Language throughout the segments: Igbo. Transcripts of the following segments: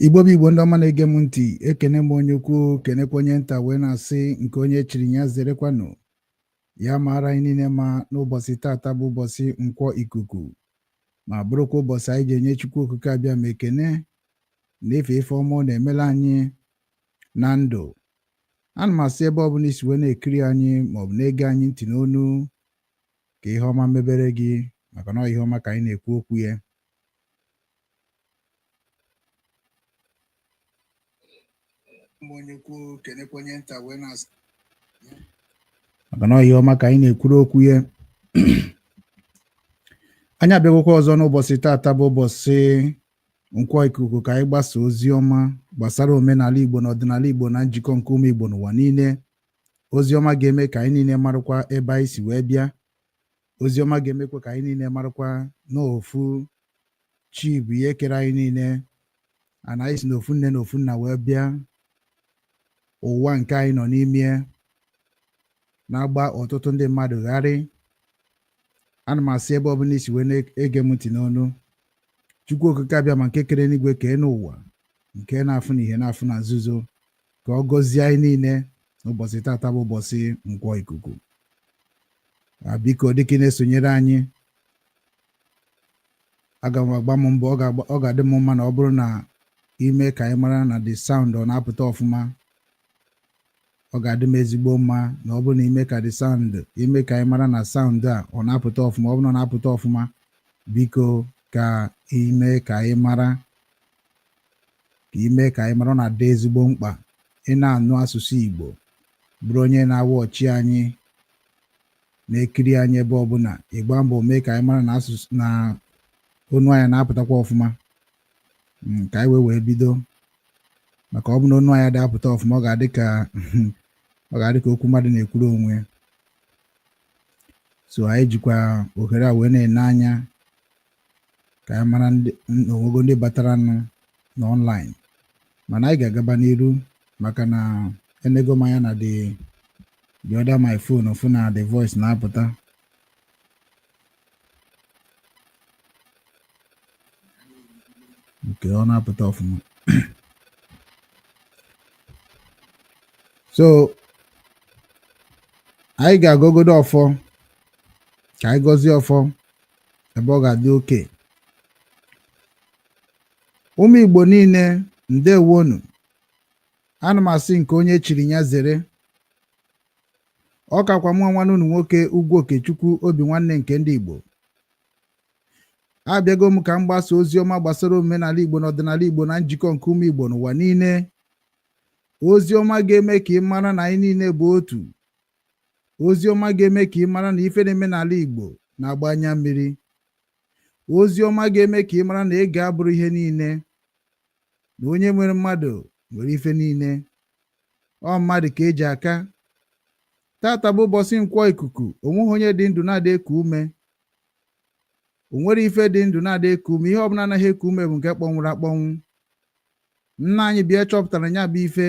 Igbo bụ Igbo, ndị ọma na-ege m ntị, ekene m onye ukwu, kenekwa onye nta, wee na-asị nke onye chiri ya zerekwanụ. Ya mara anyị niile ma n'ụbọchị tata bụ ụbọchị Nkwọ Ikuku, ma bụrụkwa ụbọchị anyị ji enye Chukwu Okike Abịa ma ekene na ife ife ọma ọ na-emela anyị na ndụ. Ana m asị, ebe ọbụla isi wee na-ekiri anyị maọbụ na-ege anyị ntị n'onu, ka ihe ọma mebere gị, maka na ọ ihe ọma ka anyị na-ekwu okwu ya. Maka na ọ ihe ọma ka anyị na-ekwuru okwu ya. Anyị abịagokwa ọzọ n'ụbọchị tata bụ ụbọchị Nkwọ Ikuku, ka anyị gbasa ozi ọma gbasara omenala Igbo na ọdịnala Igbo na njikọ nke ụmụ Igbo n'ụwa niile. Ozi ọma ga-eme ka anyị niile marakwa ebe anyị si wee bịa. Ozi ọma ga-emekwa ka anyị niile marakwa n'ofu chi bụ ihe kere anyị niile, ana anyị si n'ofu nne na ofu nna wee bịa ụwa nke anyị nọ n'ime na-agba ọtụtụ ndị mmadụ gharị. Ana m asị, ebe ọbụla isi wee na-ege m ntị n'ọnụ, Chukwu Okike Abịa ma nke kere n'igwe, kee n'ụwa, nke na-afụ na ihe na-afụ na nzuzo, ka ọ gọzie anyị niile n'ụbọchị tata bụ ụbọchị Nkwọ Ikuku. Biko, dịka ị na-esonyere anyị, aga m agba m mbọ, ọ ga-adị m mma na ọ bụrụ na ime ka anyị mara na the sound ọ na-apụta ọfụma. Ọ ga-adị m ezigbo mma na ọ bụrụ na ime ka the sound, ime ka anyị mara na sound a ọ na-apụta ọfụma. Ọ bụrụ na ọ na-apụta ọfụma, biko ka ime ka anyị mara, ka ime ka anyị mara. Ọ na-adị ezigbo mkpa ị na-anụ asụsụ Igbo, bụrụ onye na-awa ọchị anyị, na-ekiri anyị ebe ọbụla, ịgba mbọ mee ka anyị mara na asụsụ na onu anyị na-apụtakwa ọfụma, ka anyị wee bido, maka ọ bụ na onu anyị adị apụta ọfụma, ọ ga-adị ka okwu mmadụ na-ekwuru onwe. So anyị jikwa ohere a wee na-ene anya ka anyị mara ndị onwego ndị batara nụ na online, mana anyị ga-agaba n'iru, maka na enego m anya na the other my phone, fụ na the voice na-apụta nke ọ na-apụta ọfụma. So anyị ga-agọgodo ọfọ, ka anyị gọzie ọfọ ebe ọ ga-adị oke. Ụmụ Igbo niile, ndewonu. Ana m asị nke onye chiri ya zere. Ọ kakwa mụọ nwanne unu nwoke, Ugwu Okechukwu, obi nwanne nke ndị Igbo. Abịago m ka m gbasa ozi ọma gbasara omenala Igbo na ọdịnala Igbo na njikọ nke ụmụ Igbo n'ụwa niile. Ozi ọma ga-eme ka ị mara na anyị niile bụ otu. Ozi ọma ga-eme ka ị mara na ife na-eme n'ala Igbo na-agba anya mmiri. Ozi ọma ga-eme ka ị mara na ego abụrụ ihe niile, na onye nwere mmadụ nwere ife niile. Ọ mmadụ ka eji aka. Tata bụ ụbọchị Nkwọ Ikuku. Onweghị onye dị ndụ na-adị eku ume. O nwere ife dị ndụ na-adị eku ume. Ihe ọbụla anaghị eku ume bụ nke kpọnwụrụ akpọnwụ. Nna anyị bịa chọpụtara ya bụ ife.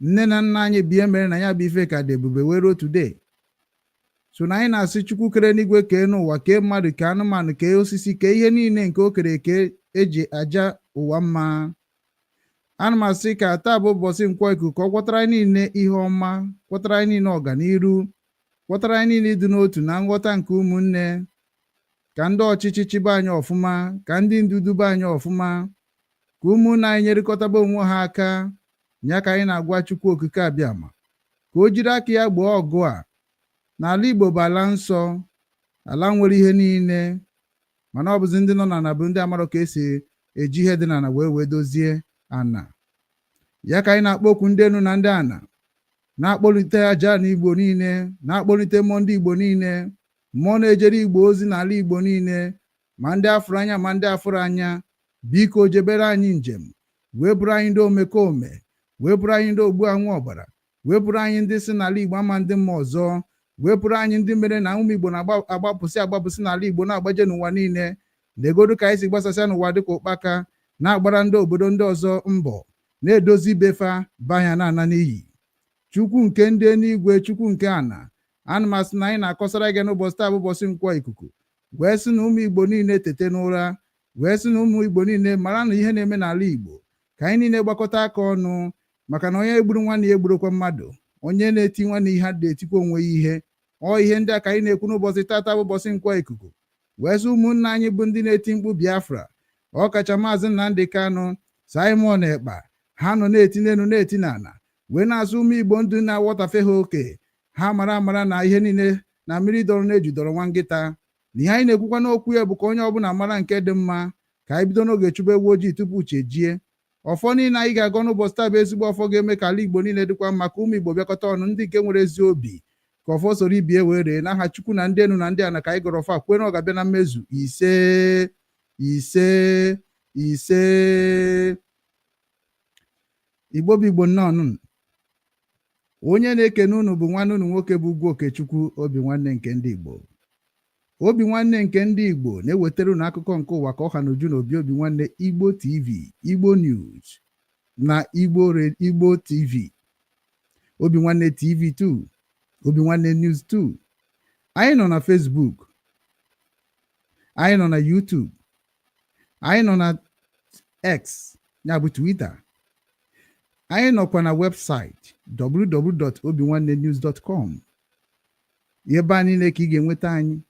Nne na nna anyị bịa mere na ya bụ ife ka dị ebube wee ruo today. So na anyị na-asị Chukwu kere n'igwe, kee n'ụwa, kee mmadụ, kee anụmanụ, kee osisi, kee ihe niile nke o kere eke eji aja ụwa mma. Ana m asị ka taa bụ ụbọchị Nkwọ Ikuku, ka ọ gwọtara anyị niile ihe ọma, gwọtara anyị niile ọganiru, gwọtara anyị niile ịdị n'otu na nghọta nke ụmụnne, ka ndị ọchịchị chịba anyị ọfụma, ka ndị ndu duba anyị ọfụma, ka ụmụnne anyị nyerịkọtaba onwe ha aka. Ya ka anyị na-agwa Chukwu Okike Abịama ka o jiri aka ya gboo ọgụ a. N'ala Igbo bụ ala nsọ, ala nwere ihe niile, mana ọ bụzi ndị nọ n'ala bụ ndị amarọ ka esi eji ihe dị n'ala wee dozie ana ya. Ka anyị na-akpọ okwu ndị enu na ndị ana, na-akpọlite aja na Igbo niile, na-akpọlite mmụọ ndị Igbo niile, mmụọ na-ejere Igbo ozi n'ala Igbo niile, ma ndị afụrụ anya ma ndị afụrụ anya. Biko jebere anyị njem, wee bụrụ anyị ndị omekome, wee bụrụ anyị ndị ogbu anwụ ọbara, wee bụrụ anyị ndị si n'ala Igbo ama ndị mma ọzọ, wee bụrụ anyị ndị mere na ụmụ Igbo na-agbapụsị agbapụsị n'ala Igbo, na-agbaje n'ụwa niile. Legodu ka anyị si gbasasịa n'ụwa dịka ụkpaka, na-agbara ndị obodo ndị ọzọ mbọ na-edozi befa banya na-ana n'iyi. Chukwu nke ndị eluigwe, Chukwu nke ana, ana m asị na anyị na-akọsara gị n'ụbọchị taa bụ ụbọchị Nkwọ Ikuku, wee sị na ụmụ Igbo niile tete n'ụra. Wee sị na ụmụ Igbo niile mara na ihe na-eme n'ala Igbo, ka anyị niile gbakọta aka ọnụ, maka na onye gburu nwanne ya egburokwa mmadụ, onye na-eti nwanne ihe na-etikwa onwe ya ihe. Ọ ihe ndị a ka anyị na-ekwu n'ụbọchị tata bụ ụbọchị Nkwọ ikuku. Wee sị ụmụnne anyị bụ ndị na-eti mkpu Biafra, ọkacha Maazị Nnamdi Kanu, Simon Ekpa, ha nọ na-eti n'elu, na-eti n'ala, wee na-asụ ụmụ Igbo ndụ na-aghọtafe ha oke. Ha mara amara na ihe niile na mmiri dọrọ na-eju dọrọ nwa nkịta. Na ihe anyị na-ekwukwa n'okwu ya bụ ka onye ọbụla mara nke dị mma, ka anyị bido n'oge chụba ewu ojii tupu chi ejie. Ọfọ niile anyị ga-agọ n'ụbọchị taa bụ ezigbo ọfọ ga-eme ka ala Igbo niile dịkwa mma, ka ụmụ Igbo bịakọta ọnụ, ndị nke nwere ezi obi, ka ọfọ soro ibie wee ree. N'aha Chukwu na ndị enu na ndị ana ka anyị gọrọ ọfọ a, kwee na ọ ga-abịa na mmezu. Ise, ise, ise. Igbo bụ Igbo, nnọọ. Onye na-ekene unu bụ nwanne unu nwoke bụ Ugwu Okechukwu, Obi Nwanne nke ndị Igbo. Obi Nwanne nke ndị Igbo na-ewetara unu akụkọ nke ụwa ka ọ ha n'uju na obi Obi Nwanne Igbo TV, Igbo News na Igbo Igbo TV, Obi Nwanne TV 2, Obi Nwanne News 2. Anyị nọ na Facebook, anyị nọ na YouTube, anyị nọ na X, ya bụ Twitter. Anyị nọkwa na webụsaịtị www.obinwannenews.com. Ebe a niile ka ị ga-enweta anyị.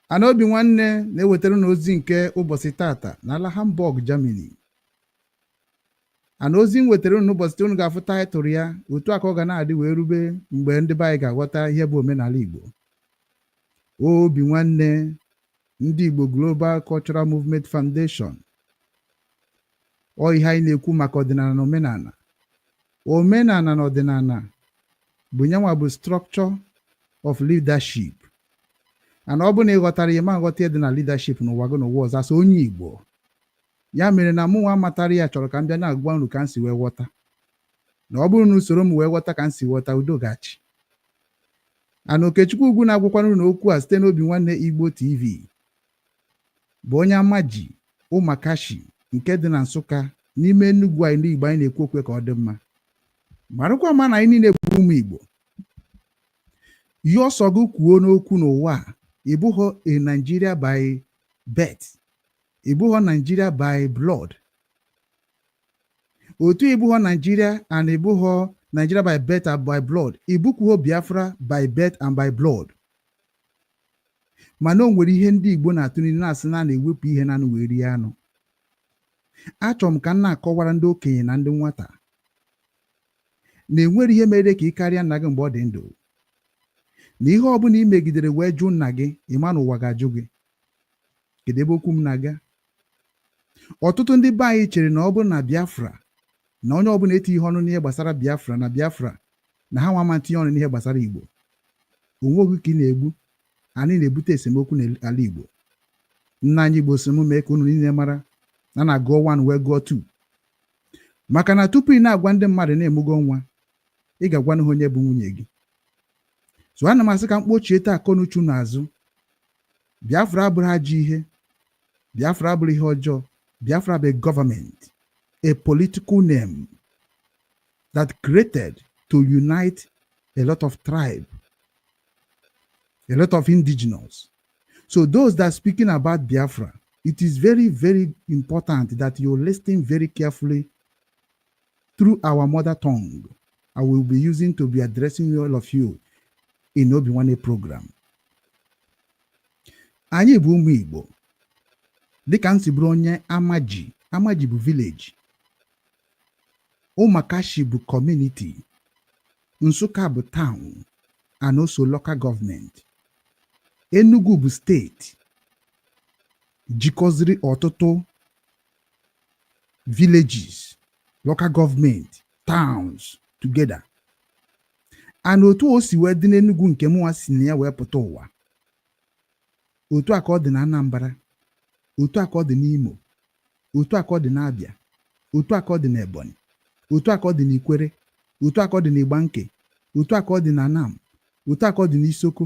Ana Obi Nwanne na-ewetara unu ozi nke ụbọchị tata n'ala Hamburg, Germany. Ana ozi m wetara unu n'ụbọchị unu ga-afụ title ya otu a ka ọ ga na-adị wee rube mgbe ndị be anyị ga-aghọta ihe bụ omenala Igbo. Obi Nwanne ndị Igbo Global Cultural Movement Foundation, ọ ihe anyị na-ekwu maka ọdịnala na omenala. Omenala na ọdịnala bụ nyanwa bụ structure of leadership. And ọ bụrụ na ị ghọtara ihe, ma nghọta ihe dị na leadership n'ụwa gị n'ụwa ọzọ asị onye Igbo. Ya mere na mụ nwa matara ya chọrọ ka m bịa na-agwa unu ka m si wee ghọta, na ọ bụrụ na usoro m wee ghọta ka m si ghọta, udo gachi. Ana Okechukwu Ugwu na-agwakwana unu okwu a site n'Obi Nwanne Igbo TV bụ onye Amaji Ụmakashi nke dị na Nsụka n'ime Enugu. Anyị ndị Igbo, anyị na-ekwu okwe ka ọ dị mma. Marakwa ma na anyị niile bụ ụmụ Igbo. Ihe ọsọ gị kwuo n'okwu n'ụwa a, ị bụghọ a Nigeria by birth, ị bụghọ Nigeria by blood. Otu ị bụghọ Nigeria and ị bụghọ Nigeria by birth and by blood, ị bụkwuo Biafra by birth and by blood. Mana o nwere ihe ndị Igbo na-atụ n'ilu, na-asị na a na-ewepụ ihe n'anụ wee rie anụ. Achọrọ m ka m na-akọwara ndị okenye na ndị nwata na enwere ihe mere ka ị karịa nna gị mgbe ọ dị ndụ, na ihe ọ bụla ị megidere wee jụ nna gị, ịma na ụwa ga-ajụ gị. Kedu ebe okwu m na-aga? Ọtụtụ ndị be anyị chere na ọ bụrụ na Biafra, na onye ọbụla etinye ihe ọnụ n'ihe gbasara Biafra, na Biafra na ha nwa ama ntinye ọnụ n'ihe gbasara Igbo. Onwe oge ka ị na-egbu anyị na-ebute esemokwu n'ala Igbo. Nna anyị Igbo si m mee ka unu niile mara na na-agụọ 1 wee gụọ 2, maka na tupu ị na-agwa ndị mmadụ na-emugo nwa, ị ga-agwanụ ha onye bụ nwunye gị. So ana m asị ka m kpochie taa akọnuchu n'azụ. Biafra abụrụ ajọ ihe, Biafra abụrụ ihe ọjọọ. Biafra bụ a government, a political name that created to unite a lot of tribe, a lot of indigenous. So those that speaking about Biafra, it is very, very important that you listen very carefully through our mother tongue I will be using to be addressing all of you in Obi Nwanne program. Anyị bụ ụmụ Igbo. Dịka m si bụrụ onye Amaji, Amaji bụ village, Ụmakashi bụ community, Nsụka bụ town and also local government, Enugu bụ steeti jikọziri ọtụtụ villages, local government, towns together. And otu o si wee dị n'Enugu nke mụnwa si na ya wee pụta ụwa, otu a ka ọ dị na Anambra, otu a ka ọ dị n'Imo, otu a ka ọ dị n'Abịa, otu a ka ọ dị n'Ebonyi, otu a ka ọ dị n'Ikwere, otu a ka ọ dị n'Igbanke, otu a ka ọ dị na Anam, otu a ka ọ dị n'Isoko,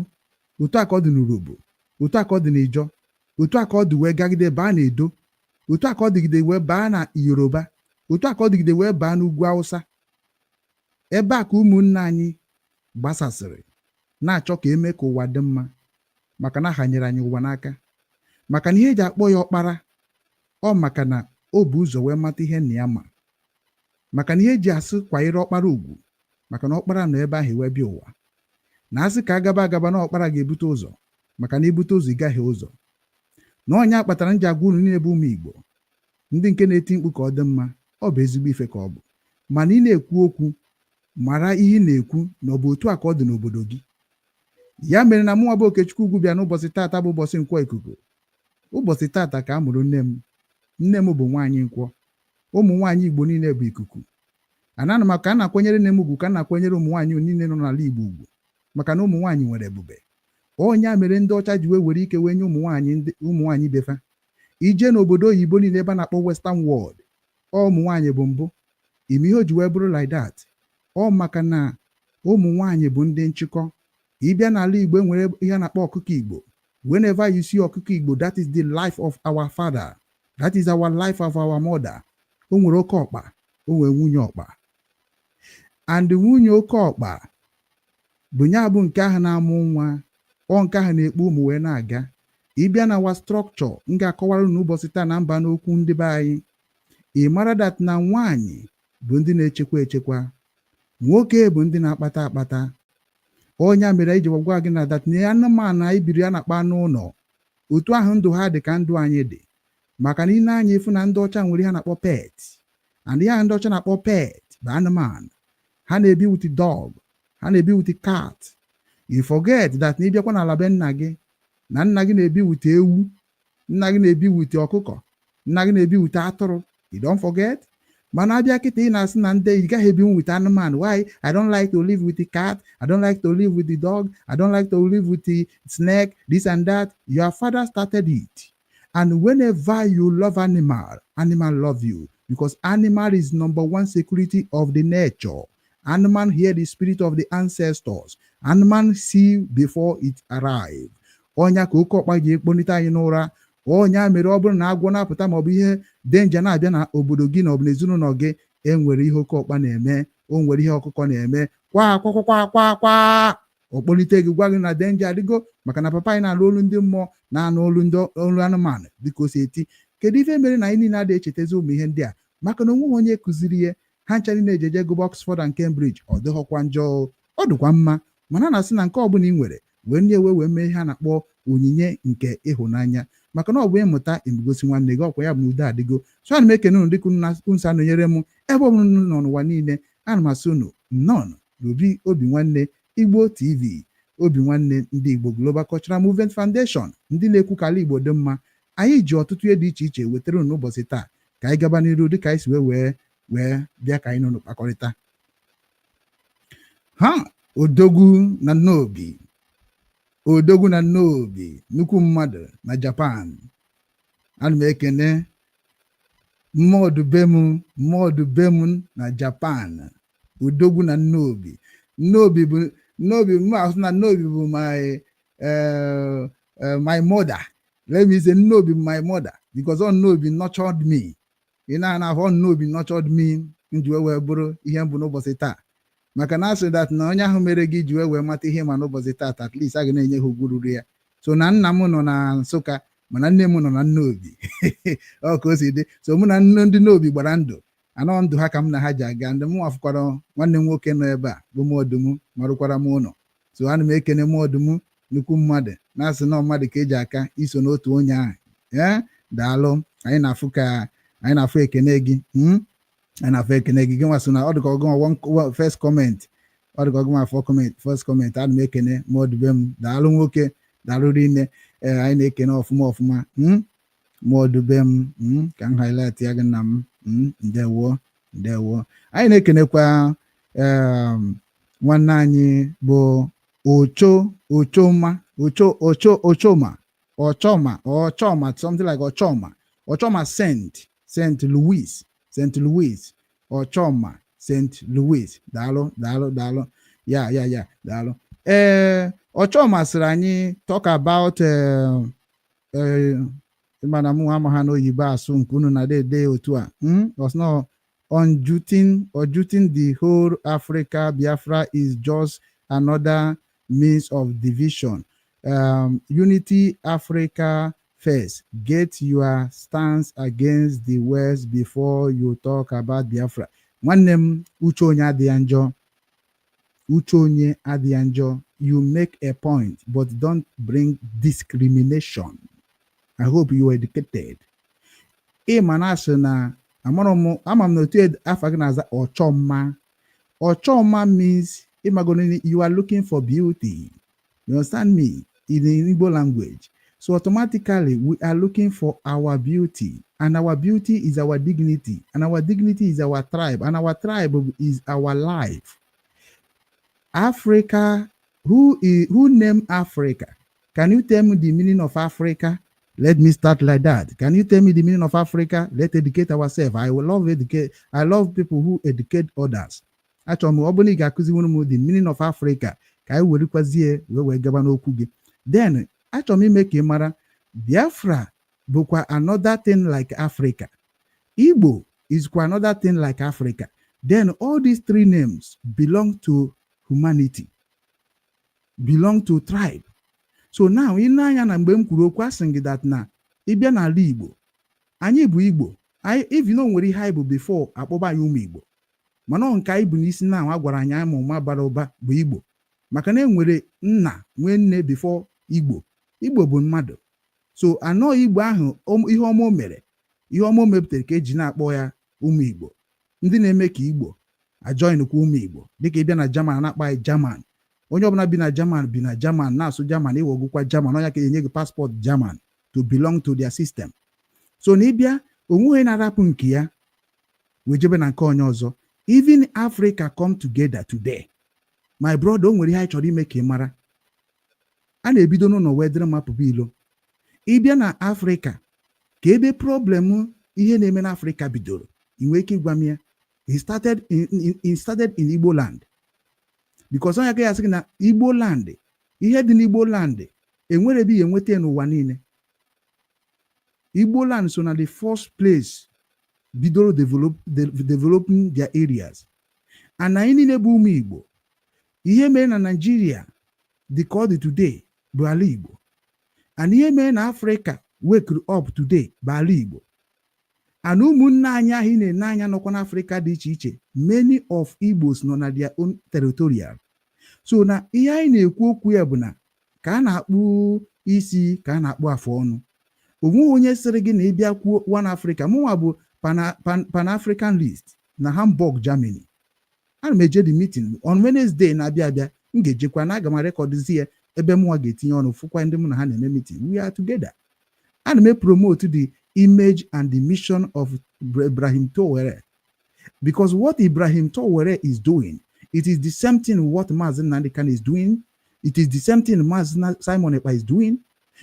otu a ka ọ dị n'Urobo, otu a ka ọ dị n'Ijọ, otu a ka ọ dị wee gagide baa n'Edo, otu a ka ọ dịgide wee baa na Yoruba, otu a ka ọ dịgide wee baa n'ugwu Awụsa. Ebe a ka ụmụnne anyị gbasasịrị na-achọ ka eme ka ụwa dị mma, maka na ha nyere anyị ụwa n'aka. Maka na ihe eji akpọ ya ọkpara ọ, maka na o bu ụzọ wee mata ihe nna ya ma. Maka na ihe eji asị kwanyere ọkpara ugwu, maka na ọkpara nọ ebe ahụ wee bịa ụwa, na asị ka agaba agaba na ọkpara ga-ebute ụzọ, maka na ibute ụzọ, ị gaghị ụzọ. Na ọnya kpatara m ji agwa unu niile bụ ụmụ Igbo, ndị nke na-eti mkpu ka ọ dị mma, ọ bụ ezigbo ife ka ọ bụ. Mana ị na-ekwu okwu, mara ihe ị na-ekwu, na ọ bụ otu a ka ọ dị n'obodo gị. Ya mere na mụnwa bụ Okechukwu Ugwu bịa n'ụbọchị taata, bụ ụbọchị Nkwọ Ikuku. Ụbọchị taata ka a mụrụ nne m. Nne m bụ nwaanyị Nkwọ. Ụmụ nwaanyị Igbo niile bụ ikuku. Ana m ka a na-akwanyere nne m ugwu, ka a na-akwanyere ụmụ nwaanyị niile nọ n'ala Igbo ugwu, maka na ụmụ nwaanyị nwere ebube. Ọnya mere ndị ọcha ji wee were ike wee nye ụmụ nwaanyị, ndị ụmụ nwaanyị befa ije n'obodo oyibo niile, ebe a na-akpọ Western world, ọ ụmụ nwaanyị bụ mbụ ime ihe o ji wee bụrụ like that. Ọ maka na ụmụ nwaanyị bụ ndị nchịkọ. Ịbịa n'ala Igbo, enwere ihe a na-akpọ ọkụkọ Igbo. Whenever you see ọkụkọ Igbo, that is the life of our father, that is our life of our mother. O nwere oke ọkpa, o nwere nwunye ọkpa, and nwunye oke ọkpa bụ ya bụ nke ahụ na-amụ nwa, ọ nke ahụ na-ekpu ụmụ wee na-aga. Ịbịa na our structure, m ga-akọwara unu n'ụbọchị taa na mba n'okwu ndị be anyị, ị mara that na nwaanyị bụ ndị na-echekwa echekwa, nwoke bụ ndị na-akpata akpata. Ọnya mere iji gwa gị na that na anụmanụ anyị biri a na-akpa anụ ụlọ, otu ahụ ndụ ha dị ka ndụ anyị dị. Maka na ị na-anya efu na ndị ọcha nwere ihe a na-akpọ pet, and ihe ahụ ndị ọcha na-akpọ pet bụ anụmanụ. Ha na-ebi with dog, ha na-ebi with cat. You forget that na ịbịakwa n'ala be nna gị, na nna gị na-ebi with ewu, nna gị na-ebi with ọkụkọ, nna gị na-ebi with atụrụ. You don't forget. Mana abịa kịta, ị na-asị na ndị ị gaghị ebi with anụmanụ. Why? I don't like to live with the cat, I don't like to live with the dog, I don't like to live with the snake, this and that. Your father started it. And whenever you love animal, animal love you, because animal is number one security of the nature. Animal hear the spirit of the ancestors. Animal see before it arrive. Ọnya ka oke ọkpa ji ekponite anyị n'ụra. Ọnya mere ọ bụrụ na agwọ na-apụta maọbụ ihe danger na-abịa na obodo gị na ọbụla ezinụlọ gị, e nwere ihe oke ọkpa na-eme, o nwere ihe ọkụkọ na-eme, kwa kwa kwa kwa kwa, ọ kpọlite gị, gwa gị na danger adịgo. Maka na papa anyị na-alụ olu ndị mmụọ, na-anụ olu ndị olu anụmanụ dịka o si eti. Kedu ife mere na anyị niile adịghị echetezi ụmụ ihe ndị a? Maka na onweghị onye kụziri ihe ha ncha niile ejeje gụba Oxford and Cambridge. Ọ dịghọkwa njọ, ọ dịkwa mma, mana a na-asị na nke ọbụla ị nwere wee ndị ewe wee mee ihe a na-akpọ onyinye nke ịhụnanya, maka na ọ bụ ịmụta emugosi nwanne gị. Ọkwa ya bụ na udo adịgo. So ana m ekene unu dịka unu si anọnyere m ebe ọbụla unu nọ n'ụwa niile. Ana m asị unu nnọọ n'obi Obi Nwanne Igbo TV, Obi Nwanne ndị Igbo Global Cultural Movement Foundation, ndị na-ekwu ka ala Igbo dị mma. Anyị ji ọtụtụ ihe dị iche iche wetara unu n'ụbọchị taa. Ka anyị gaba n'iru dịka anyị si wee bịa ka anyị nọ kpakọrịta ha. Odogwu na Nnobi, odogwu na Nnobi, nnukwu mmadụ na Japan. Ana m ekene mmọdụ be m, mmọdụ be m na Japan, odogwu na Nnobi. Nnobi bụ Nnobi m, asụ na Nnobi bụ my mother. Let me say Nnobi bụ my mother, because ọ Nnobi nurtured me. Ị na-ana afọ Nnobi nurtured me m ji wee bụrụ ihe m bụ n'ụbọchị taa. Maka na asị that na onye ahụ mere gị ji wee mata ihe ma n'ụbọchị taa, at least a ga na-enye ha ugwu ruru ya. So na nna m nọ na Nsụka, mana nne m nọ na Nnobi. Ọ ka o si dị. So mụ na nne ndị Nnobi gbara ndụ anọ, ndụ ha ka m na ha ji aga. Ndị mụ afụkwara nwanne m nwoke nọ ebe a bụ mọdụm, marụkwara m ụlọ. So ana m ekene mọdụm, nnukwu mmadụ, na-asị na mmadụ ka eji aka iso n'otu onye ahụ. Ee, daalụ. Anyị na-afụ ka anyị na-afụ ekene gị, Anyị na-afụ ekene gị. Gị nwa so na ọ dịka ọgụ one first comment, ọ dịka ọgụ afọ comment, first comment. Ana m ekene mọdụbe m. Daalụ nwoke, daalụ rinne. Ee, anyị na-ekene ọfụma ọfụma. Mọdụbe m, ka m highlight ya gị nna m. Ndewo, ndewo. Anyị na-ekenekwa nwanne anyị bụ Ocho Ochoma, Ocho Ocho Ochoma, Ochoma, Ochoma, something like Ochoma, Ochoma St Louis, St Louis, Ochoma St Louis. Daalụ, daalụ, daalụ. Ya, daalụ. Ee, Ochoma sịrị anyị talk about mana mụ ama ha n'oyibo asụ nke unu na-ede otu a. Ọsọ unjuting the whole Africa Biafra is just another means of division. Unity Africa. First, get your stance against the West before you talk about Biafra. Nwanne m, uche onye adịghị njọ. Uche onye adịghị njọ. You make a point, but don't bring discrimination. I hope you are educated. Ị ma na asị na amara m, ama m na otu afa gị na-aza Ọchọmma. Ọchọmma means, ịmagoro, you are looking for beauty. You understand me? In the Igbo language. So automatically we are looking for our beauty, and our beauty is our dignity, and our dignity is our tribe, and our tribe is our life. Africa, who named Africa? Can you tell me the meaning of Africa? Let me start like that. Can you tell me the meaning of Africa? Let's educate ourselves. I will love educate. I love people who educate others. Achọrọ m ọ bụrụ na ị ga-akụziwuru m the meaning of Africa, ka anyị werekwazie wee gaba n'okwu gị. Then achọrọ m ime ka ị mara, Biafra bụkwa another thing like Africa. Igbo is kwa another thing like Africa. Then all these three names belong to humanity, belong to tribe. So now, ị na-anya na mgbe m kwuru okwu, asị gị that na ịbịa n'ala Igbo, anyị bụ Igbo. Anyị even o nwere ihe anyị bụ before akpọba anyị ụmụ Igbo, mana ọ nke anyị bụ n'isi na a gwara anyị ama ụma bara ụba bụ Igbo, maka na e nwere nna, nwee nne before Igbo. Igbo bụ mmadụ. So anọ Igbo ahụ, ihe ọma o mere, ihe ọma o mepụtara ka eji na-akpọ ya ụmụ Igbo. Ndị na-eme ka Igbo ajoinkwa ụmụ Igbo, dịka ịbịa na German, na-akpọ anyị German. Onye ọbụla bi na German, bi na German, na-asụ German, ịwọgụkwa German. Onye ka enye gị passport German to belong to their system. So na ịbịa, onwe onye na-arapụ nke ya wee jebe na nke onye ọzọ. Even Africa come together today, my brother, o nwere ihe anyị chọrọ ime ka ị mara. A na-ebido n'ụlọ wee dịrị mma pụba ilo. Ịbịa na Afrịka, ka ebe problem ihe na-eme n'Afrịka bidoro, ị nwee ike ịgwa m ya? He started in Igbo land, because onye aka ya sị gị na Igbo land, ihe dị n'Igbo land enwere ebe ị enweta ya n'ụwa niile. Igbo land so na the first place bidoro developing their areas, and anyị niile bụ ụmụ Igbo. Ihe mere na Nigeria dị ka ọ dị today bụ ala Igbo, and ihe mere na Africa wake up today bụ ala Igbo. And ụmụnne anyị ahụ ị na-ene anya nọkwa n'Africa dị iche iche, many of Igbos nọ na their own territorial. So na ihe anyị na-ekwu okwu ya bụ na ka a na-akpụ isi, ka a na-akpụ afụ ọnụ. Onweghị onye sịrị gị na ịbịa kwuo One Africa. Mụnwa bụ Pan-African list na Hamburg, Germany. Ana m eje the meeting on Wednesday na-abịa abịa. M ga-ejekwa na aga m recordzi ya ebe mụnwa ga-etinye ọnụ, fụkwa ndị mụ na ha na-eme meeting. We are together. Ana m promote the image and the mission of Ibrahim Traore, because what Ibrahim Traore is doing, it is the same thing what Mazi Nnamdi Kanu is doing. It is the same thing Mazi Simon Ekpa is doing,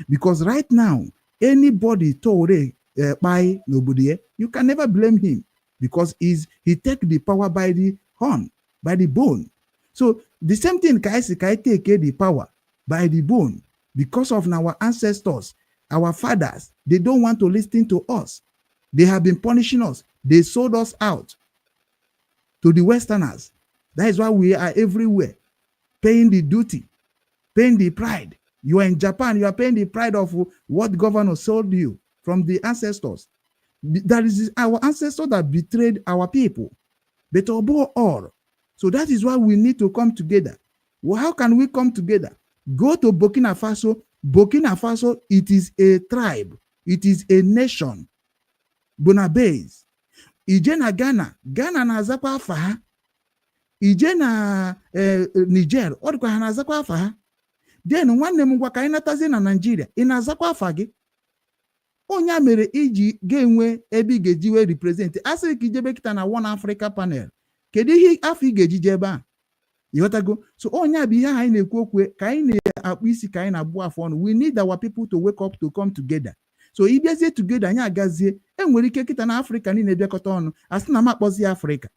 because right now, anybody Traore kpai n'obodo ya, you can never blame him, because he take the power by the horn, by the bone. So the same thing ka anyị si ka anyị take the power by the bone, because of our ancestors, our fathers, they don't want to listen to us. They have been punishing us. They sold us out to the Westerners. That is why we are everywhere paying the duty, paying the pride. You are in Japan, you are paying the pride of what governor sold you from the ancestors. That is our ancestors that betrayed our people, but above all. So that is why we need to come together. Well, how can we come together? Go to Burkina Faso. Burkina Faso, it is a tribe, it is a nation. Bonabase. Ije na Ghana, Ghana na-azakwa afa ha. Ije na Niger, ọ dịkwa ha na-azakwa afa ha. Then nwanne m, ngwa, ka anyị natazie na Naijiria. Ị na-azakwa afa gị? Onye a mere iji ga-enwe ebe ị ga-eji wee represent, a sịrị ka ijebe kịta na One Africa panel, kedu ihe afọ ị ga-eji je ebe a? Ịghọtago? So onye a bụ ihe ahụ anyị na-ekwu okwu, ka anyị na-akpụ isi, ka anyị na-agbụ afọ ọnụ. We need our people to wake up, to come together. So ịbịazie together, anyị agazie. Enwere ike kịta na Afrịka niile bịakọta ọnụ, asị na m akpọzi Afrịka,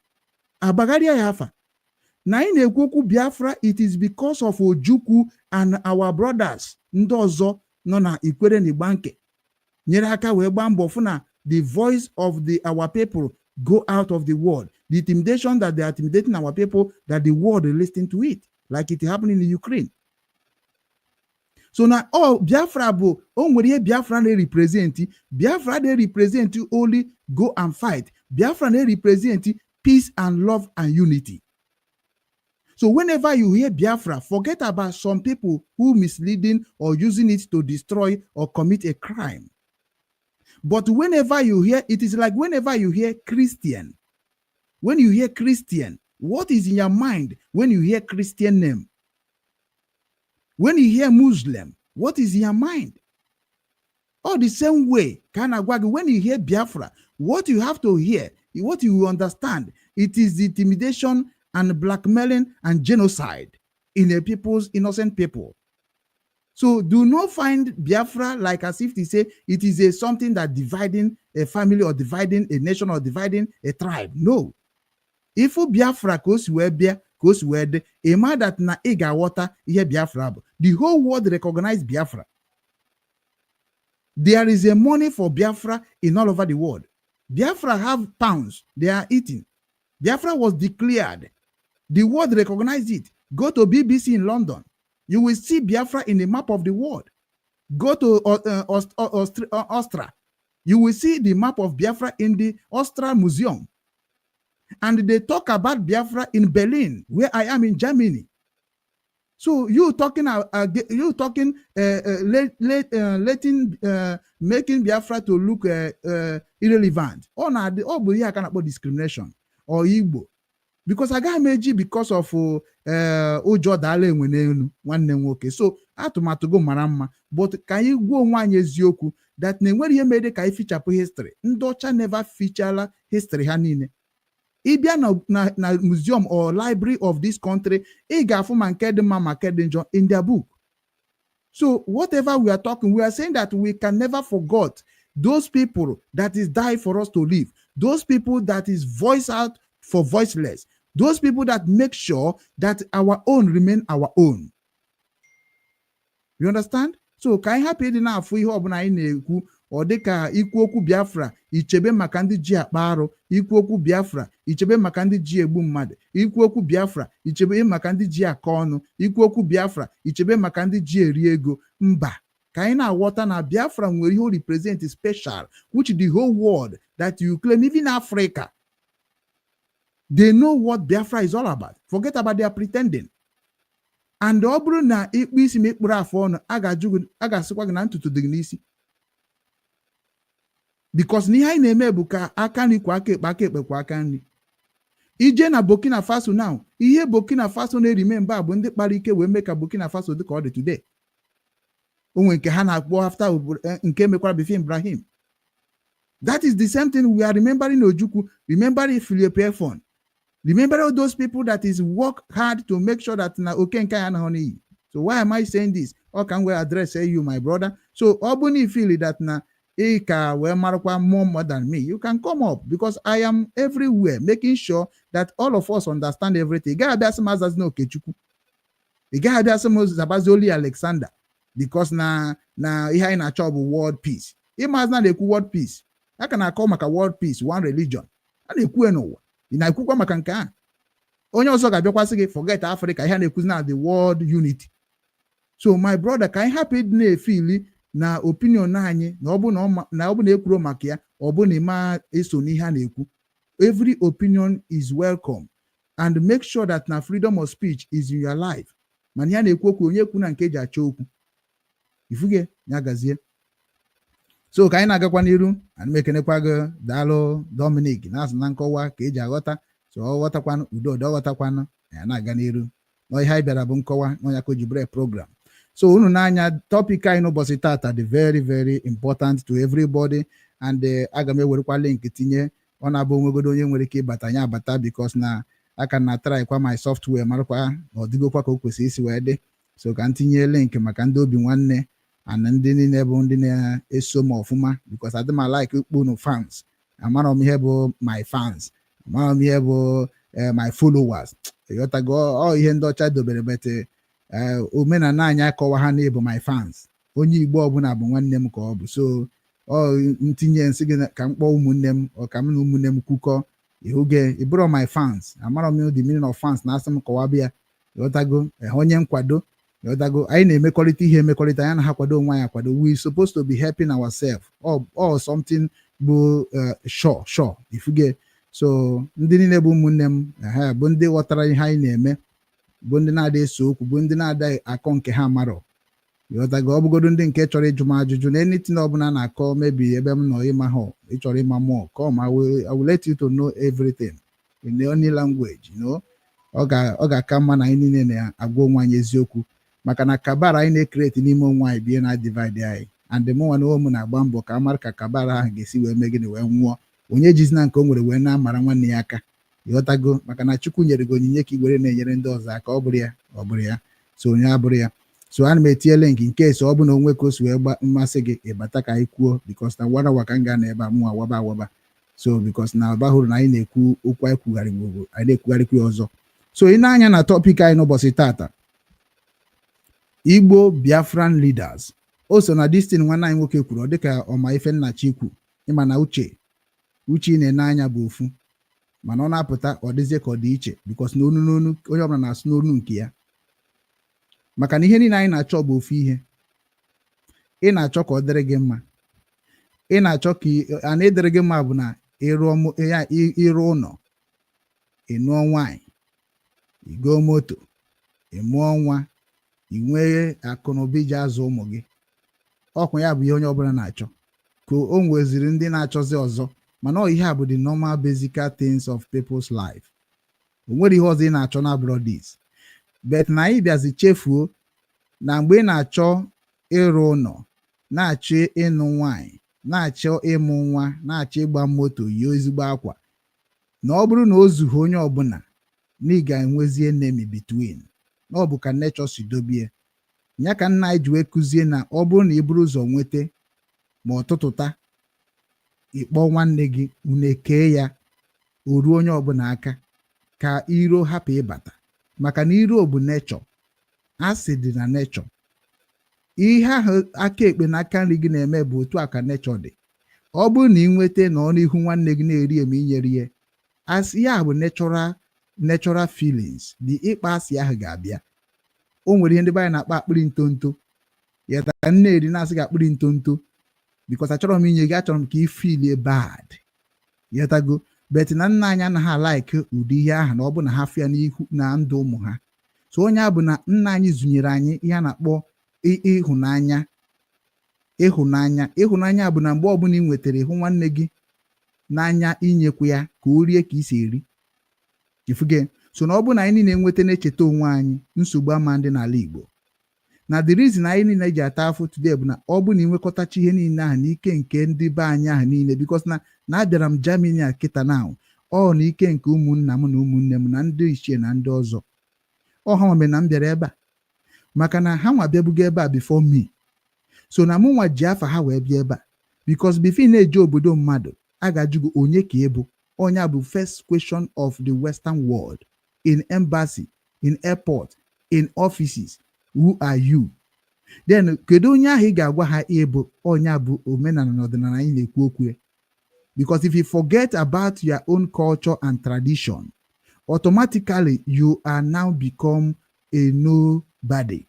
agbagharịa ya afa. Na anyị na-ekwu okwu Biafra, it is because of Ojukwu and our brothers ndị ọzọ nọ na Ikwere na Igbanke nyere aka wee gbaa mbọ fụ na the voice of the our people go out of the world. The intimidation that they are intimidating our people, that the world is listening to it, like it happened in the Ukraine. So na ọ Biafra bụ, o nwere ihe Biafra na-represent. Biafra na-represent only go and fight. Biafra na-represent peace and love and unity. So whenever you hear Biafra, forget about some people who misleading or using it to destroy or commit a crime. But whenever you hear, it is like whenever you hear Christian. When you hear Christian, what is in your mind when you hear Christian name? When you hear Muslim, what is in your mind? All the same way, kind of, when you hear Biafra, what you have to hear, what you will understand, it is the intimidation and blackmailing and genocide in a people's innocent people. So do not find Biafra like as if to say it is a something that dividing a family or dividing a nation or dividing a tribe. No. If Biafra ka o si wee bịa, ka o si wee dị, ịma that na ị ga-aghọta ihe Biafra bụ. The whole world recognize Biafra. There is a money for Biafra in all over the world. Biafra have pounds they are eating. Biafra was declared. The world recognized it. Go to BBC in London. You will see Biafra in the map of the world. Go to Austria. You will see the map of Biafra in the Austria Museum. And they talk about Biafra in Berlin, where I am in Germany. So you talking, let, letting, making Biafra to look irrelevant. Ọ na-adị, ọ bụ ihe aka na-akpọ discrimination or Igbo. Because agaghị m eji because of ụjọ daala enwe n'elu, nwanne m nwoke. So atụmatụ go mara mma, but ka anyị gwuo onwe anyị eziokwu that na enwere ihe mere ka anyị fichapụ history. Ndị ọcha never fichala history ha niile. Ị bịa na museum or library of this country, ị ga-afụ ma nke dị mma ma nke dị njọ in their book. So whatever we are talking, we are saying that we can never forget those people that is die for us to live, those people that is voice out for voiceless, those people that make sure that our own remain our own. You understand? So ka anyị hapụ ịdị na-afụ ihe ọbụla anyị na-ekwu, ọ dịka ikwu okwu Biafra, ichebe maka ndị ji akpa arụ, ikwu okwu Biafra, ichebe maka ndị ji egbu mmadụ, ikwu okwu Biafra, ichebe maka ndị ji akọ ọnụ, ikwu okwu Biafra, ichebe maka ndị ji eri ego. Mba, ka anyị na-aghọta na Biafra nwere ihe o represent special, which the whole world that you claim, even Africa, they know what Biafra is all about. Forget about their pretending. And ọ bụrụ na ịkpụ isi ma ịkpụrụ afụ ọnụ, a ga-ajụ gị, a ga-asịkwa gị na ntutu dị gị n'isi, because na ihe anyị na-eme bụ ka aka nri kwa aka ekpe, aka ekpe kwa aka nri. Ije na Burkina Faso now, ihe Burkina Faso na-erime mba bụ ndị kpara ike wee mee ka Burkina Faso dị ka ọ dị today. O nwere nke ha na-akpọ after nke mekwara before Ibrahim. That is the same thing we are remembering Ojukwu, remembering Philip Efon, remember all those people that is work hard to make sure that na oke nke anyị anaghị n'iyi. So why am I saying this? Ọ ka m wee address you, my brother. So ọ bụ na feel that na ị ka wee marakwa more than me, you can come up, because I am everywhere making sure that all of us understand everything. Ị gaghị abịa sị m azazi na Okechukwu, ị gaghị abịa sị m zabazi oli Alexander, because na ihe anyị na-achọ bụ world peace. Ịmazị na na-ekwu world peace, a ka na-akọ maka world peace, one religion a na-ekwu n'ụwa. Ị na-ekwukwa maka nke a, onye ọzọ ga-abịakwasị gị, forget Africa, ihe a na-ekwuzi na the world unity. So my brother, ka anyị hapụ ịdị na-efili na opinion anyị na ọ bụ na ọ bụ na ekwuro maka ya, ọ bụ na ịma eso n'ihe a na-ekwu. Every opinion is welcome, and make sure that na freedom of speech is in your life. Mana ya na-ekwu okwu, onye kwu na nke eji achọ okwu ifuge ya gazie. So ka anyị na-agakwa n'iru, ana m ekenekwa gị. Daalụ, Dominic, na-asị na nkọwa ka eji aghọta. So ọ ghọtakwanụ udo ọ ghọtakwanụ ya na-aga n'iru na ihe anyị bịara bụ nkọwa n'ọnya ka o ji bụrụ program. So unu n'anya, topic anyị n'ụbọchị tata dị very very important to everybody, and aga m ewerekwa link tinye. Ọ na-abụ onwegodo onye nwere ike ịbata, ya abata, because na aka na try kwa my software, marakwa na ọ dịgokwa ka o kwesịrị isi wee dị. So ka m tinye link maka ndị obi nwanne and ndị niile bụ ndị na-eso m ọfụma, because adị m like ikpo unu fans. Amara m ihe bụ my fans, amara m ihe bụ my followers. Ịghọtago? Ọ ihe ndị ọcha dobere bete omenala anyị akọwa ha na-ebu my fans. Onye Igbo ọbụla bụ nwanne m ka ọ bụ. So ọ ntinye nsị gị ka m kpọọ ụmụnne m, ọ ka m na ụmụnne m kwukọ ịhụge. Ịbụrụ my fans, amara m the meaning of fans na asị m kọwabịa. Ịghọtago? Onye nkwado. Ịghọtago? Anyị na-emekọrịta ihe emekọrịta, anyị anaghị akwado onwe anyị akwado. We supposed to be helping ourselves or something bụ sure sure ifuge. So ndị niile bụ ụmụnne m, ha bụ ndị ghọtara ihe anyị na-eme, bụ ndị na-ada ese okwu, bụ ndị na-ada akọ nke ha marọ. Ịghọtago? Ọ bụgodo ndị nke chọrọ ịjụ m ajụjụ na anything ọbụla na-akọ, mebi ebe m nọ ịma ha, ị chọrọ ịma more, come, I will let you to know everything in the only language. Ọ ga-aka mma na anyị niile na-agwa onwe anyị eziokwu, maka na cabal anyị na-ecreate n'ime onwe anyị bụ ihe na-adivide anyị. And mụnwa na onwe m na-agba mbọ ka a mara ka cabal ahụ ga-esi wee mee gịnị, wee nwụọ. Onye jizina nke o nwere wee na-amara nwanne ya aka. Ịghọtago? Maka na Chukwu nyere gị onyinye ka ị were na-enyere ndị ọzọ aka. Ọ bụrụ ya, ọ bụrụ ya. So onye abụrụ ya. So ana m etinye link nke so ọ bụ na onwe ka o si wee gba mmasị gị ịbata ka anyị kwuo, because na one hour ka m ga na ebe a mụnwa waba awaba. So because na ọba hụrụ na anyị na-ekwu okwu, anyị kwugharị gbogbo, anyị na-ekwugharịkwa ya ọzọ. So ị na-anya na topic anyị n'ụbọchị tata, Igbo Biafran leaders, o so na this thing nwanne anyị nwoke kwuru, ọ dịka ọma ife nnachi kwu. Ịma na uche uche ị na-ene anya bụ ofu, mana ọ na-apụta, ọ dịzie ka ọ dị iche, because n'onu n'onu onye ọbụla na-asụ n'onu nke ya, maka na ihe niile anyị na-achọ bụ ofu ihe. Ị na-achọ ka ọ dịrị gị mma, ị na-achọ ka a na-edere gị mma bụ na ịrụọ ya, ịrụ ụlọ, ị nụọ nwaanyị, igoo moto, ị mụọ nwa, ị nwee akụ na ụba iji azụ ụmụ gị. Ọkwa ya bụ ihe onye ọbụla na-achọ, ka o nweziri ndị na-achọzi ọzọ, mana ọ ihe a bụ the normal basic things of people's life. O nwere ihe ọzọ ị na-achọ na abụrọ this. But na anyị bịazi chefuo na mgbe ị na-achọ ịrụ ụlọ, na-achọ ịnụ nwaanyị, na-achọ ịmụ nwa, na-achọ ịgba moto, yie ezigbo akwa, na ọ bụrụ na o zughị onye ọbụla, na ị ga-enwezi enemy between. Na ọ bụ ka nature si dobie ya, ka nna anyị ji wee kụzie na ọ bụrụ na ị buru ụzọ nweta ma ọtụtụta, ịkpọ nwanne gị, unu ekee ya, o ruo onye ọbụla aka, ka iro hapụ ịbata, maka na iro bụ nature, asị dị na nature. Ihe ahụ aka ekpe na aka nri gị na-eme bụ otu a ka nature dị. Ọ bụrụ na ị nweta na ọ n'ihu nwanne gị na-eri eme inyere ya asị, ya bụ natural feelings dị, ịkpa asị ahụ ga-abịa. O nwere ihe ndị be anyị na-akpa akpịrị ntonto ya ta nne eri, na-asị gị akpịrị ntonto, because achọrọ m inye gị, achọrọ m ka ị feel bad yatago. But na nna anyị anaghị alike ụdị ihe ahụ, na ọ bụ na ha fịa n'ihu na ndụ ụmụ ha. So onye a bụ na nna anyị zụnyere anyị ihe a na-akpọ ịhụnanya. Ịhụnanya, ịhụnanya bụ na mgbe ọbụla ị nwetara, ịhụ nwanne gị n'anya, inyekwu ya ka o rie ka ị si eri ifuge. So na ọ bụ na anyị niile enweta na-echeta onwe anyị, nsogbu ama ndị n'ala Igbo. Na the reason anyị niile ji ata afụ today bụ na ọ bụ na ịnwekọtacha ihe niile ahụ n'ike nke ndị be anyị ahụ niile, because na abịara m Germany a kịta now, ọ na ike nke ụmụnna m na ụmụnne m na ndị ichie na ndị ọzọ, ọ ha nwa mere na m bịara ebe a, maka na ha nwa bịabugo ebe a before me. So na mụ nwa ji afa ha wee bịa ebe a, because before ị na-eje obodo mmadụ, a ga-ajụ gị onye ka ị bụ. Onye a bụ first question of the Western world, in embassy, in airport, in offices: who are you? Then kedu onye ahụ ị ga-agwa ha ịbụ? Onye a bụ omenala na ọdịnala anyị na-ekwu okwu ya, because if you forget about your own culture and tradition, automatically you are now become a nobody.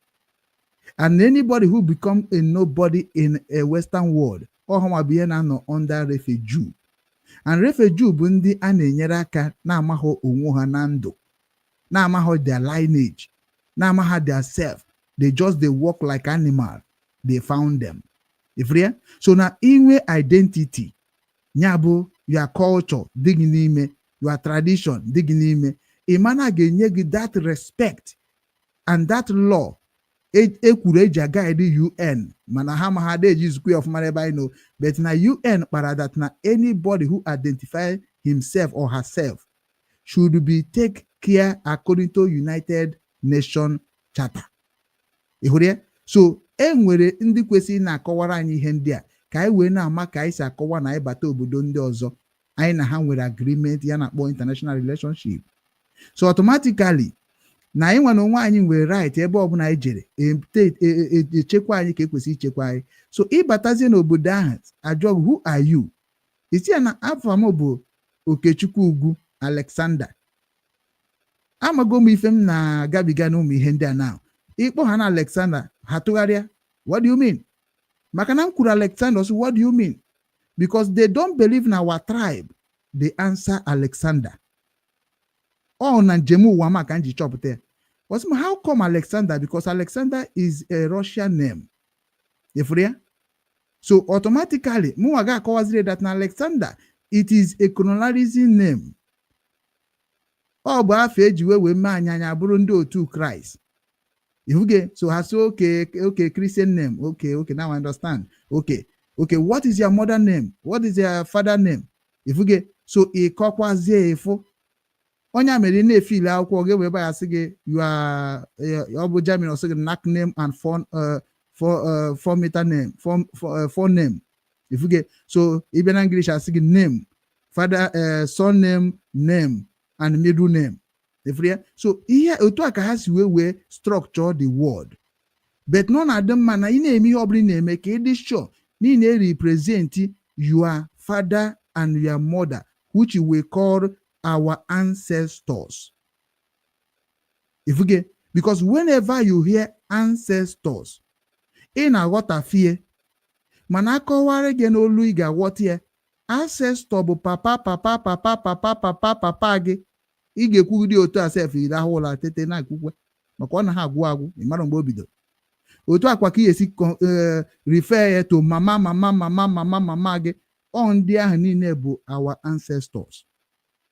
And anybody who become a nobody in a Western world, ọhanwa bụ ihe na-anọ under refugee. And refugee bụ ndị a na-enyere aka na-amaghị onwe ha na ndụ, na-amaghị their lineage, na-amaghị their self. They just dey work like animal they found them. Ifrie so na inwe identity ya bụ your culture dị gị n'ime, your tradition dị gị n'ime, ị mana ga-enye gị that respect and that law e kwuru eji agaghị UN, mana ha ma ha ada ejizikwa ya ọfụma n'ebe anyị nọ. But na UN kpara that na anybody who identify himself or herself should be take care according to United Nation Charter. Ị hụrụ ya? So e nwere ndị kwesịrị na-akọwara anyị ihe ndị a, ka anyị wee na-ama ka anyị si akọwa na anyị bata obodo ndị ọzọ anyị na ha nwere agreement ya na-akpọ international relationship. So automatically na anyị nwa na onwe anyị nwere right ebe ọbụla anyị jere, echekwa anyị ka ekwesị ichekwa anyị. So ịbatazie n'obodo ahụ, ajụọ gị, "Who are you?" Isi ya na afọ m bụ Okechukwu Ugwu Alexander. Amago m ife m na-agabiga n'ụmụ ihe ndị a. Na Ịkpọ ha na Alexander, ha tụgharịa, "What do you mean?" Maka na m kwuru Alexander, so "What do you mean?" Because they don't believe in our tribe. They answer Alexander. Ọ na njem ụwa ma ka m ji chọpụta ya. Ọsị m, "How come Alexander?" Because Alexander is a Russian name. Ifuru ya? So automatically mụnwa ga-akọwaziri that na Alexander, it is a colonialism name. Ọ bụ afọ eji wee mee anyị anya bụrụ ndị otu Kraịst. Ifuge? So ha sị, Okay, Christian name. Okay, now I understand. Okay, what is your mother name? What is your father name?" Ifuge? So ịkọkwazie ịfụ onye a mere ị na-efili akwụkwọ gị wee ya sị gị you are, ọ bụ Germany, ọ sị gị Nachname and four meter name, four name. Ifuge? So ị bịa na English, asị gị name, father, surname, name and middle name. Ifuru ya? So ihe otu a ka ha si wee structure the word. But nọ na-adị mma na ị na-eme ihe ọbụla ị na-eme ka ị dị sure na ị na-represent your father and your mother, which we call our ancestors. Ifuge? Because whenever you hear ancestors, ị na-aghọtafie, mana akọwara gị n'olu ị ga-aghọta ya. Ancestor bụ papa, papa, papa, papa, papa, papa gị. Ị ga-ekwugide otu a sef, iri ahụ ụla tete na-ekwukwe maka ọ na ha agwụ agwụ. Ị mara mgbe o bidoro. Otu akwa ka ị esi refer ya to mama, mama, mama, mama, mama gị. Ọ ndị ahụ niile bụ our ancestors.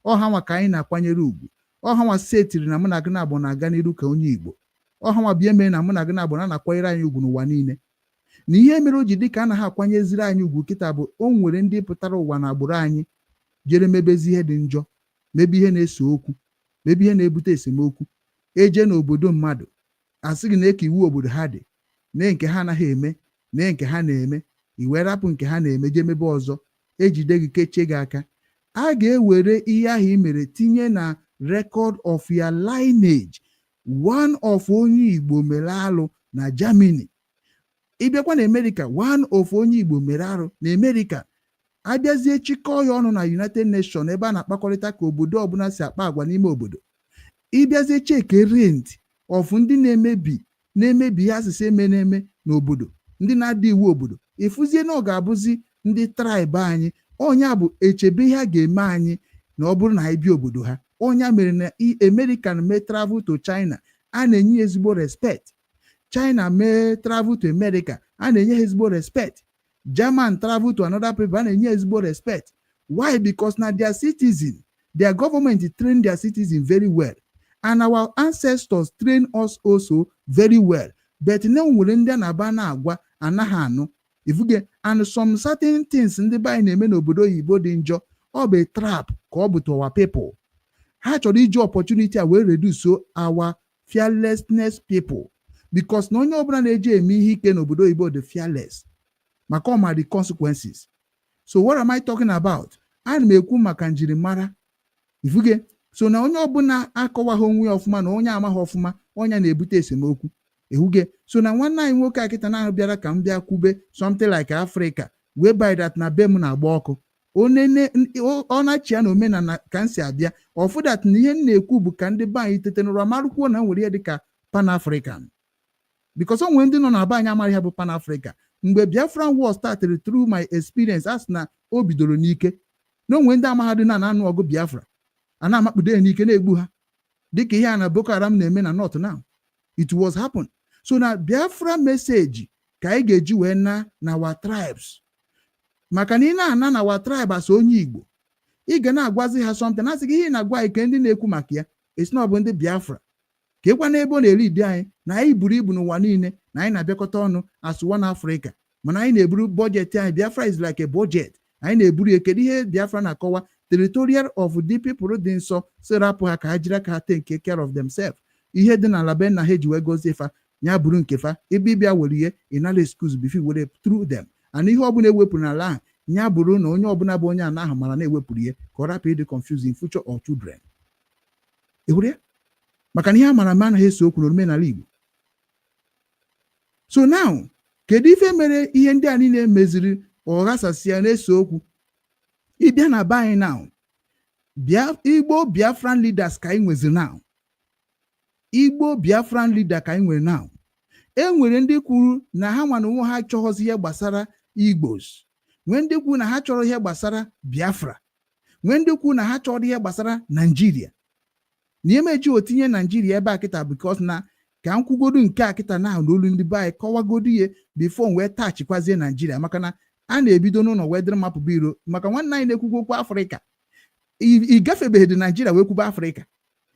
Ọ ha nwa ka anyị na-akwanyere ugwu. Ọ ha nwa setiri na mụ na gị na-abụ na-aga n'iru ka onye Igbo. Ọ ha nwa bịa mee na mụ na gị na-abụ na na-akwanyere anyị ugwu n'ụwa niile. Na ihe mere o ji dị ka anaghị akwanyeziri anyị ugwu kịta bụ o nwere ndị pụtara ụwa na agbụrụ anyị jere mebezi ihe dị njọ, mebe ihe na-ese okwu, mebe ihe na-ebute esemokwu. Eje n'obodo mmadụ, asị gị na eke iwu obodo ha dị nee, nke ha anaghị eme, nee nke ha na-eme. I wee rapụ nke ha na-eme jee mebe ọzọ, ejide gị, kechie gị aka. A ga-ewere ihe ahụ i mere tinye na record of your lineage. One of onye Igbo mere alụ na Germany. Ịbịakwa na America, one of onye Igbo mere arụ na America. Abịazie chịkọọ ya ọnụ na United Nations, ebe a na-akpakọrịta ka obodo ọbụla si akpa agwa n'ime obodo. Ịbịazie check rate of ndị na-emebi ihe asịsị eme na-eme n'obodo, ndị na-adị iwu obodo, ịfụzie na ọ ga-abụzi ndị tribe anyị. Onye bụ echebe ihe a ga-eme anyị na ọ bụrụ na anyị bịa obodo ha. Onye mere na American mee travel to China, a na-enye ya ezigbo respect. China mee travel to America, a na-enye ha ezigbo respect. German travel to another people, a na-enye ya ezigbo respect. Why? Because na their citizen, their government train their citizen very well, and our ancestors train us also very well. But na nwere ndị a na-aba na-agwa anaghị anụ. Ifuge? And some certain things ndị be anyị na-eme n'obodo oyibo dị njọ. Ọ bụ a trap ka ọ bụ to our people. Ha chọrọ iji opportunity a wee reduce our fearlessness people, because na onye ọbụla na-eji eme ihe ike n'obodo oyibo dị fearless, maka ọ ma the consequences. So what am I talking about? Ana m ekwu maka njirimara. Ifuge? So na onye ọbụla akọwaghị onwe ya ọfụma na onye amaghị ọfụma, ọnya na-ebute esemokwu. Ehuge? So na nwanne anyị nwoke a kịta na bịara ka m bịa kwube something like Africa, wee by that na be m na-agba ọkụ. Onene ọ na-achị ya na omenala ka m si abịa ọfụ that na ihe m na-ekwu bụ ka ndị be anyị tete n'ụra, marụkwuo na nwere ihe dịka Pan African, because o nwere ndị nọ na be anyị amaghị ha bụ Pan Africa. Mgbe Biafran war started, through my experience, a sị na o bidoro n'ike na onwe ndị amaghadị na na-anụ ọgụ Biafra, a na-amakpudo ya n'ike, na-egbu ha, dịka ihe a na Boko Haram na-eme na North. Now it was happen. So na Biafra message ka anyị ga-eji wee na our tribes, maka na ị na-ana na our tribe as onye Igbo, ị ga na-agwazi ha something, na-asị gị ihe ị na-agwa anyị ka ndị na-ekwu maka ya esi na ọ bụ ndị Biafra ka ịkwa n'ebe ọ na-eri idi anyị na anyị buru ibu n'ụwa niile, na anyị na-abịakọta ọnụ as one Africa, mana anyị na-eburu budget anyị. Biafra is like a budget anyị na-eburu ya. Kedu ihe Biafra na-akọwa? Territorial of the people dị nsọ, si rapụ ha ka ha jiri aka ha take care of themselves. Ihe dị n'ala be nna ha eji wee gozie fa, ya bụrụ nke fa. Ebe ịbịa were ihe ịnara excuse before were through them, and ihe ọbụla ewepụrụ n'ala ahụ, ya bụrụ na onye ọbụla bụ onye ala ahụ mara na-ewepụrụ ihe, ka ọ rapụ ịdị confusing future of children. Ị hụrụ ya? Maka na ihe a mara ama anaghị ese okwu n'omenala Igbo. So now, kedu ife mere ihe ndị a niile meziri ọghasasịa na-ese okwu? Ịbịa na be anyị now, bịa Igbo Biafran leaders ka anyị nwezi now. Igbo Biafran leader ka anyị nwere now. E nwere ndị kwuru na ha nwa na onwe ha achọghọzi ihe gbasara Igbos, nwee ndị kwuru na ha chọrọ ihe gbasara Biafra, nwee ndị kwuru na ha chọrọ ihe gbasara Naijiria. Na ihe meji otinye Naijiria ebe a kịta, because na ka m kwugodu nke a kịta na n'olu ndị be anyị, kọwagodu ihe before wee tachikwazie Naijiria, maka na a na-ebido n'ụlọ wee dịrị mapụba iro. Maka nwanne anyị na-ekwukwu okwu Afrịka, ị gafebeghị dị Naijiria wee kwuba Afrịka,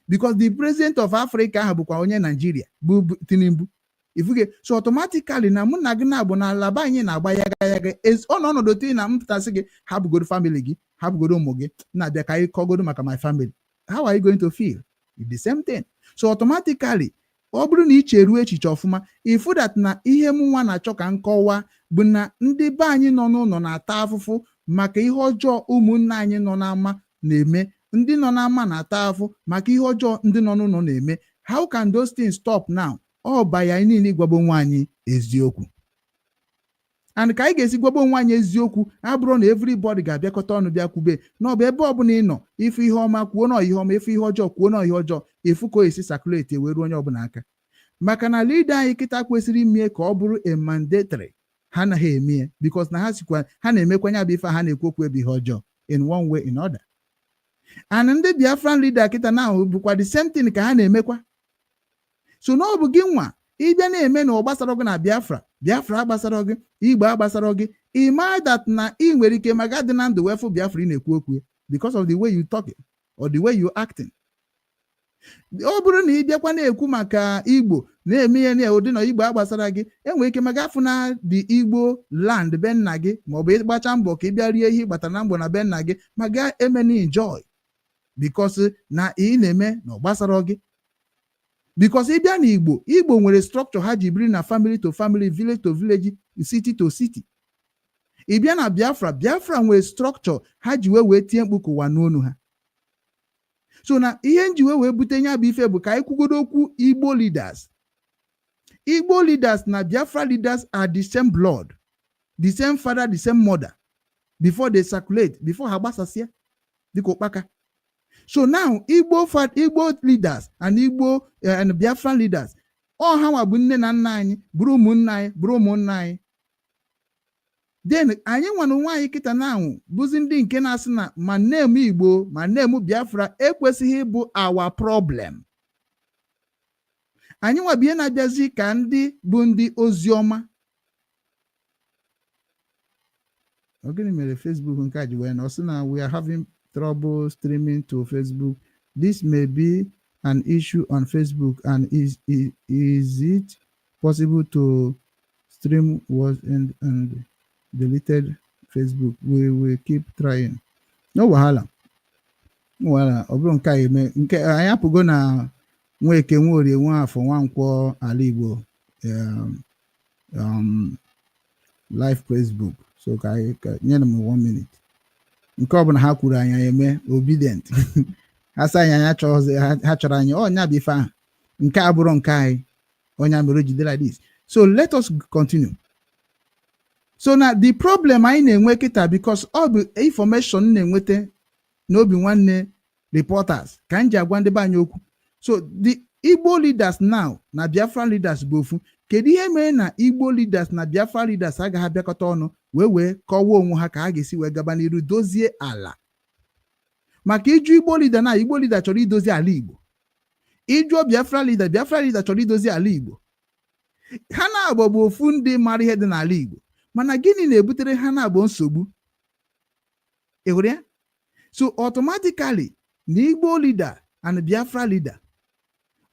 because the president of Africa ahụ bụkwa onye Naijiria, bụ Tinubu. Ifuge, so automatically na mụ na gị na-abụ na alaba anyị na-agba yaga yaga. Ọ nọ ọnọdụ otu na mpụtasị gị, hapụgodo family gị, hapụgodo ụmụ gị, na-abịa ka anyị kọgodo maka my family. How are you going to feel? It's the same thing. So automatically, ọ bụrụ na ị cheruo echiche ọfụma, ifu that na ihe m nwa na-achọ ka m kọwaa bụ na ndị be anyị nọ n'ụlọ na-ata afụfụ maka ihe ọjọọ ụmụnne anyị nọ n'ama na-eme. Ndị nọ n'ama na-ata afụ maka ihe ọjọọ ndị nọ n'ụlọ na-eme. How can those things stop now? Ọ banye anyị niile ịgwagbo onwe anyị eziokwu. And ka anyị ga-esi gwagbo onwe anyị eziokwu abụrụ na everybody ga-abịakọta ọnụ bịa kwube na ọ bụ ebe ọbụla ị nọ, ifu ihe ọma, kwuo na ihe ọma, ifu ihe ọjọọ, kwuo na ihe ọjọọ. Efu ka o esi circulate wee ruo onye ọbụla aka. Maka na leader anyị kịta kwesịrị ime ka ọ bụrụ a mandatory, ha anaghị eme ya, because na ha sikwa ha na-emekwa ya bụ ife ha na-ekwu okwu ebe ihe ọjọọ in one way in other. And ndị Biafran leader kịta na bụkwa the same thing ka ha na-emekwa. So na ọ bụ gị nwa ịbịa na-eme na ọ gbasara gị na Biafra, Biafra agbasara gị, Igbo agbasara gị, ị that na ị nwere ike maka dị na ndụ wee fụ Biafra ị na-ekwu okwu, because of the way you talking or the way you acting. Ọ bụrụ na ị bịakwa na-ekwu maka Igbo, na-eme ihe na ụdị na Igbo agbasara gị, enwere ike maka afụ na the Igbo land be nna gị, maọbụ ịgbacha mbọ ka ị bịa rie ihe ị gbatara na mbọ na be nna gị, ma gaa emena enjoy, because na ị na-eme na ọ gbasara gị. Because ị bịa n'Igbo, Igbo nwere structure ha ji biri na family to family, village to village, city to city. Ị bịa na Biafra, Biafra nwere structure ha ji wee tie mkpu ka ụwa n'onu ha. So na ihe nji wee bute ya bụ ife bụ ka anyị kwugodo okwu Igbo leaders. Igbo leaders na Biafra leaders are the same blood, the same father, the same mother, before they circulate, before ha gbasasịa dịka ụkpaka. So now, Igbo leaders and Igbo and Biafran leaders, ọ ha nwa bụ nne na nna anyị, bụrụ ụmụnne anyị, bụrụ ụmụnna anyị. Then anyị nwana onwe anyị kịta na anwụ bụzi ndị nke na-asị na ma name Igbo ma name Biafra ekwesịghị ịbụ our problem. Anyị nwa bụ ihe na-abịazi ka ndị bụ ndị ozi ọma. Ọ gịnị mere Facebook nke a ji wee na ọ sị na we are having trouble streaming to Facebook? This may be an issue on Facebook, and is it possible to stream was and deleted Facebook? We will keep trying. No wahala, no wahala. Ọ bụrụ nke a eme nke anyị apụgo na Nweke, Nworie, Nwaafọ, Nwankwọ, ala Igbo live Facebook. So ka anyị ka nyere m one minute. Nke ọbụla ha kwuru, anyị eme obedient. Ha sị anyị, anyị achọghịzị ha chọrọ anyị ọ nya bụ ife ahụ. Nke a bụrụ nke anyị, onye mere o jide like this. So let us continue. So na the problem anyị na-enwe kịta, because ọ bụ information na-enweta n'obi nwanne reporters ka m ji agwa ndị be anyị okwu. So the Igbo leaders now na Biafran leaders bụ ofu. Kedu ihe mere na Igbo leaders na Biafra leaders agaghị abịakọta ọnụ wee kọwaa onwe ha ka ha ga-esi wee gaba n'iru dozie ala? Maka ịjụ Igbo leader, na Igbo leader chọrọ idozi ala Igbo. Ịjụọ Biafra leader, Biafra leader chọrọ idozi ala Igbo. Ha na-abụ bụ ofu ndị mara ihe dị n'ala Igbo, mana gịnị na-ebutere ha na-abụ nsogbu? Ị hụrụ ya? So automatically na Igbo leader and Biafra leader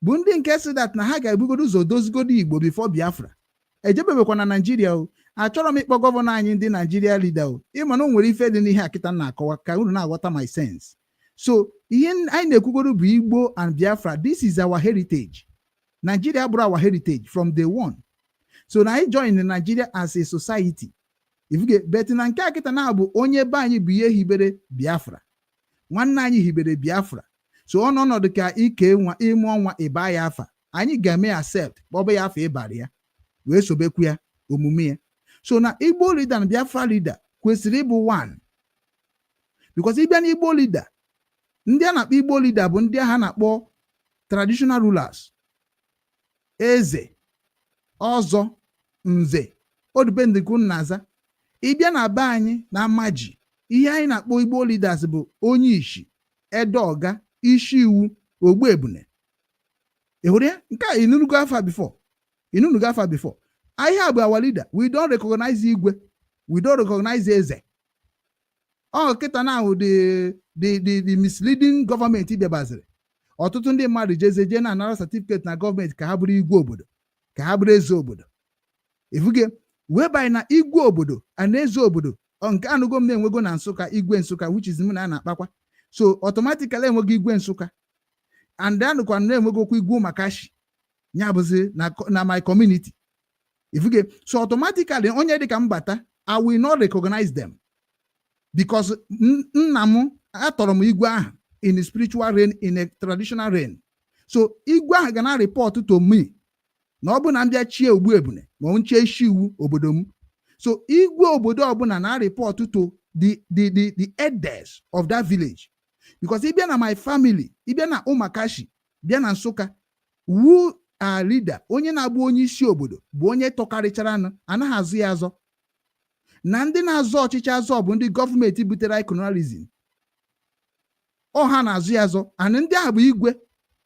bụ ndị nke si that na ha ga-ebugodo ụzọ dozigodo Igbo before Biafra. Ejebebekwa na Naijiria o. Achọrọ m ịkpọ governor anyị ndị Naijiria leader o. Ịma na o nwere ife dị n'ihe a kịta na-akọwa ka unu na-aghọta my sense. So ihe anyị na-ekwugoro bụ Igbo and Biafra. This is our heritage. Nigeria bụrụ our heritage from day one. So na anyị join Nigeria as a society, if you get. But na nke a kịta na-abụ onye be anyị bụ ihe hibere Biafra, nwanne anyị hibere Biafra. So ọ nọ ọnọdụ ka ike nwa ịmụ ọnwa ịba ya afa, anyị ga-eme accept, kpọba ya afa ịbara ya, wee sobekwu ya omume ya. So na Igbo leader na Biafra leader kwesịrị ịbụ one, because ịbịa na Igbo leader, ndị a na-akpọ Igbo leader bụ ndị agha na-akpọ traditional rulers, eze, Ọzọ, nze, odipendịkwu na-aza. Ịbịa na be anyị na Amaji, ihe anyị na-akpọ Igbo leaders bụ onye ishi, edeọga, isi iwu, ogbu ebune. Ị hụrụ ya? Nke a, ịnụnugo afa before? Ịnụnugo afa before? Ahịa bụ our leader. We don't recognize igwe, we don't recognize eze. Ọ kịta na ahụ the misleading gọọmenti bịabaziri, ọtụtụ ndị mmadụ jeze jee na-anara certificate na gọọmenti ka ha bụrụ igwe obodo, ka ha bụrụ eze obodo. Ifuge wee banye na igwe obodo na eze obodo. Ọ nke anụgo m na-enwego na Nsụka, igwe Nsụka, which is m na a na-akpakwa. So automatically enwego igwe Nsụka, and anụkwa na-enwegokwa igwe Ụmakashi, ya bụzi na my community. Ifuge, so automatically onye dịka mbata, I will not recognize them because nna m atọrọ m igwe ahụ in a spiritual reign, in a traditional reign. So igwe ahụ ga na report to me na ọ bụ na m bịa chie ogbu ebune ma ọ nchie isi iwu obodo m. So igwe obodo ọbụla na report to the elders of that village, because ị bịa na my family, ị bịa na Ụmakashi, bịa na Nsụka, who are leader, onye na-abụ onye isi obodo bụ onye tọkarịchara anụ, anaghị azụ ya azọ. Na ndị na-azọ ọchịchị azọ bụ ndị gọọmenti butere colonialism. Ọ ha na-azụ ya azọ, and ndị ahụ bụ igwe.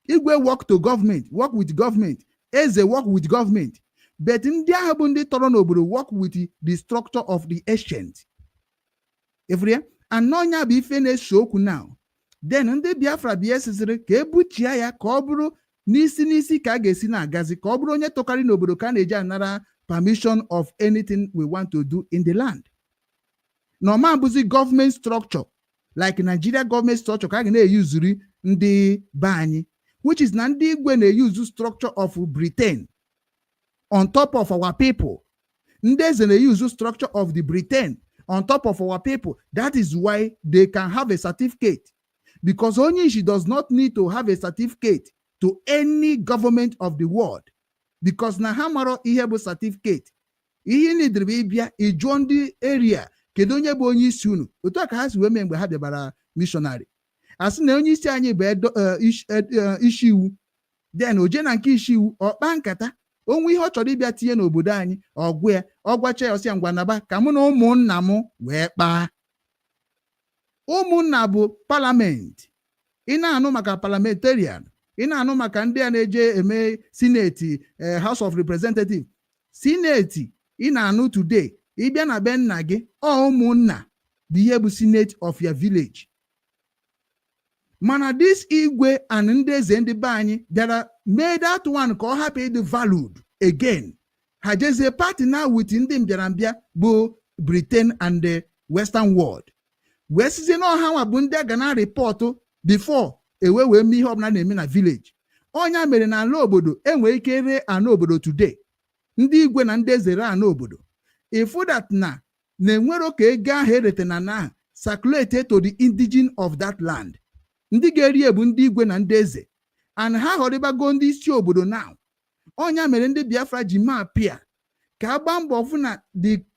Igwe work to government, work with government. Eze work with government, but ndị ahụ bụ ndị tọrọ n'obodo work with the structure of the ancient. Ifuru ya anọ ya bụ ife na-ese okwu now. Then ndị Biafra bịa esiziri ka ebuchie ya ka ọ bụrụ n'isi n'isi ka a ga-esi na-agazi, ka ọ bụrụ onye tọkarị n'obodo ka a na-eji anara permission of anything we want to do in the land. Na ọma bụzi gọọmenti structure like Nigeria gọọmenti structure ka a ga na-eyuzuri ndị be anyị, which is na ndị igwe na-eyuzu structure of Britain on top of our people. Ndị eze na-eyuzu structure of the Britain on top of our people. That is why they can have a certificate, because onye isi does not need to have a certificate to any government of the world, because na ha mara ihe bụ certificate. Ihe nidiri bụ ịbịa ịjụọ ndị area, kedu onye bụ onye isi unu? Otu a ka ha si wee mee mgbe ha bịabara missionary, a sị na onye isi anyị bụ isi iwu. Then o jee na nke isi iwu, ọkpa nkata onwe ihe ọ chọrọ ịbịa tinye n'obodo anyị, ọgwụ ya, ọ gwacha ya, ọsịa, ngwa, naba ka mụ na ụmụnna m wee kpaa. Ụmụnna bụ parliament. Ị na-anụ maka parliamentarian, ị na-anụ maka ndị a na-eje eme senate, House of Representative, senate ị na-anụ today. Ịbịa na be nna gị, ọ ụmụnna bụ ihe bụ senate of your village. Mana this igwe and ndị eze ndị be anyị bịara mee that one ka ọ hapụ ịdị valued again. Ha jezie party now with ndị mbịarambịa bụ Britain and the Western world, wee sizie na ọha nwa bụ ndị a ga na report before ewe wee mee ihe ọbụla na-eme na village. Ọnya mere na ala obodo enwere ike ree ana obodo today, ndị igwe na ndị eze ree ana obodo, ifu that na na-enwero ka ego ahụ erete na na ahụ circulate to the indigene of that land. Ndị ga-eri ebu ndị igwe na ndị eze, and ha họrịbago ndị isi obodo now. Ọnya mere ndị Biafra ji mapịa ka a gbaa mbọ fụ na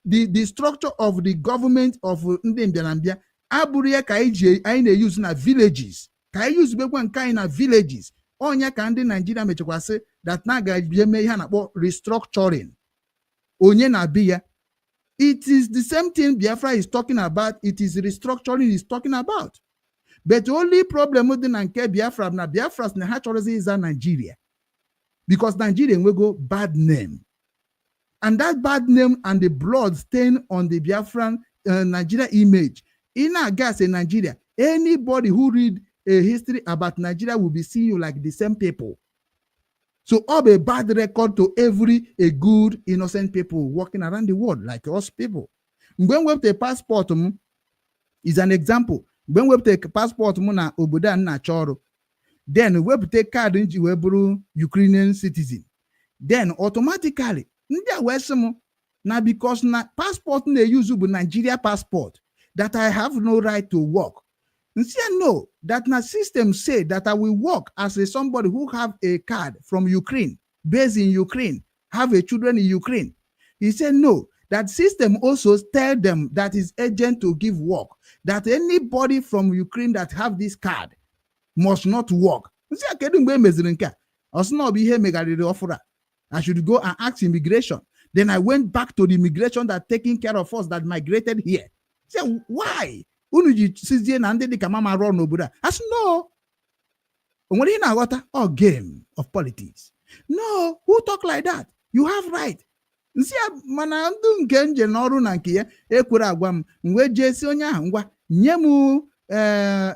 the structure of the government of ndị mbịarambịa abụrụ ya ka anyị ji anyị na-eyuzu na villages, ka anyị yuzubekwa nke anyị na villages. Ọnya ka ndị Naijiria mechakwasị that na ga-eje mee ihe a na-akpọ restructuring. Onye na-abịa ya, it is the same thing Biafra is talking about. It is restructuring is talking about, but only problem dị na nke Biafra bụ na Biafra sị na ha chọrọzi ịza Nigeria, because Nigeria enwego bad name, and that bad name and the blood stain on the Biafran Nigeria image. Ị na-aga as a Nigeria, anybody who read a history about Nigeria will be seeing you like the same people. So all a bad record to every a good innocent people walking around the world like us people. Mgbe m wepụta passport m is an example. Mgbe m wepụta passport m na obodo a m na-achọ ọrụ, then wepụta kaadị m ji wee bụrụ Ukrainian citizen, then automatically ndị a wee sị m na because na passport na-eyuzu bụ Nigeria passport, that I have no right to work. Nsị ya no, that na system say that I will work as a somebody who have a card from Ukraine, based in Ukraine, have a children in Ukraine. He said no, that system also tell them that is agent to give work, that anybody from Ukraine that have this card must not work. Nsị ya kedu mgbe e meziri nke a? Ọ sị na ọ bụ ihe megharịrị ọfụrụ a. I should go and ask immigration. Then I went back to the immigration that taking care of us that migrated here. Say, why unu ji sizie na ndị dịka mama rụọ n'obodo a? Asị no, o nwere ihe na-aghọta ọ game of politics. No, who talk like that? You have right. Nsị ya, mana ndị nke nje n'ọrụ na nke ya ekwere agwa m. M wee jee si onye ahụ, ngwa, nye m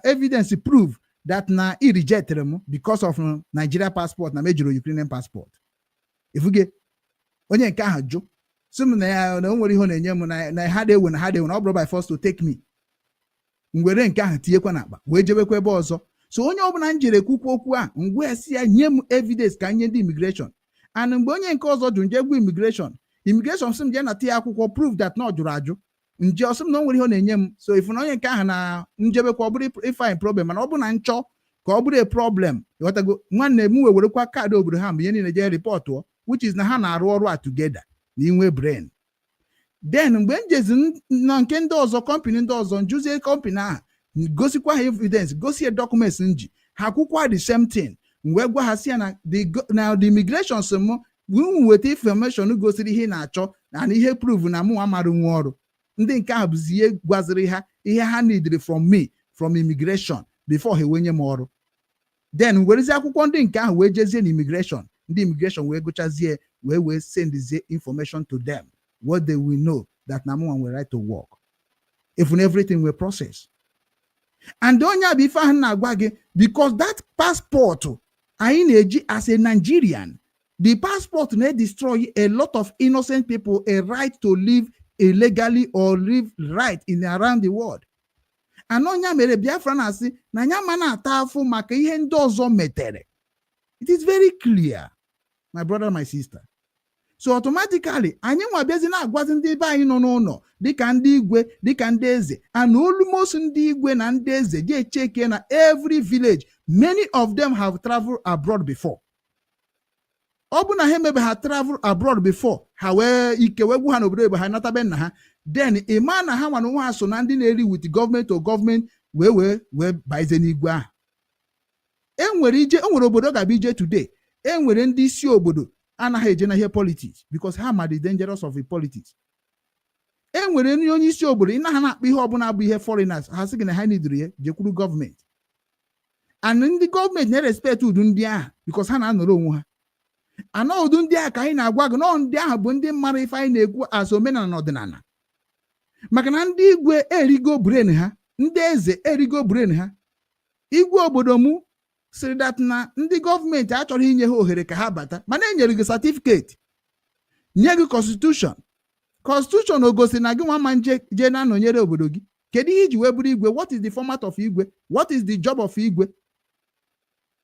evidence, prove that na i rejected m because of Nigeria passport, na m ejiri Ukrainian passport. Ifuge onye nke ahụ jụ, sị m na ya na o nwere ihe ọ na-enye m na ha na-ewe na ọ bụrụ by force to take me. M were nke ahụ tinyekwa n'akpa wee jebekwa ebe ọzọ. So onye ọbụla m jere kwukwu okwu a, ngwa, si ya nye m evidence ka nye ndị immigration. And mgbe onye nke ọzọ jụ nje gwa immigration, immigration sị m jee nata ya akwụkwọ proof that na ọ jụrụ ajụ nje. Ọsị m na o nwere ihe ọ na-enye m. So ifu na onye nke ahụ na njebekwa, ọ bụrụ ifine problem, mana ọ bụ na nchọ ka ọ bụrụ a problem. Ịghọtago, nwanne m? Wee werekwa kaadị obodo ha mgbe ihe niile jee reportụọ, which is na ha na-arụ ọrụ a together na inwe brain. Then mgbe m jezi na nke ndị ọzọ, company ndị ọzọ, njuzie company ahụ, gosikwa ha evidence, gosi ya documents m ji ha, kwukwa the same thing. M wee gwa ha si ya na the immigration sị m unu weta information gosiri ihe ị na-achọ na ihe prove na mụ amara nwa ọrụ. Ndị nke ahụ bụzi ihe gwaziri ha ihe ha needed from me, from immigration, before ha enwenye m ọrụ. Then werezie akwụkwọ ndị nke ahụ wee jezie na immigration. Ndị immigration wee gụchazie, wee sendizie information to them, what they will know that na mụnwa nwere right to work. If everything will process and onye a bụ ife ahụ na-agwa gị, because that passport anyị na-eji as a Nigerian, the passport na-destroy a lot of innocent people a right to live illegally or live right in around the world. And onye mere Biafra na-asị na ya ma na-ata afụ maka ihe ndị ọzọ metere. It is very clear, my brother, my sister. So automatically anyị nwa bịazi na-agwazi ndị be anyị nọ n'ụlọ, dịka ndị igwe, dịka ndị eze, and almost ndị igwe na ndị eze ji echeke na every village, many of them have traveled abroad before. Ọ bụ na ha emebe ha travel abroad before, ha wee ike wee gwu ha n'obodo ebe ha natabe nna ha. Then ịma na ha nwa na onwe ha so na ndị na-eri with gọọmenti to gọọmenti wee baize n'igwe ahụ. E nwere ije, e nwere obodo ga-abịa ije today, e nwere ndị isi obodo anaghị eje na ihe politics because ha ma the dangerous of the politics. E nwere ndị onye isi obodo ị naghị na-akpọ ihe ọbụla bụ ihe foreigners, ha sị gị na ha nidiri ya, jekwuru gọọmenti. And ndị gọọmenti na-respect udu ndị ahụ because ha na-anọrọ onwe ha anọ. Udu ndị ahụ ka anyị na-agwa gị nọọ, ndị ahụ bụ ndị mara ife anyị na-ekwu as omenala na ọdịnala, maka na ndị igwe erigo brain ha, ndị eze erigo brain ha. Igwe obodo mụ sịrị that na ndị gọọmenti achọrọ inye ha ohere ka ha bata, mana e nyere gị certificate, nye gị constitution. Constitution o gosi na gị nwa ma nje jee na-anọnyere obodo gị? Kedu ihe iji wee bụrụ igwe? What is the format of igwe? What is the job of igwe?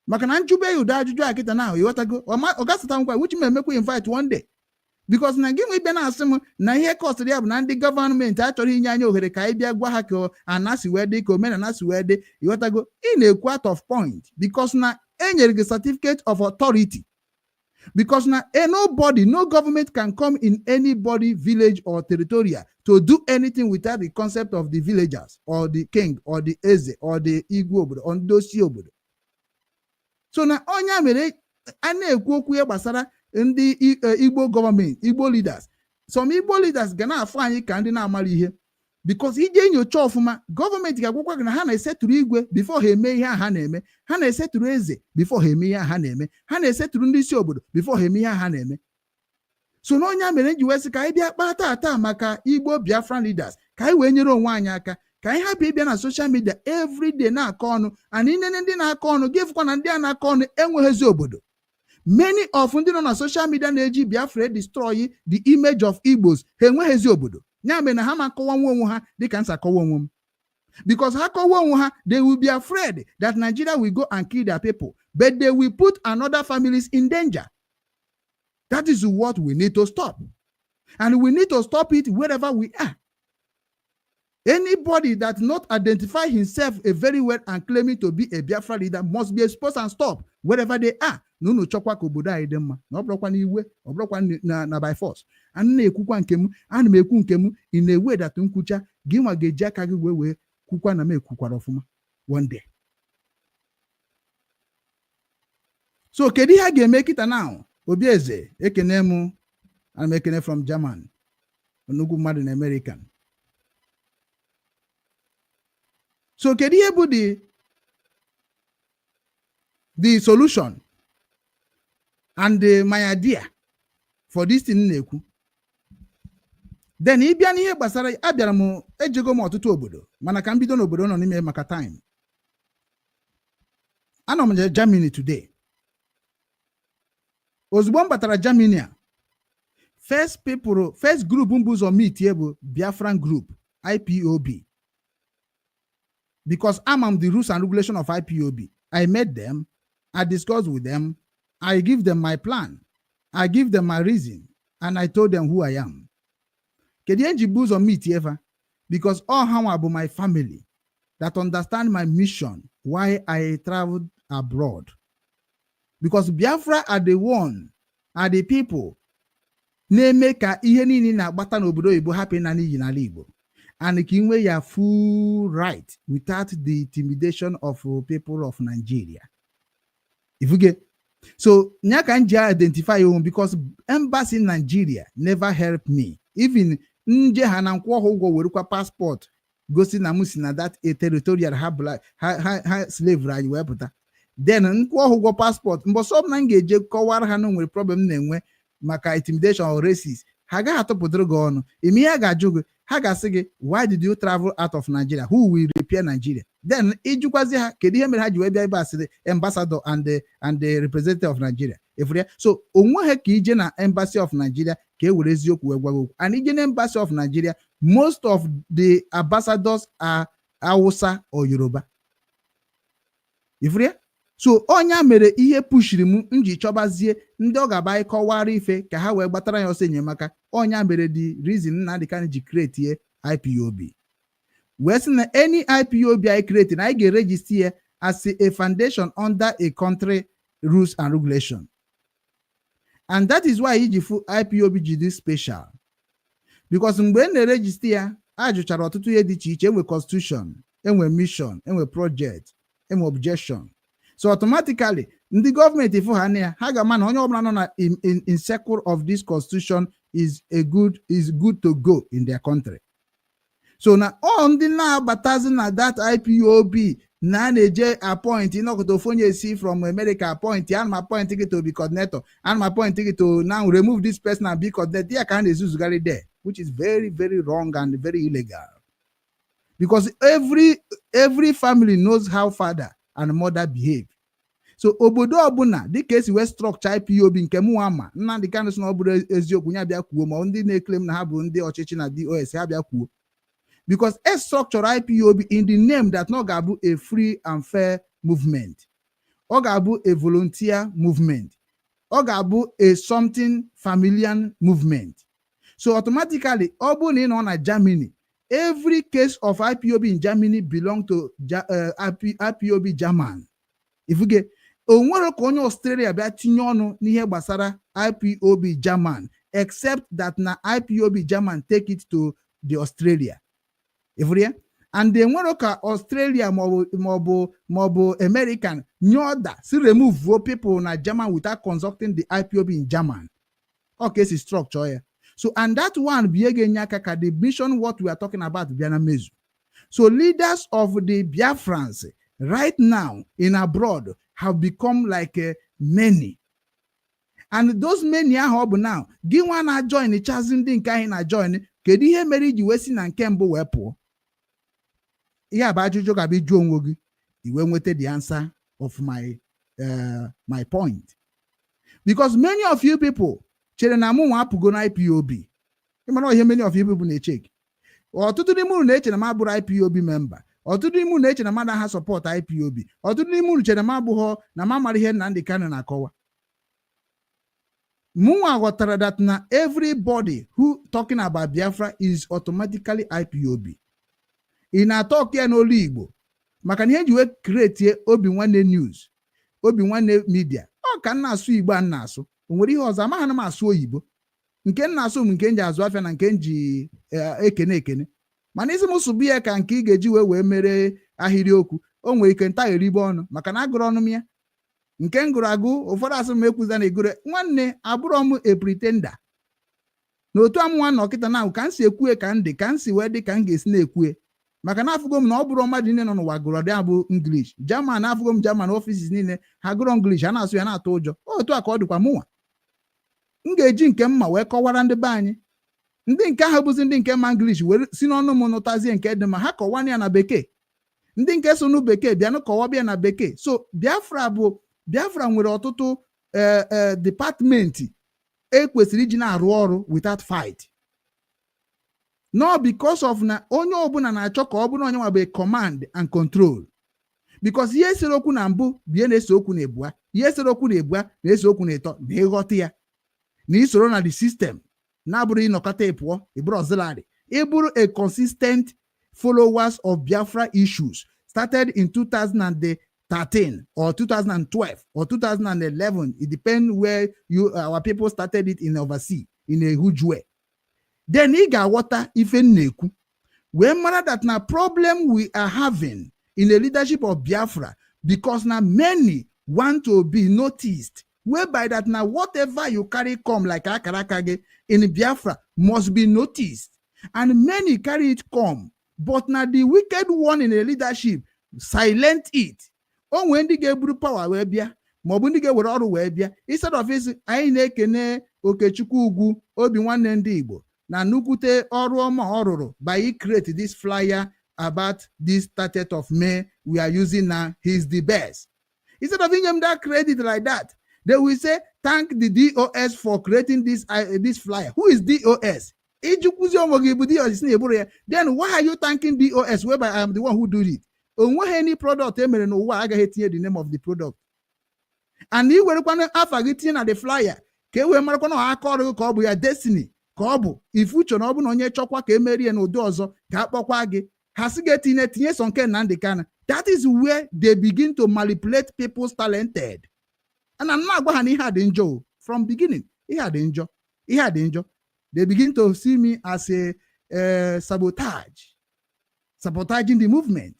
Maka na njube ya ụdị ajụjụ a kịta na, ịghọtago, ọ gasịta nkwa, which m emekwa invite one day, because na gị nwe ịbịa na-asị m na ihe kọsịrị ya bụ na ndị gọọmenti achọrọ inye anyị ohere ka anyị bịa gwa ha ka ana si wee dị, ka omenala si wee dị. Ịghọtago, ị na-ekwu out of point, because na e nyere gị certificate of authority, because na nobody, no government can come in anybody village or territorial to do anything without the concept of the villagers or the king or the eze or the igwe obodo or ndị osi obodo. So na onye mere a na-ekwu okwu ya gbasara ndị Igbo gọọmenti, Igbo leaders, some Igbo leaders ga na-afụ anyị ka ndị na-amara ihe, because ije nyocha ọfụma, gọọmenti ga-agwakwa gị na ha na-esetụrụ igwe before ha eme ihe a ha na-eme, ha na-esetụrụ eze before ha eme ihe a ha na-eme, ha na-esetụrụ ndị isi obodo before ha eme ihe a ha na-eme. So na onye mere nji wee sị ka anyị bịa kpaa tata maka Igbo Biafran leaders, ka anyị wee nyere onwe anyị aka, ka anyị hapụ ịbịa na social media everyday na-akọ ọnụ. And inene ndị na-akọ ọnụ gị, fụkwa na ndị a na-akọ ọnụ enweghịzi obodo. Many of ndị nọ na social media na-eji Biafra destroy the image of Igbos, ha enweghịzi obodo. Ya mere na ha ma akọwanwu onwe ha dịka nsa akọwa onwe m, because ha kọwa onwe ha, they will be afraid that Nigeria will go and kill their people, but they will put another families in danger. That is what we need to stop, and we need to stop it wherever we are. Anybody that not identify himself a very well and claiming to be a Biafra leader must be exposed and stopped wherever they are. Na unu chọkwa ka obodo anyị dị mma, na ọ bụrụkwa n'iwe, ọ bụrụkwa na by force. Ana na-ekwukwa nke m, ana m ekwu nke m ị na-ewedata nkwucha gị nwa ga-eji aka gị wee kwukwa na m ekwukwara ọfụma one day. So kedu ihe a ga-eme kịta now? Obieze, ekene m. Ana m ekene from German, nnukwu mmadụ na American. So kedu ihe bụ the solution and my idea for this thing m na-ekwu? Then ị bịa n'ihe gbasara, abịara m, ejego m ọtụtụ obodo, mana ka m bido n'obodo nọ n'ime maka time. Anọ m na Germany today. Ozugbo m batara Germany a, first people, first group m bụ ụzọ meet bụ Biafran group, IPOB, because ama m the rules and regulation of IPOB. I met them, I discussed with them, I give them my plan, I give them my reason, and I told them who I am. Kedu ihe m ji bụ ụzọ meet efa? Because all ha nwa bụ my family that understand my mission, why I traveled abroad, because Biafra are the one, are the people na-eme ka ihe niile na-agbata n'obodo oyibo hapụ ịna n'iyi n'ala Igbo, and ka ị nwee ya full right without the intimidation of people of Nigeria. Ifuge so nya ka m ji identify onwe, because embassy in Nigeria never help me. Even nje ha na nkwụ ọha ụgwọ, werekwa passport gosi na m si na that a territorial ha ha slavery anyị wee pụta. Then nkwụ ọha ụgwọ passport, mbọsọ ọbụla m ga-eje kọwara ha na o nwere problem na-enwe maka intimidation or racist, ha agaghị atụpụtụrụ gị ọnụ. Ime ihe a ga-ajụ gị, ha ga-asị gị, "Why did you travel out of Nigeria? Who will repair Nigeria?" Then ịjụkwazi ha kedu ihe mere ha ji wee bịa ebe a, sịrị ambassador and the representative of Nigeria efuru ya. So onweghị ka ije na embassy of Nigeria ka e were eziokwu wee gwa gị okwu. And ije na embassy of Nigeria, most of the ambassadors are Hausa or Yoruba. Ifuru ya. So ọnya mere ihe pushiri m m ji chọbazie ndị ọ ga-aba anyị kọwara ife ka ha wee gbatara ya ọsọ enyemaka. Ọnya mere the reason Nnamdi Kanu ji create IPOB, wee sị na any IPOB anyị create, na anyị ga-eregister ya as a foundation under a country rules and regulation. And that is why iji fụ IPOB ji dị special, because mgbe e na-eregister ya, a jụchara ọtụtụ ihe dị iche iche. Enwe constitution, enwe mission, enwe project, enwe objection. So automatically, ndị gọọmenti fụ ha na ya, ha ga-ama na onye ọbụla nọ na in circle of this constitution is good to go in their country. So na ọ ndị na-abatazi na that IPOB na a na-eje appoint, ịnọkọta ofu onye si from America appoint, ana m appoint gị to be coordinator, ana m appoint gị to now remove this person and be coordinator ya, ka a na-ezuzugharị there, which is very, very wrong and very illegal, because every family knows how father and mother behave. So obodo ọbụla, dịka esi wee structure IPOB nke mụnwa ma Nnamdi Kanu sị na ọ bụrụ eziokwu, ya bịa kwuo, ma ndị na-eclaim na ha bụ ndị ọchịchị na DOS, ha bịa kwuo, because a structure IPOB in the name that na ọ ga-abụ a free and fair movement, ọ ga-abụ a volunteer movement, ọ ga-abụ a something familiar movement. So automatically, ọ bụrụ na ị nọ na Germany, every case of IPOB in Germany belong to IPOB German. Ifuge o nwere ka onye Australia bịa tinye ọnụ n'ihe gbasara IPOB German, except that na IPOB German take it to the Australia. Ifuru ya. And enwere ka Australia maọbụ American nye order si remove people na German without consulting the IPOB in German. Ọ ka esi structure ya. So and that one bụ ihe ga-enye aka ka the mission what we are talking about bịa na mmezu. So leaders of the Biafrans right now in abroad have become like many, and those many ahụ ọ bụ now gị nwa na join chazi ndị nke anyị na join. Kedu ihe mere iji wee si na nke mbụ wee pụọ? Ihe a bụ ajụjụ ga-abụ ịjụ onwe gị, i wee nweta the answer of my point, because many of you people chere na mụ nwa apụgo na IPOB. Ịmara ihe many of you people na-echek, ọtụtụ n'ime unu na-eche na m abụrụ IPOB member, ọtụtụ n'ime unu na-eche na m anaghị support IPOB, ọtụtụ n'ime unu chere na m abụghọ na m amara ihe Nnamdi Kanu na-akọwa. Mụnwa ghọtara that na everybody who talking about Biafra is automatically IPOB. Ị na-atọ ọkụ ya n'olu Igbo, maka na ihe nji wee create Obi Nwanne News, Obi Nwanne Media, ọ ka m na-asụ Igbo a m na-asụ. O nwere ihe ọzọ amaghị na m asụ oyibo. Nke m na-asụ m, nke m ji azụ afịa na nke m ji ekene ekene. Mana isi m sụbụ ya ka nke ị ga-eji wee mere ahịrịokwu, o nwere ike ntagheribe ọnụ maka na agụrụ ọnụ m ya. Nke m gụrụ agụ, ụfọdụ asị m ekwuza na egoro. Nwanne, abụrọ m a pretender. Na otu amụnwa nọ kịta na ka m si ekwue, ka m dị, ka m si wee dị, ka m ga-esi na-ekwue, maka na afụgo m na ọ bụrụ mmadụ niile nọ n'ụwa gụrụ ọdị abụ English, German. Afụgo m German offices niile, ha gụrụ English, ha na-asụ ya na-atụ ụjọ. Otu a ka ọ dịkwa mụnwa. M ga-eji nke mma wee kọwara ndị be anyị. Ndị nke ahụ bụzi ndị nke ma English were si n'ọnụ m nụtazie nke dị mma, ha kọwana ya na Bekee. Ndị nke so nụ Bekee bịanụ kọwa bịa na Bekee. So Biafra bụ Biafra nwere ọtụtụ ee department ekwesịrị iji na-arụ ọrụ without fight. No, because of na onye ọbụla na-achọ ka ọ bụrụ onye nwa bụ command and control, because ihe sere okwu na mbụ bụ ihe na-ese okwu na ebua, ihe sere okwu na ebua na-ese okwu na ịtọ, na ịghọta ya na isoro na the system, na-abụrụ ịnọkọta ịpụọ ịbụrụ auxiliary, ịbụrụ a consistent followers of Biafra issues started in 2013 or 2012 or 2011. It depends where you our people started it in overseas in a huge way. Then ị ga-aghọta ife m na-ekwu wee mara that na problem we are having in the leadership of Biafra, because na many want to be noticed, whereby that na whatever you carry come like akara aka gị in Biafra must be noticed, and many carry it come, but na the wicked one in the leadership silent it. O nwee ndị ga-eburu power wee bịa, maọbụ ndị ga-ewere ọrụ wee bịa, instead of isi anyị na-ekene Okechukwu Ugwu obi nwanne ndị Igbo na nnukwute ọrụ ọma ọ rụrụ by create this flyer about this 30th of May we are using now, he's the best. Instead of giving him that credit like that, they will say, "Thank the DOS for creating this flyer." Who is DOS? Ijukwuzi onwe gị bụ DOS na-eburu ya. Then why are you thanking DOS, whereby I am the one who do it? Onweghị any product e mere n'ụwa agaghị etinye the name of the product. And ị werekwana afa gị tinye na the flyer ka e wee marakwana aka ọrụ gị, ka ọ bụ ya destiny, ka ọ bụ ifucho na ọ bụ na onye chọkwa ka e merie n'ụdị ọzọ ka a kpọkwa gị, ha sị ga-etinye tinye sọ nke Nnamdi Kanu. That is where they begin to manipulate people's talented. And I'm na-agwa ha na ihe a dị njọ from beginning, ihe a dị njọ, ihe a dị njọ. They begin to see me as a sabotage, sabotaging the movement.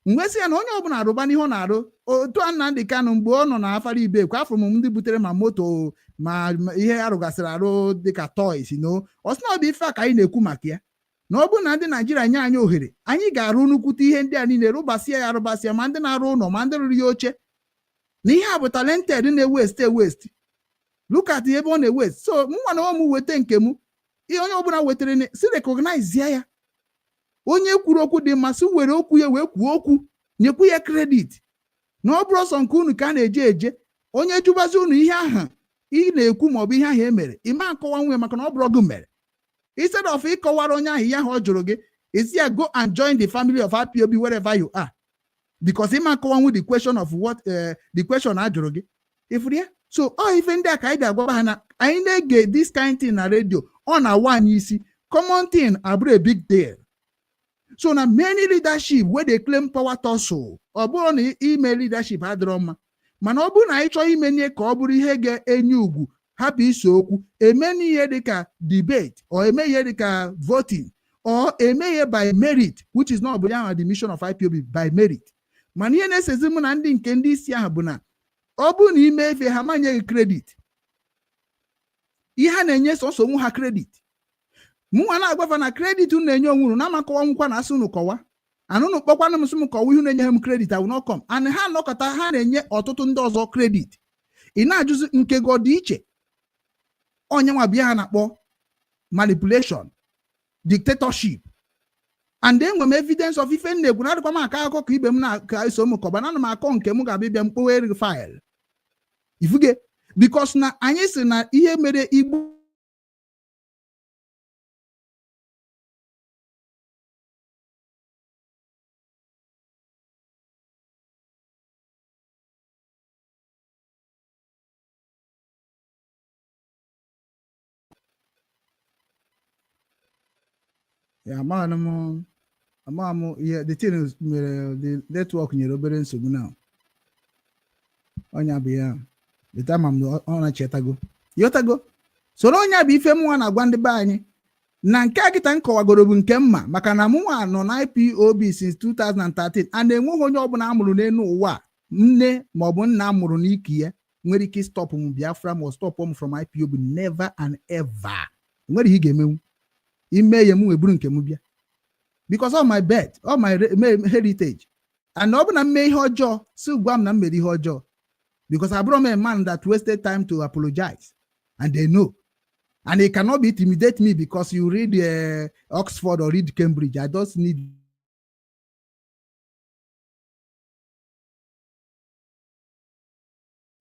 Mgbe sị ya na onye ọbụla arụba n'ihe ọ na-arụ otu a, Nnamdi Kanu mgbe ọ nọ na afara ibe kwa afọ m ndị butere ma moto ma ihe arụgasịrị arụ dịka toys no, ọ sị na ọ bụ ife a ka anyị na-ekwu maka ya, na ọ bụrụ na ndị Naijiria nye anyị ohere, anyị ga-arụ nnukwute ihe ndị a niile, rụbasịa ya arụbasịa, ma ndị na-arụ ụlọ, ma ndị rụrụ ya oche, na ihe a bụ talented na-ewaste ewaste. Look at ebe ọ na-ewaste. So mụnwa na ụmụ weta nke m, ihe onye ọbụla wetara si recognize ya. Onye kwuru okwu dị mma, si were okwu ya wee kwuo okwu, nyekwu ya credit, na ọ bụrụ ọsọ nke unu ka a na-eje eje. Onye jụbazi unu ihe ahụ ị na-ekwu maọbụ ihe ahụ e mere, ime akọwa nwe, maka na ọ bụrụ gị mere. Instead of ịkọwara onye ahụ ihe ahụ ọ jụrụ gị, isi ya go and join the family of IPOB wherever you are, because ịma akọwanwu the question of what the question a jụrụ gị ifuru ya. So ọ ife ndị a ka anyị ga-agwa ha na anyị na-ege this kind thing na redio, ọ na-awa anyị isi. Common thing abụrụ a big deal. So na many leadership wey dey claim power tussle, ọ bụrụ na ime leadership adịrọ mma, mana ọ bụrụ na anyị chọọ imenye ka ọ bụrụ ihe ga-enye ugwu, hapụ ise okwu, eme n'ihe dịka debate or eme ihe dịka voting or eme ihe by merit, which is not bụ ya the mission of IPOB, by merit. Mana ihe na-esezi mụ na ndị nke ndị isi ahụ bụ na ọ bụrụ na ime efe ha manyeghị credit, ihe ha na-enye sọsọ onwe ha credit. Mụnwa na-agwafa na credit unu na-enye onwe unu na-amakọwa nwụkwa na asị unu kọwa and unu kpọkwanụ m sị m kọwa ihe na-enye m credit, I will not come. And ha nọkọta, ha na-enye ọtụtụ ndị ọzọ credit. Ị na-ajụzi nke gị ọ dị iche. Onye nwa bịa ha na-akpọ manipulation, dictatorship. And enwe m evidence of ife m na-ekwu na adịkwa m akọ akụkọ ka ibe m na-ka eso m kọba na ana m akọ nke m ga-abịa bịa mkpowere file ifuge, because na anyị sị na ihe mere Igbo ya amaghị m, amaghị m ihe the thing mere. The network nyere obere nsogbu na ọnya bụ ya beta ama m na ọ na-echetago ịghọtago. Soro onye bụ ife mụnwa na-agwa ndị be anyị na nke a kịta m kọwagoro bụ nke mma, maka na mụnwa nọ na IPOB since 2013 a na-enweghị onye ọbụla amụrụ n'elu ụwa a. Nne maọbụ nna mụrụ n'iki ya nwere ike stop m Biafra ma stop m from IPOB. Never and ever. Nwere ihe ị ga-emenwu ime ya, m wee buru nke m bịa, because all my birth, all my heritage. And ọ bụ na mme ihe ọjọọ, si gwa m na m mere ihe ọjọọ, because abụrụ m a man that wasted time to apologize, and they know. And they cannot be intimidate me because you read Oxford or read Cambridge. I just need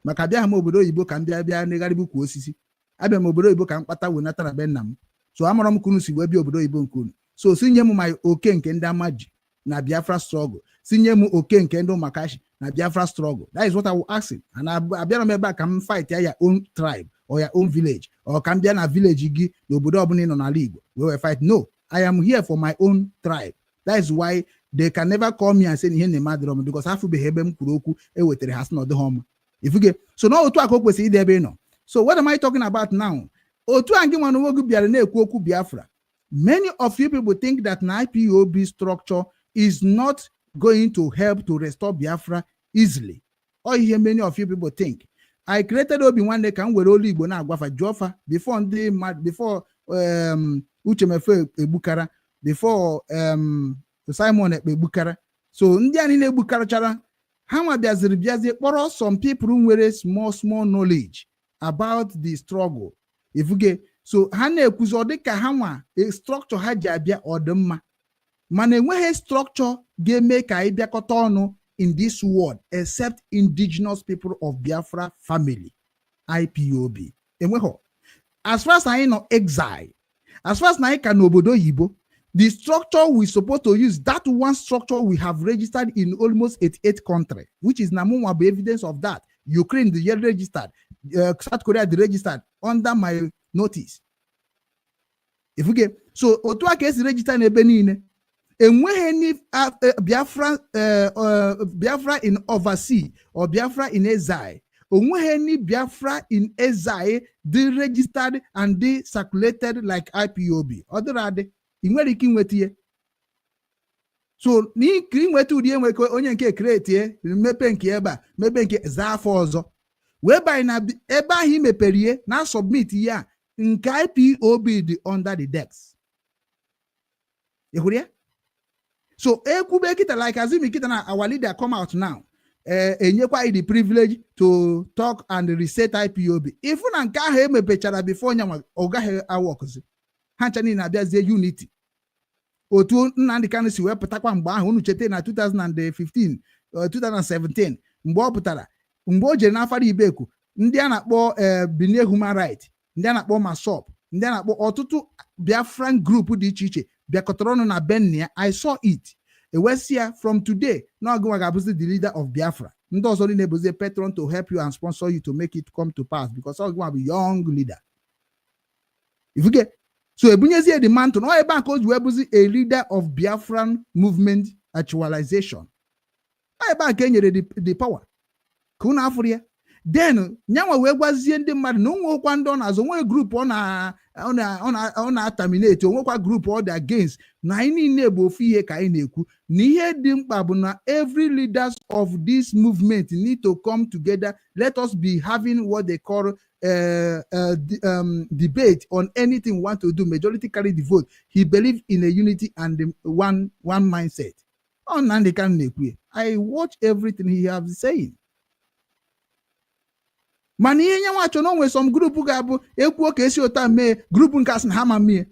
maka abịaghị m obodo oyibo ka m bịa bịa negharịba ukwu osisi. Abịa m obodo oyibo ka m kpata wenata na be nna m. So amara m ka unu si wee bịa obodo oyibo nke unu. So si nye m my oke nke ndị amaji na Biafra struggle, si nye m oke nke ndị ụmakashi na Biafra struggle. That is what I will ask him. And abịara m ebe a ka m fight ya your own tribe or your own village, or ka m bịa na village gị n'obodo ọbụla ị nọ n'ala Igbo wee fight. No, I am here for my own tribe. That is why they can never call me and say na ihe na-eme adịrọ m, because afụbeghị ebe m kwuru okwu ewetara ha sị na ọ dịghị ọma. Ifuge so na otu a ka o kwesịrị ịdị ebe ị nọ. So what am I talking about now? Otu a gị nwa na onwe gị bịara na-ekwu okwu Biafra, many of you people think that na IPOB structure is not going to help to restore Biafra easily. Ọ ihe many of you people think. I created Obi Nwanne ka m were olu Igbo na-agwafa jụọfa before ndị mmadụ, before Uche Mefe egbukara, before Simon Ekpe egbukara. So ndị a niile egbukarachara, ha nwa bịaziri bịazie kpọrọ some people nwere small small knowledge about the struggle. Ifuge so ha na-ekwuzi ọ dịka ha nwa structure ha ji abịa ọdịmma, mana enweghị structure ga-eme ka anyị bịakọta ọnụ in this world except Indigenous People of Biafra family, IPOB. Enweghị. As far as anyị nọ exile, as far as na anyị ka n'obodo oyibo, the structure we supposed to use, that one structure we have registered in almost 88 country, which is na mụnwa bụ evidence of that. Ukraine dị registered, South Korea dị registered under my notice. Ifuge so otu a ka esi register n'ebe niile. Enweghị any Biafra, Biafra in overseas or Biafra in exile, onweghị any Biafra in exile dị registered and dị circulated like IPOB. Ọ dịrị adị, ị nwere ike inweta ihe. So n'ike inweta ụdị enwe onye nke create mmepe nke ebe a, mepe nke zaa afọ ọzọ wee banye na ebe ahụ ị mepere ihe na submit ihe a nke IPOB dị under the desk. Ị hụrụ ya? So ekwube kịta, like azumi kịta na our leader come out now, enyekwa anyị the privilege to talk and reset IPOB. Ifu na nke ahụ emepechara before nyanwa, ọ gaghị awọkụzi. Ha ncha niile abịazie unity. Otu Nnamdi Kanu si wee pụtakwa mgbe ahụ, unu cheta na 2015, 2017, mgbe ọ pụtara, mgbe o jere n'Afara Ibeku, ndị a na-akpọ Binie Human Right, ndị a na-akpọ MASSOB, ndị a na-akpọ ọtụtụ Biafran group dị iche iche bịakọtara ọnụ na Benue. I saw it. Ewesịa from today na ọgụnwa ga-abụzi the leader of Biafra, ndị ọzọ niile bụzi patron to help you and sponsor you to make it come to pass, because ọgụnwa bụ young leader. Ifuge so ebunyezie the mantle na ebe a ka o ji wee bụzi a leader of Biafran movement actualization. Ọ ebe a ka e nyere the power ka unu afụrụ ya. Then nyanwa wee gwazie ndị mmadụ na onwekwa ndị ọ na-azụ, onwe group ọ na-aterminate, onwekwa group ọ dị against, na anyị niile bụ ofu ihe ka anyị na-ekwu, na ihe dị mkpa bụ na every leaders of this movement need to come together. Let us be having what they call debate on anything we want to do. Majority carry the vote. He believed in a unity and the one mindset. Ọ Nnamdi Kanu na-ekwu ya. I watch everything he has saying. Mana ihe nye nwa chọ na onwe some group ga-abụ ekwuo ka esi ụta mee, group nke asị na ha ma mmie,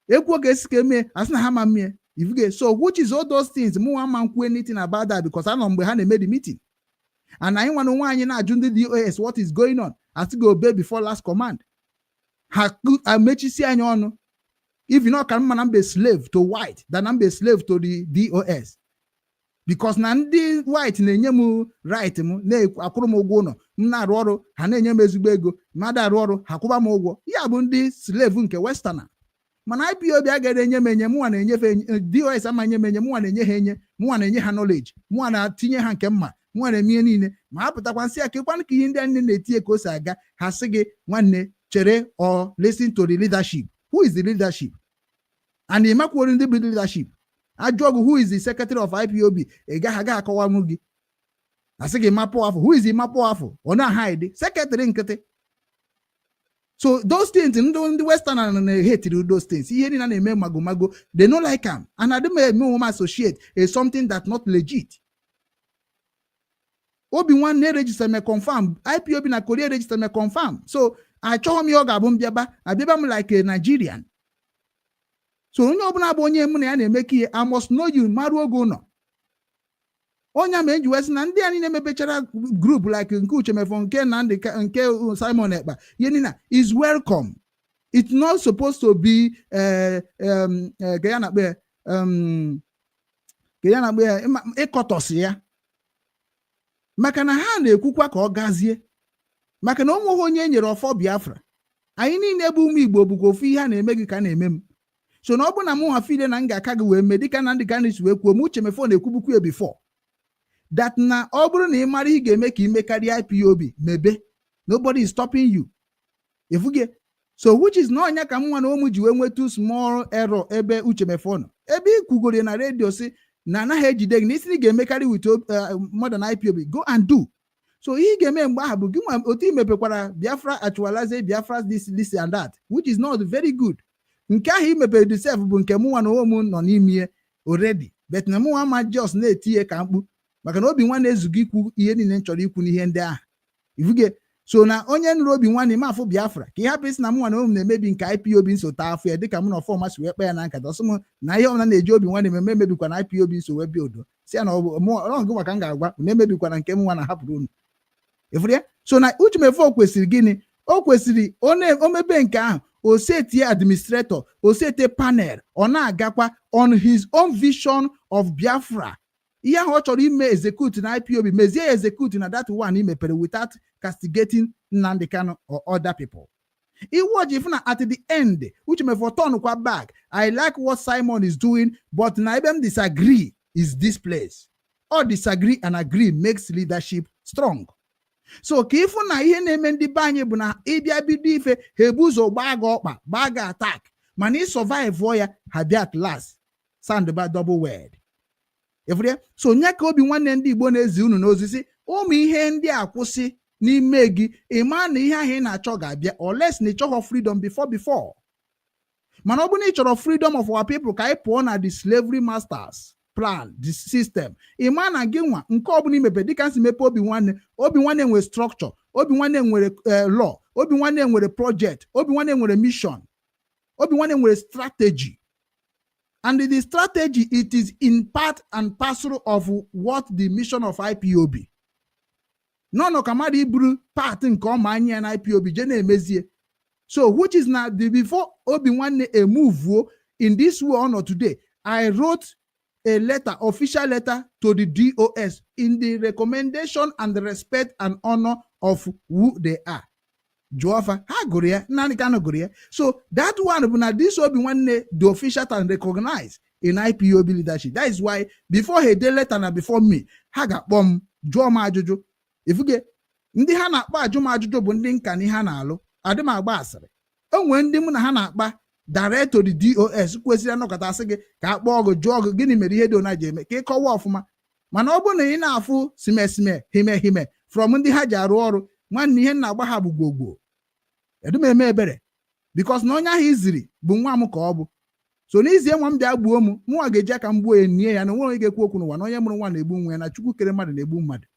ekwuo ka esi ka emee, asị na ha ma mmie. Ifuge so, which is all those things, mụ nwa ma nkwu anything about that, because anọ mgbe ha na-eme the meeting and anyị nwana onwe anyị na-ajụ ndị DOS what is going on. Asị go obey before last command. Ha mechisi anyị ọnụ. If not, ka mma na mbe slave to white than na mbe slave to the DOS, because na ndị white na-enye m right m, na-akwụrụ m ụgwọ ụlọ m, na-arụ ọrụ ha na-enye m ezigbo ego, mmadụ arụ ọrụ ha kwụba m ụgwọ. Ya bụ ndị slave nke westerner. Mana IPOB agaghị enye m enye, mụnwa na-enyefe. DOS ama enye m enye, mụnwa na-enye ha enye, mụnwa na-enye ha knowledge, mụnwa na-atinye ha nke mma, mụnwa na-eme ihe niile. Ma ha pụtakwa nsị ya ka ịkwanụ ka ihe ndị a niile na-etinye ka o si aga, ha sị gị, "Nwanne, chere or listen to the leadership." Who is the leadership? And ịmakwuoro ndị bụ leadership. Ajụọ gị, "Who is the secretary of IPOB?" Ị gaghị aga akọwanwu gị. Asị gị Emma Powerful. Who is Emma Powerful? Ọ na-hide secretary nkịtị. So those things, ndị western na-ehetiri those things, ihe niile na-eme magomago, they no like am, and adị m eme onwe m associate is something that not legit. Obi Nwanne register me confirm, IPOB na Korea register me confirm. So achọghị m ihe ọ ga-abụ mbịaba abịaba m like a Nigerian. So onye ọbụla bụ onye mụ na ya na-emekọ ihe, I must know you, marụ oge ụlọ onye ma eji wee sị na ndị a niile mepechara group like nke Uche Mefor, nke Nnamdi, nke Simon Ekpa, ihe niile is welcome. It's not supposed to be ka ya na-akpọ ya, ka ya na-akpọ ya ịkọtọsị ya, maka na ha na-ekwukwa ka ọ gazie, maka na o nweghị onye e nyere ọfọ Biafra. Anyị niile bụ ụmụ Igbo, bụkwa ofu ihe a na-eme gị ka a na-eme m. So na ọ bụ na mụ nwa file na m ga-aka gị wee mee dịka Nnamdi Kanu si wee kwuo m, Uche Mefor na-ekwubukwu ya before that, na ọ bụrụ na ị mara ihe ga-eme ka ime karịa IPOB, mebe. Nobody is stopping you, efugie. So which is na ọnya ka m nwa na ụmụ ji wee nweta small error ebe Uche Mefor nọ, ebe ị kwugoro na redio si na anaghị ejide gị na isi na ị ga-emekarị with more than IPOB, go and do. So ihe ị ga-eme mgbe ahụ bụ gị nwa otu ị mepekwara Biafra actualize, Biafra this, this and that, which is not very good. Nke ahụ i mepere the self bụ nke mụnwa na onwe m nọ n'ime already, but na mụnwa ama just na-etinye ka mkpu, maka na Obi Nwa na-ezugo ikwu ihe niile m chọrọ ikwu n'ihe ndị ahụ, ifuge. So na onye nụrụ Obi Nwanne ime afụ Biafra, ka ị hapụ isi na mụnwa na onwe m na-emebi nke IPOB nso taa afọ ya, dịka mụ na ọfọma si wee kpa ya na nkata, ọsọ m na ihe ọbụla na-eji Obi Nwanne eme emebikwa na IPOB nso wee bịa udo, si ya na ọ bụ gị nwa ka m ga-agwa na emebikwana nke m nwa na-ahapụrụ unu, ifuru ya. So na Uche Mefor kwesịrị gịnị? O kwesịrị o mebe nke ahụ, o setie administrator, o sete panel, ọ na-agakwa on his own vision of Biafra. Ihe ahụ ọ chọrọ ime execute na IPOB, mezie ya execute na that one i mepere without castigating Nnamdi Kanu or other people. Iwu oji ifu na at the end Uche Mefor turn kwa back. I like what Simon is doing, but na ebe m disagree is this place. All disagree and agree makes leadership strong. So ka ịfụ na ihe na-eme ndị be anyị bụ na ịbịa bido ife, ha ebu ụzọ gbaa gị ọkpa, gbaa gị attack, mana ị survive ya, ha bịa at last sound ba double word, ịfụrụ ya. So nye ka Obi Nwanne ndị Igbo na-ezi unu n'ozisi ụmụ ihe ndị a kwụsị n'ime gị, ịma na ihe ahụ ị na-achọ ga-abịa, unless na ị chọghọ freedom before. Mana ọ bụrụ na ị chọrọ freedom of our people, ka anyị pụọ na the slavery masters plan, the system, ịma na gị nwa nke ọbụla imepe, dịka nsi mepe Obi Nwanne, Obi Nwanne nwere structure, Obi Nwanne nwere law, Obi Nwanne nwere project, Obi Nwanne nwere mission, Obi Nwanne nwere strategy, and the strategy, it is in part and parcel of what the mission of IPOB nọ ka mmadụ iburu part nke ọma anya ya na IPOB je na-emezie. So which is na the before Obi Nwanne emuvuo in this way ọ nọ today, I wrote a letter, official letter to the DOS in the recommendation and the respect and honor of who they are. Jụọ fa, ha gụrụ ya, Nnamdi Kanu gụrụ ya. So that one bụ na this Obi Nwanne, the official and recognized in IPOB leadership. That is why before ha ede letter na before me, ha ga-akpọ m jụọ m ajụjụ, ifuge. Ndị ha na-akpọ ajụ m ajụjụ bụ ndị nka na ihe ha na-alụ, adị m agba asịrị. O nwere ndị mụ na ha na-akpa direct to the DOS kwesịrị anọkọta asị gị ka a kpọọ gị, jụọ gị gịnị mere ihe dị ona ji eme, ka ị kọwa ọfụma. Mana ọ bụrụ na ị na-afụ simesime hime hime from ndị ha ji arụ ọrụ, nwanne, ihe m na-agba ha bụ gwogwo edu m eme ebere, because na onye ahụ iziri bụ nwa m ka ọ bụ. So n'izie nwa m bịa gbuo m, mụnwa ga-eji aka m gbuo ya, nie ya, na onwe onye ga-ekwu okwu n'ụwa na onye mụrụ nwa na-egbu nwa ya, na Chukwu kere mmadụ na-egbu mmadụ,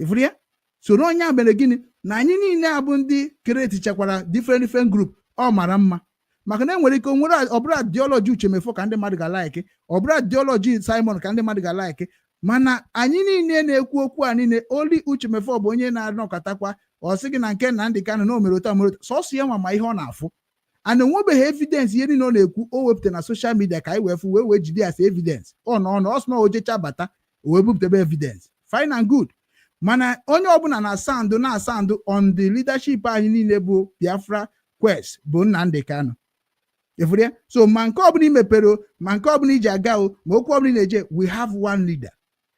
ịfụrụ ya. Soro onye a mere gịnị na anyị niile abụ ndị keretichakwara different different group. Ọ mara mma maka na enwere ike onwere ọbụla ideology Uche Mefor ka ndị mmadụ ga-like, ọbụla ideology Simon ka ndị mmadụ ga-like, mana anyị niile na-ekwu okwu a niile, oli Uche Mefor bụ onye na-anọkọtakwa, ọ sị gị na nke Nnamdi Kanu na o mere otu a, mere otu sọsọ ya nwa ma ihe ọ na-afụ, and onwebeghị evidence. Ihe niile ọ na-ekwu o wepụta na social media ka anyị wee fụ, wee jide ya as evidence. Ọ nọ ọ sị na o jecha bata, o wee bupụtebe evidence, fine and good. Mana onye ọbụla na sound na sound on the leadership anyị niile bụ Biafra quest bụ Nnamdi Kanu, ịfụrụ ya. So ma nke ọbụla i mepere o, ma nke ọbụla iji aga o, ma okwu ọbụla ị na-eje, we have one leader,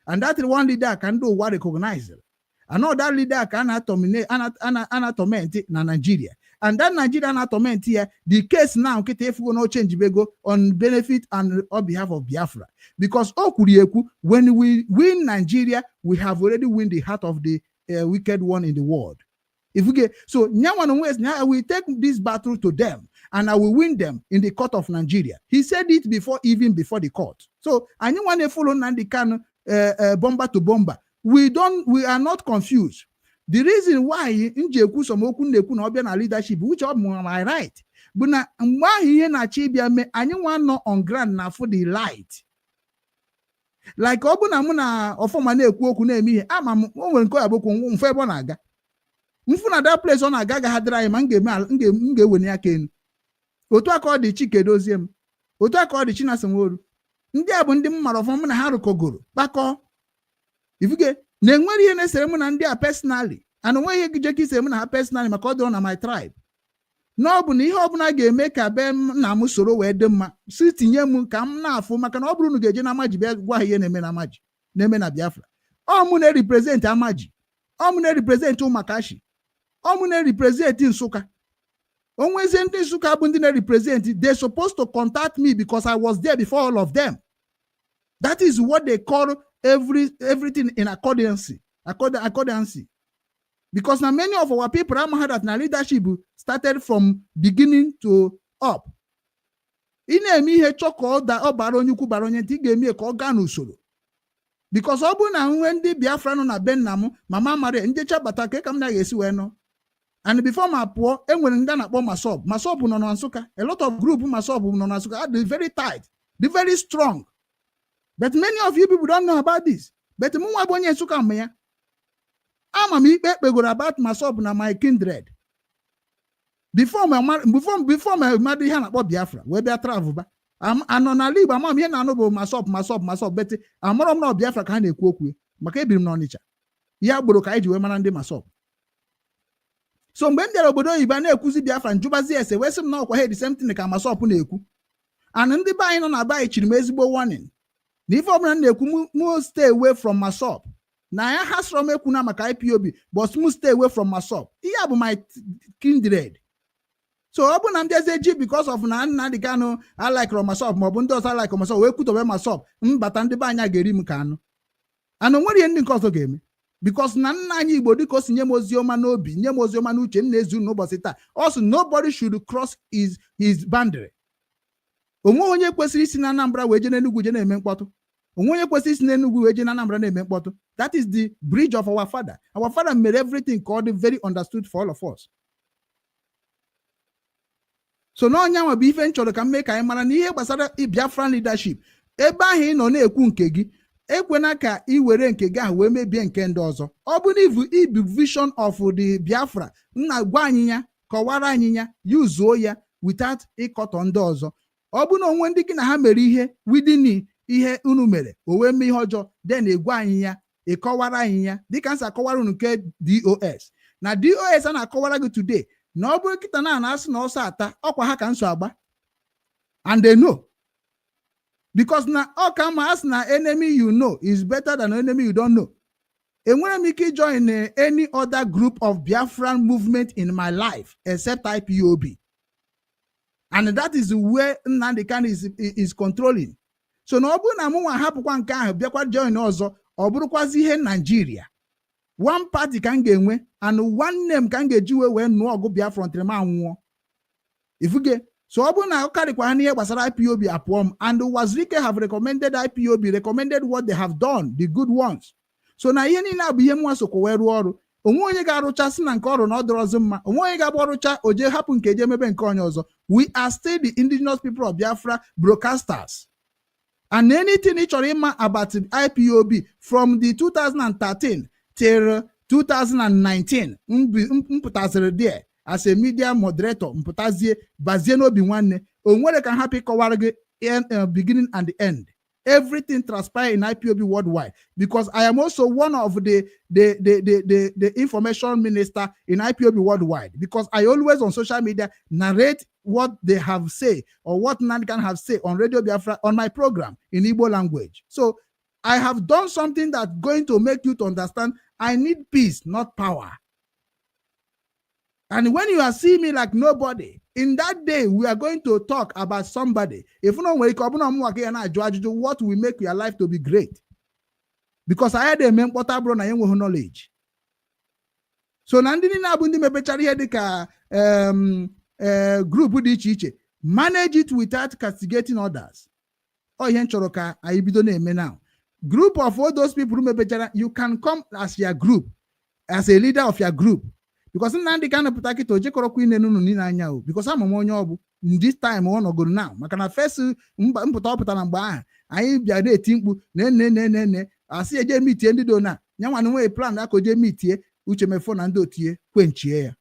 and that one leader ka ndị ụwa recognize, and all that leader ka a na-atorment na Nigeria. And that Nigeria na-atorment ya, the case now nkịta ịfụgo na change bego on benefit and on behalf of Biafra, because o kwuru ya ekwu, when we win Nigeria, we have already win the heart of the wicked one in the world. If we get so nyanwa no ways now, I will take this battle to them and I will win them in the court of Nigeria. He said it before, even before the court. So anyị nwa na-follow Nnamdi Kanu bomber to bomber, we don't, we are not confused. The reason why m ji ekwu some okwu na-ekwu na ọ bịa na leadership, which ọ bụ my right, bụ na mgbe ahụ ihe na-achọ ịbịa mee, anyị nwa nọ on ground na afụ the light. Like ọ bụ na mụ na ọfọma na-ekwu okwu na-eme ihe, ama m o nwere nke ọ ya bụ okwu mfe ebe ọ na-aga mfu na that place ọ na-aga agaghị adịrị anyị ma m ga-eme m ga-eweni aka elu. Otu a ka ọ dị Chike Dozie m, otu a ka ọ dị Chinasa Nworu. Ndị a bụ ndị m mara ọfụma, mụ na ha rụkọgoro kpakọọ ifuge na enwere ihe na-esere mụ na ndị a personally, and onweghị ihe jeka isere mụ na ha personally, maka ọ dịrọ na my tribe, na ọ bụ na ihe ọbụla ga-eme ka be nna m soro wee dị mma, si tinye m ka m na-afụ, maka na ọ bụrụ na ga-eje na Amaji bịa gwa ha ihe na-eme na Amaji, na-eme na Biafra. Ọ mụ na-represent Amaji, ọ mụ na-represent Ụmakashi, ọ mụ na-represent Nsụka. Onwezie ndị Nsụka bụ ndị na-represent, they supposed to contact me because I was there before all of them. That is what they call everything in accordance, because na many of our people amaghị that na leadership started from beginning to up. Ị na-eme ihe chọ ka ọ bara onye ukwu, bara onye ntị, ị ga-eme ka ọ gaa n'usoro, because ọ bụrụ na nwe ndị Biafra nọ na be nna m, mama mara ndị chabata ka m na-esi wee nọ. And before ma pụọ, enwere ndị a na-akpọ MASSOB. MASSOB nọ na Nsụka. A lot of group MASSOB nọ na Nsụka, dị very tight, dị very strong, but many of you people don't know about this. But mụ nwa bụ onye Nsụka mụ ya ama m ikpe ekpegoro about MASSOB na my kindred before ma mmadụ ihe a na-akpọ Biafra wee bịa travel ba anọ n'ala Igbo. Ama m ihe na-anụ bụ MASSOB, MASSOB, MASSOB, but amarọ m na Biafra ka ha na-ekwu okwu, maka ebiri m n'Ọnịcha. Ihe agboro ka anyị ji wee mara ndị MASSOB. So mgbe m bịara obodo oyibo a na-ekwuzi Biafra, njụbazi ese, wee sị m na ọkwa ha the same thing ka MASSOB na-ekwu. And ndị be anyị nọ na be anyị chiri m ezigbo warning na ife ọbụla m na-ekwu, mụ stay away from MASSOB, na ya ha sọrọ m ekwuna maka IPOB, but mụ stay away from MASSOB. Ihe a bụ my kindred. So ọ bụ na m bịazie ji because of na Nnamdi Kanu alikero MASSOB maọbụ ndị ọzọ alikero MASSOB wee kwutobe MASSOB, mbata ndị be anyị ga-eri m ka anụ anụ. Nwere ihe ndị nke ọzọ ga-eme, because na nna anyị Igbo, dịka o si nye m ozi ọma n'obi, nye m ozi ọma n'uche m na-ezu n'ụbọchị taa, ọ sị nobody should cross his boundary. Onwe onye kwesịrị isi na Anambra wee jee n'Enugu jee na-eme mkpọtụ, onwe onye kwesịrị isi n'Enugu wee jee na Anambra na-eme mkpọtụ. That is the bridge of our father. Our father mere everything ka ọ dị very understood for all of us. So n'ọnya nwa bụ ife m chọrọ ka m mee ka anyị mara na ihe gbasara Biafran leadership, ebe ahụ ị nọ na-ekwu nke gị, ekwena ka ị were nke gị ahụ wee mebie nke ndị ọzọ. Ọ bụ na ibu ibu vision of the Biafra nna gwa anyị ya, kọwara anyị ya, yuzuo ya without ịkọtọ ndị ọzọ. Ọ bụ na onwe ndị gị na ha mere ihe within ihe unu mere, o wee mee ihe ọjọọ, then egwa anyị ya, ịkọwara anyị ya dịka nsi akọwara unu nke DOS na DOS a na-akọwara gị today, na ọ bụrụ kịta na na-asị na ọsọ ata ọkwa ha ka nso agba. And they know, because na ọ ka mma asị na enemy you know is better than enemy you don't know. Enwere m ike join any other group of Biafran movement in my life except IPOB, and that is where Nnamdi Kanu is controlling. So na ọ bụrụ na mụ nwa hapụkwa nke ahụ bịakwa join ọzọ, ọ bụrụkwazi ihe Nigeria, one party ka m ga-enwe and one name ka m ga-eji wee nụọ ọgụ Biafra until m anwụọ. Ifuge so ọ bụrụ na ọ karịkwa ha n'ihe gbasara IPOB, apụọ m. And Wazirike have recommended IPOB, recommended what they have done, the good ones. So na ihe niile a bụ ihe mnwa sokwa wee rụọ ọrụ. Onwe onye ga-arụcha sị na nke ọrụ na ọ dọrọzi mma, onwe onye ga-agba ọrụcha o jee hapụ nke jee mebe nke onye ọzọ. We are still the Indigenous People of Biafra broadcasters, and anything ị chọrọ ịma about IPOB from the 2013 till 2019 m pụtasịrị there as a media moderator, mpụtazie bazie n'obi nwanne, o nwere ka m hapụ ịkọwara gị beginning and the end, everything transpire in IPOB worldwide, because I am also one of the information minister in IPOB worldwide, because I always on social media narrate what they have say or what Nnamdi Kanu have say on Radio Biafra on my program in Igbo language. So I have done something that going to make you to understand I need peace, not power. And when you are seeing me like nobody, in that day we are going to talk about somebody. If no nwere ike ọ bụna ọmụnwa ka ya na-ajụ ajụjụ, what will make your life to be great? Because anyị na-eme mkpọta bụrụ na ya enweghị knowledge. So na ndị niile abụ ndị mepechara ihe dịka group dị iche iche, manage it without castigating others. Ọ ihe m chọrọ ka anyị bido na-eme now. Group of all those people mepechara, you can come as your group, as a leader of your group, because Nnamdị Kanu pụta kịta, o jekọrọkwa ine n'unu niile anya o, because ama m onye ọ bụ this time ọ nọgoro now, maka na first mpụta ọ pụtara mgbe ahụ anyị bịa na-eti mkpu na nne nne nne nne, asị eje mitie ndị do na ya nwa na nwee plan aka oje mitie Uche Mefo na ndị otie kwenchie ya.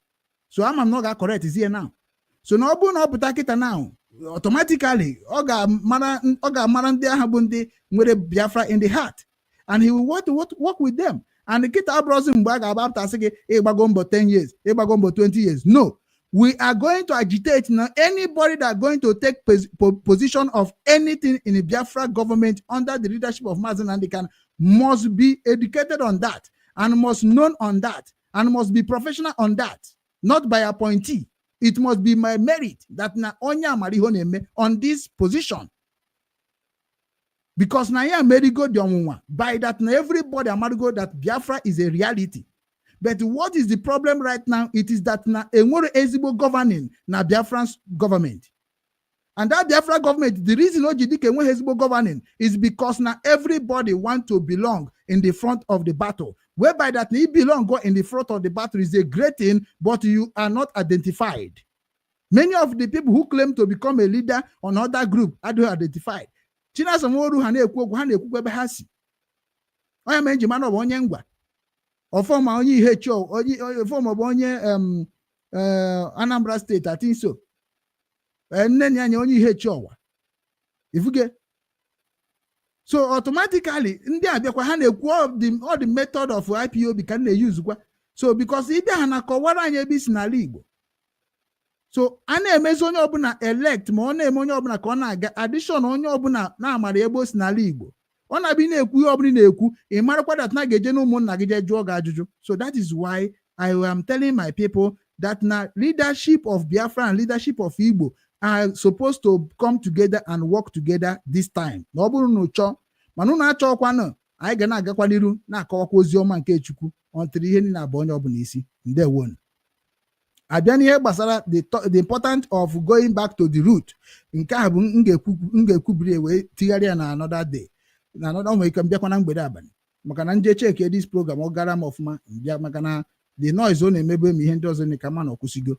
So ama m na ọ ga-acorrectzi ya now. So na ọ bụrụ na ọ pụta kịta now, automatically ọ ga-amara ndị ahụ bụ ndị nwere Biafra in the heart, and he will want to work with them. And kịta abụrụzi mgbe a ga-agbapụtasị gị ịgbago mbọ 10 years, ịgbago mbọ 20 years. No, we are going to agitate now. Anybody that going to take position of anything in the Biafra government under the leadership of Mazi Nnamdi Kanu must be educated on that and must known on that and must be professional on that, not by appointee. It must be my merit that na onye amara ihe ọ na-eme on this position, because na ya amerigo the ọnwụnwa by that na everybody amarigo that Biafra is a reality. But what is the problem right now? It is that na enwere ezigbo governing na Biafran government, and that Biafra government, the reason o ji dịka enweghị ezigbo governing is because na everybody want to belong in the front of the battle, whereby that na belong go in the front of the battle is a great thing, but you are not identified. Many of the people who claim to become a leader on other group adịghị identified. Chinasa Nworu ha na-ekwu okwu, ha na-ekwukwa ebe ha si. Onye ma eji mara ọ bụ onye Ngwa ọfọma, onye Ihechi, onye ọfọma bụ onye Anambra State, I think so. Nne na anya onye Ihechi ọwa ifuge. So automatically ndị abịakwa ha na-ekwu all the method of IPOB ka m na-eyuzukwa. So because ịbịa ha na kọwara anyị ebe isi n'ala Igbo, so a na-emezi onye ọbụla elect, ma ọ na-eme onye ọbụla ka ọ na-aga addition, onye ọbụla na-amara ebe o si n'ala Igbo, ọ na-abịa na-ekwu ihe ọbụla ị na-ekwu, ị marakwa that na ga-eje na ụmụnna gị jee jụọ gị ajụjụ. So that is why I am telling my people that na leadership of Biafra and leadership of Igbo are supposed to come together and work together this time. Na ọ bụrụ na ụchọ mana unu achọkwanụ, anyị ga na-agakwa n'iru na-akọwakwa ozi ọma nke Chukwu ọntịrị ihe niile abụ onye ọbụla isi. Ndewonu. Abịa n'ihe gbasara the important of going back to the root, nke ahụ bụ m ga-ekwubiri wee tigharịa ya na another day, na another nwere ike mbịakwa na mgbede abalị, maka na nje cheke this program ọ gara m ọfụma mbịa, maka na the noise ọ na-emebe m ihe ndị ọzọ ka ma na ọkwụsịgo.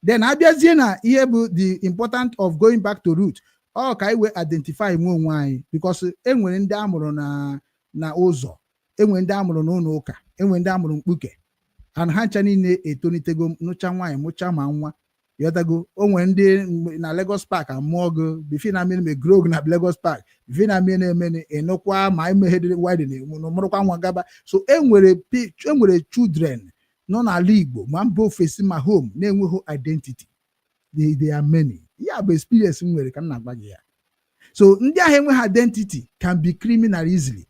Then abịazie na ihe bụ the important of going back to root, ọ ka anyị wee identify nwe onwe anyị, because e nwere ndị amụrụ na ụzọ, enwere ndị amụrụ n'ụlọ ụka, enwere ndị amụrụ mkpuke, and ha ncha niile etolitego, nụcha nwaanyị, mụcha ma nwa yọtago. O nwere ndị na Lagos Park amụọ gị bifi na mmiri megro gị na Lagos Park, bifi na mmiri na-emeni ịnụkwa ma imeghe wedding, mụrụkwa nwa gaba. So enwere children nọ n'ala Igbo, ma mba ofesi ma home, na-enweghị identity. They are many. Ya bụ experience m nwere ka m na-agwa gị ya. So ndị ahụ enweghị identity can be criminal easily.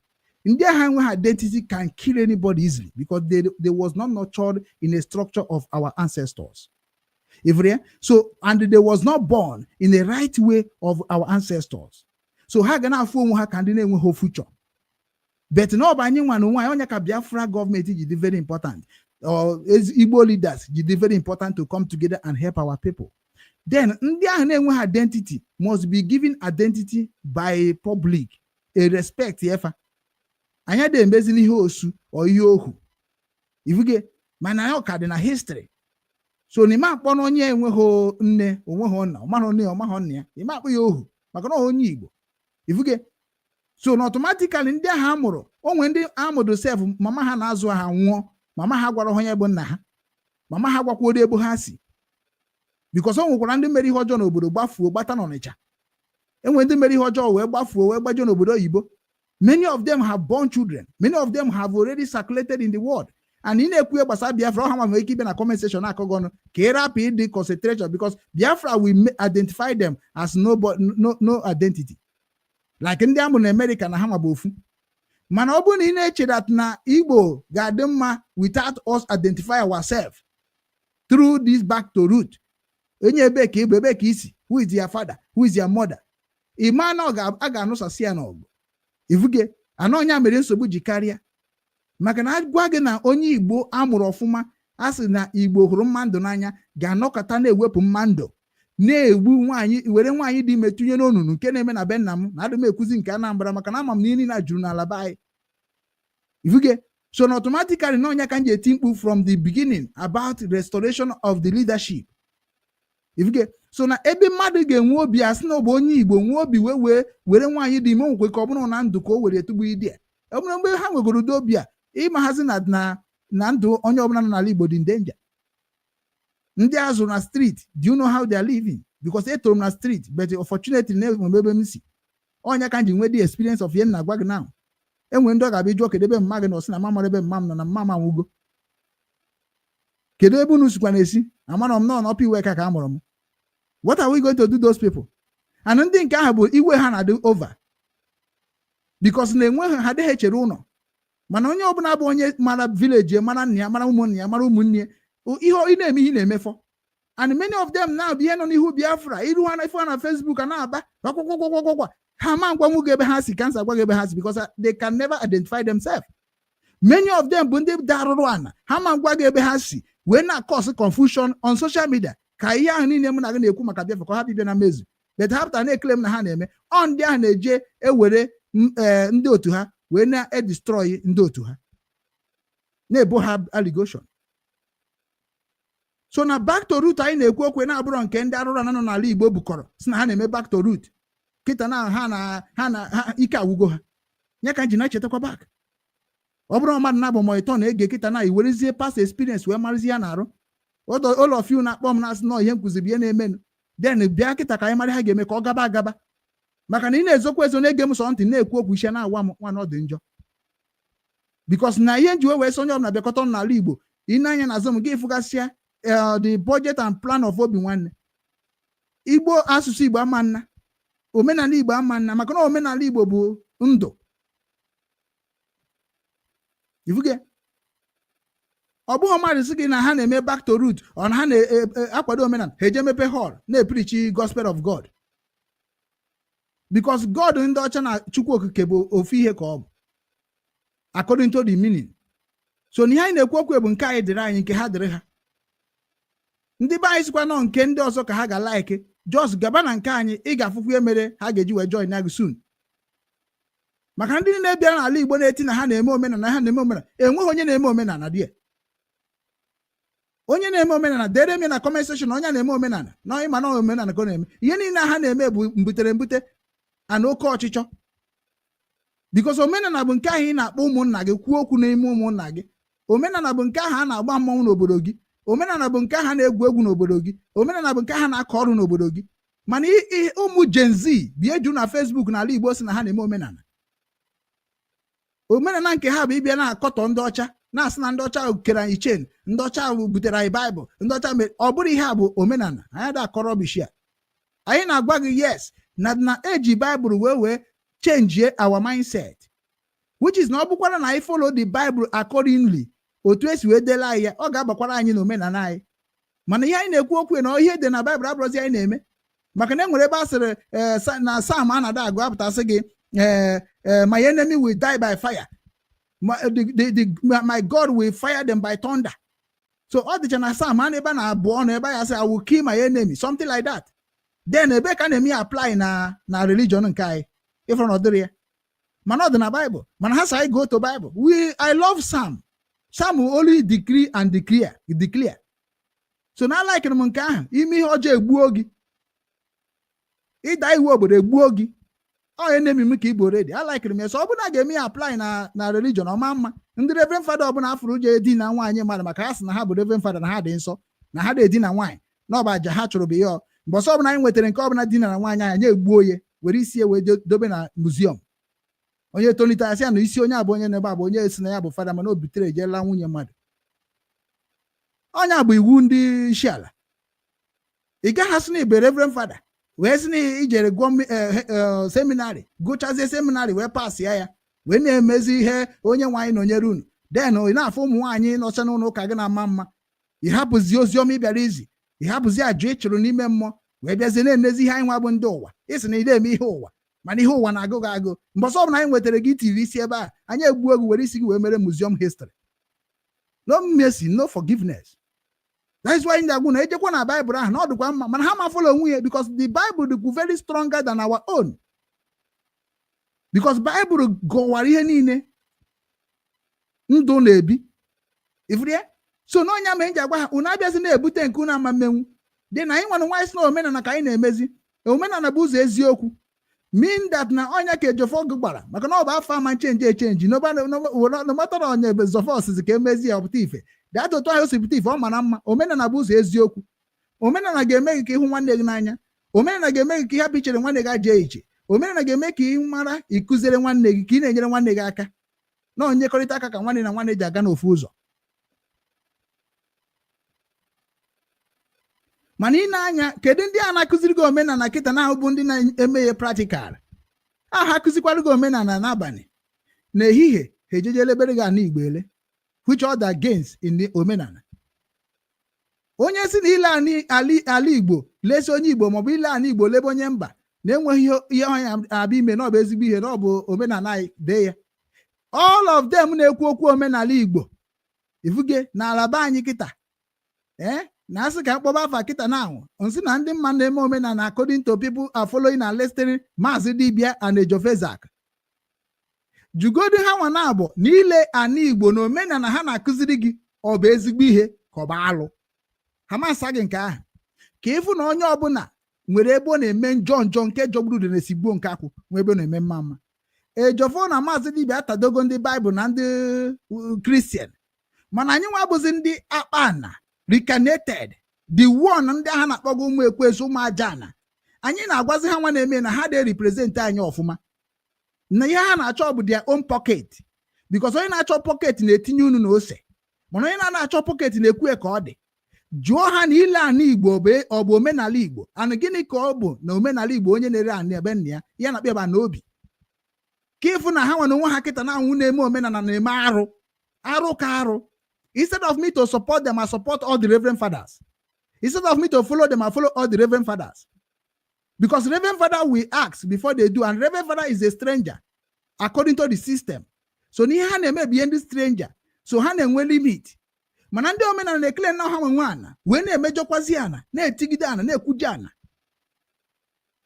Ndị agha enweghị identity can kill anybody easily, because they was not nurtured in a structure of our ancestors. Ifrie? So and they was not born in the right way of our ancestors, so ha ga na-afụ onwe ha ka ndị na-enweghị future. But na ọ bụ anyị nwa na onwe anyị, onye ka Biafra gọọmenti ji dị very important, or Igbo leaders ji dị very important to come together and help our people. Then ndị ahụ na-enweghị identity must be given identity by public, a respect efa. Anyị adịghị emezili ihe osu or ihe ohu ifuge, mana ọ ka dị na history. So na ime akpọ na onye enweghị nne, onweghị nna, ọmahụ nne ya, ọmahụ nna ya, ime akpọ ya ohu, maka na ọ onye Igbo ifuge. So na automatically ndị ahụ amụrụ onwe ndị amụrụ sef, mama ha na-azụ ha nwụọ, mama ha gwara onye bụ nna ha, mama ha gwakwuo ebe ha si, because o nwekwara ndị mere ihe ọjọọ n'obodo gbafuo gbata n'Ọnịcha. Enwe ndị mere ihe ọjọọ wee gbafuo wee gbaje n'obodo oyibo. Many of them have born children, many of them have already circulated in the world. And ị na-ekwu ihe gbasara Biafra, ọha ma nwere ike ịbịa na comment section akọ gị ọnụ ka ị rapụ ịdị concentration, because Biafra will identify them as no identity, like ndị amụrụ na America na ha ma bụ ofu. Mana ọ bụrụ na ị na-eche that na Igbo ga-adị mma without us identify ourselves, Through this back to root, onye ebe ka ịbụ, ebe ka isi, who is your father, who is your mother, ị maa na a ga-anụsasị ya n'ọgụ. Ifuge anọ ọnya mere nsogbu ji karịa, maka na agwa gị na onye Igbo amụrụ ọfụma, a sị na Igbo hụrụ mmadụ n'anya, ga-anọkọta na-ewepụ mmadụ, na-egbu nwaanyị, were nwaanyị dị ime tụnye n'onunu, nke na-eme na be nna m, na adị m ekwuzi nke Anambra, maka na ama m na ihe niile a juru n'ala be anyị. Ifuge so na automatically na ọnya ka m ji eti mkpu from the beginning about restoration of the leadership. Ifuge so na ebe mmadụ ga-enwe obi asị na ọ bụ onye Igbo nwee obi wee were nwaanyị dị ime, nwekwe ka ọ bụrụ na ndụ ka o were etugbu idi a. Ọ bụrụ mgbe ha nwegoro ụdị obi a, ịma hazi na ndụ onye ọbụla nọ n'ala Igbo dị in danger. Ndị a zụrụ na street, do you know how they are living? Because etoro m na street, but unfortunately na enwere ebe m si ọnya ka m ji nwee the experience of ihe m na-agwa gị now. Enwere ndị ọ ga-abịa jụọ, kedu ebe mma gị nọ? Sị na mma mara ebe mma m nọ, na mma m anwụgo. Kedu ebe unu sikwa na-esi? Amara m nọ n'ọpa iwe ka a mụrụ m. What are we going to do those people? And ndị nke ahụ bụ iwe ha na-adị over because na enweghị ha, adịghị echere ụlọ. Mana onye ọbụla bụ onye mara village, mara nna ya, mara ụmụnne ya, mara ụmụnne ya, ihe ị na-eme, ihe ị na-emefọ. And many of them now bụ ihe nọ n'ihu Biafra iru ha na ife ha na Facebook a na-aba kwakwakwakwakwa. Ha ma ngwanwu gị ebe ha si kansa, gwa gị ebe ha si, because they can never identify themselves. Many of them bụ ndị darụrụ ana, ha ma ngwa gị ebe ha si, wee na cause confusion on social media, ka ihe ahụ niile mụ na gị na-ekwu maka Biafra ka ha bịa na mmezu. But ha pụtara na-ekele m na ha na-eme ọ ndị ahụ na-eje ewere ndị otu ha wee na-edestroy ndị otu ha, na-ebo ha allegation. So na back to root anyị na-ekwu okwu na-abụrọ nke ndị arụrụ ana nọ n'ala Igbo bukọrọ si na ha na-eme back to root. Kịta na ha na ha ike agwụgo ha, ya ka m ji na-echetakwa back. Ọ bụrụ mmadụ na-abụ ma ịtọ na-ege kịta na iwerezie past experience wee marụzie ya na-arụ. All of you na-akpọ m na-asị nọ ihe nkụzi bụ ihe na-emenụ, then bịa kịta ka anyị mara ha ga-eme ka ọ gaba agaba, maka na ị na-ezokwa ezo na-ege m sọ ntị na-ekwu okwu isi na-awa m nwa na ọ dị njọ, because na ihe nji wee sị onye ọbụla bịakọta ọnụ n'ala Igbo. Ị na-anya na azụ m gị fụgasịa the budget and plan of Obi Nwanne Igbo, asụsụ Igbo ama nna, omenala Igbo ama nna, maka na omenala Igbo bụ ndụ. Ifuge ọ bụghị mmadụ sị gị na ha na-eme back to root, ọ na ha na-akwado omenala, ha eje mepe hall na-epreach gospel of God, because God ndị ọcha na Chukwu Okike bụ ofu ihe ka ọ bụ according to the meaning. So na ihe anyị na-ekwu okwu bụ nke anyị dịrị anyị, nke ha dịrị ha. Ndị be anyị sikwa nọ nke ndị ọzọ ka ha ga-like, just gaba na nke anyị, ị ga-afụkwu ihe mere ha ga-eji wee join ya gị soon. Maka ndị niile bịara n'ala Igbo na-eti na ha na-eme omenala, ha na-eme omenala, enweghị onye na-eme omenala dị. Onye na-eme omenala, dere m ya na comment section. Onye na-eme omenala na ịma na omenala ka ọ na-eme, ihe niile ha na-eme bụ mbutere mbute ana oke ọchịchọ, because omenala bụ nke ahụ ị na-akpọ ụmụnna gị kwuo okwu n'ime ụmụnna gị. Omenala bụ nke ahụ a na-agba mmọnwụ n'obodo gị. Omenala bụ nke ahụ a na-egwu egwu n'obodo gị. Omenala bụ nke ahụ na-akọ ọrụ n'obodo gị. Mana ụmụ Gen Z bi eju na Facebook n'ala Igbo sị na ha na-eme omenala. Omenala nke ha bụ ịbịa na-akọtọ ndị ọcha, na-asị na ndị ọcha kere anyị chain, ndị ọcha butere anyị Baịbụl, ndị ọcha mere. Ọ bụrụ ihe a bụ omenala anyị ada akọrọ rubbish a anyị na-agwa gị. Yes, na eji Baịbụl wee change our mindset, which is na ọ bụkwara na anyị follow the Bible accordingly otu esi wee dele anyị ya, ọ ga-abakwara anyị na omenala anyị. Mana ihe anyị na-ekwu okwu na ihe dị na Baịbụl abụrụzi anyị na-eme, maka na e nwere ebe a sịrị na Psalm a na-ada agụ apụtasị gị, ee, "My enemy will die by fire, my God will fire them by thunder." So ọ dịcha na Psalm a na ebe a na-abụ ọnụ ebe ya sị, "I will kill my enemy," something like that. Then ebe ka a na-eme ya apply na religion nke anyị, ịfụrụ na ọ dịrị ya, mana ọ dị na Bible. Mana ha sị anyị go to Bible. We I love Psalm. Psalm only decree and declare, declare. So na alikere m nke ahụ. Ime ihe ọjọọ, egbuo gị. Ịda iwu obodo, egbuo gị. Ọ enemy m ka igbo redi alikere m ya. So ọ bụrụ na a ga-eme ya apply na religion ọma mma, ndị reverend father ọbụla afụrụ je edina nwaanyị mmadụ, maka ha sị na ha bụ reverend father, na ha dị nsọ, na ha na-edina nwaanyị, na ọ bụ aja ha chụrụ bụ ihe. Mbọsọ ọbụla anyị nwetara nke ọbụla dinara nwaanyị, anyị egbuo ya, were isi ya wee dobe na museum. Onye tolite, asị ya na isi onye abụ onye na-ebe a bụ onye si na ya bụ fada, mana o bitere ejela nwunye mmadụ. Ọnya bụ iwu ndị isi ala. Ị gaghị asị na ibe reverend father wee sị na ijere gụọ seminary, gụchazie seminary, wee pass ya, ya wee na-emezi ihe onye nwaanyị nọnyere unu. Then ị na-afụ ụmụ nwaanyị nọcha n'ụlọ ụka gị na-ama mma. Ị hapụzi ozi ọma ị bịara izi, ị hapụzi àjụ ị chụrụ n'ime mmụọ, wee bịazie na-enezi ihe anyị nwa bụ ndị ụwa. Ịsị na ị na-eme ihe ụwa, mana ihe ụwa na-agụ gị agụ. Mbọsọ ọbụla anyị nwetara gị tiri isi ebe a, anyị egbuo egwu, were isi gị wee mere museum history. No mercy, no forgiveness. That is why ndị agwụ na ejekwa na Baịbụl ahụ na ọ dịkwa mma, mana ha ma follow onwe ya, because the Bible dịkwu very stronger than our own, because Bible gọwara ihe niile ndụ na-ebi ifuru ya. So n'ọnya ma eji agwa ha, unu abịazi na-ebute nke unu ama mmenwu dị na anyị nwere nwaanyị sị na omenala ka anyị na-emezi. Omenala bụ ụzọ eziokwu, mean that na ọnya ka Ejiofor gbara, maka na ọ bụ afọ ama change echange no matter onye ebe zọfọ ọsịsị ka emezi ya ọpụta ife dị otu ahụ o si pụta ife. Ọ mara mma. Omenala bụ ụzọ eziokwu. Omenala ga-eme gị ka ịhụ nwanne gị n'anya. Omenala ga-eme gị ka ị hapụ ichere nwanne gị ajọ iche. Omenala ga-eme ka ị mara ịkụziere nwanne gị, ka ị na-enyere nwanne gị aka, na onyekọrịta aka ka nwanne na nwanne ji aga n'ofu ụzọ. Mana ị na-anya, kedu ndị a na-akụziri gị omenala kịta na bụ ndị na-eme ya practical? A ha akụzikwara gị omenala n'abalị, n'ehihie ha ejeje lebere gị ana Igbo ele, which other gains in the omenala. Onye si na ile ala Igbo lesi onye Igbo, maọbụ ile ana Igbo lebe onye mba na-enweghị ihe ọnya abịa ime, na ọ bụ ezigbo ihe, na ọ bụ omenala anyị dee ya. All of them na-ekwu okwu omenala Igbo ifuge na ala be anyị kịta, ee, na asị ka mkpọba afa kịta na anwụ nsị na ndị mma na-eme omenala according to people are following and listening Maazị Dibia and Ejofezak. Jugodu ha nwa na abụ na ile ana Igbo na omenala ha na-akụziri gị, ọ bụ ezigbo ihe ka ọ bụ alụ? Ha masa gị nke ahụ ka ịfụ na onye ọbụla nwere ebe ọ na-eme njọ njọ nke jọgburu ude na-esigbuo nke akwụ, nwee ebe ọ na-eme mma mma. Ejiofor na Maazị Dibia atadogo ndị Baịbụl na ndị Kristian, mana anyị nwa bụzi ndị akpa ana reincarnated, the one ndị agha na-akpọgo ụmụ ekwensu, ụmụ aja ana. Anyị na-agwazi ha nwa na-eme na ha dị represent anyị ọfụma, na ihe ha na-achọ bụ their own pocket, because onye na-achọ pocket na-etinye unu na ose, mana onye na-achọ pocket na-ekwu ka ọ dị. Jụọ ha na ile ana Igbo ọ bụ omenala Igbo? Ana gịnị ka ọ bụ na omenala Igbo? Onye na-ere ana ebe nna ya, ya na-akpọ ebe na obi ka ịfụ na ha nwere onwe ha kịta na anwụ na-eme omenala na-eme arụ arụ ka arụ. Instead of me to support them, I support all the reverend fathers. Instead of me to follow them, I follow all the reverend fathers, because reverend father will ask before they do, and reverend father is a stranger according to the system. So n'ihe ha na-eme bụ ihe ndị stranger, so ha na-enwe limit. Mana ndị omenala na-ekele na ha nwe ana, wee na-emejọkwazi ana, na-etigide ana, na-ekwuje ana,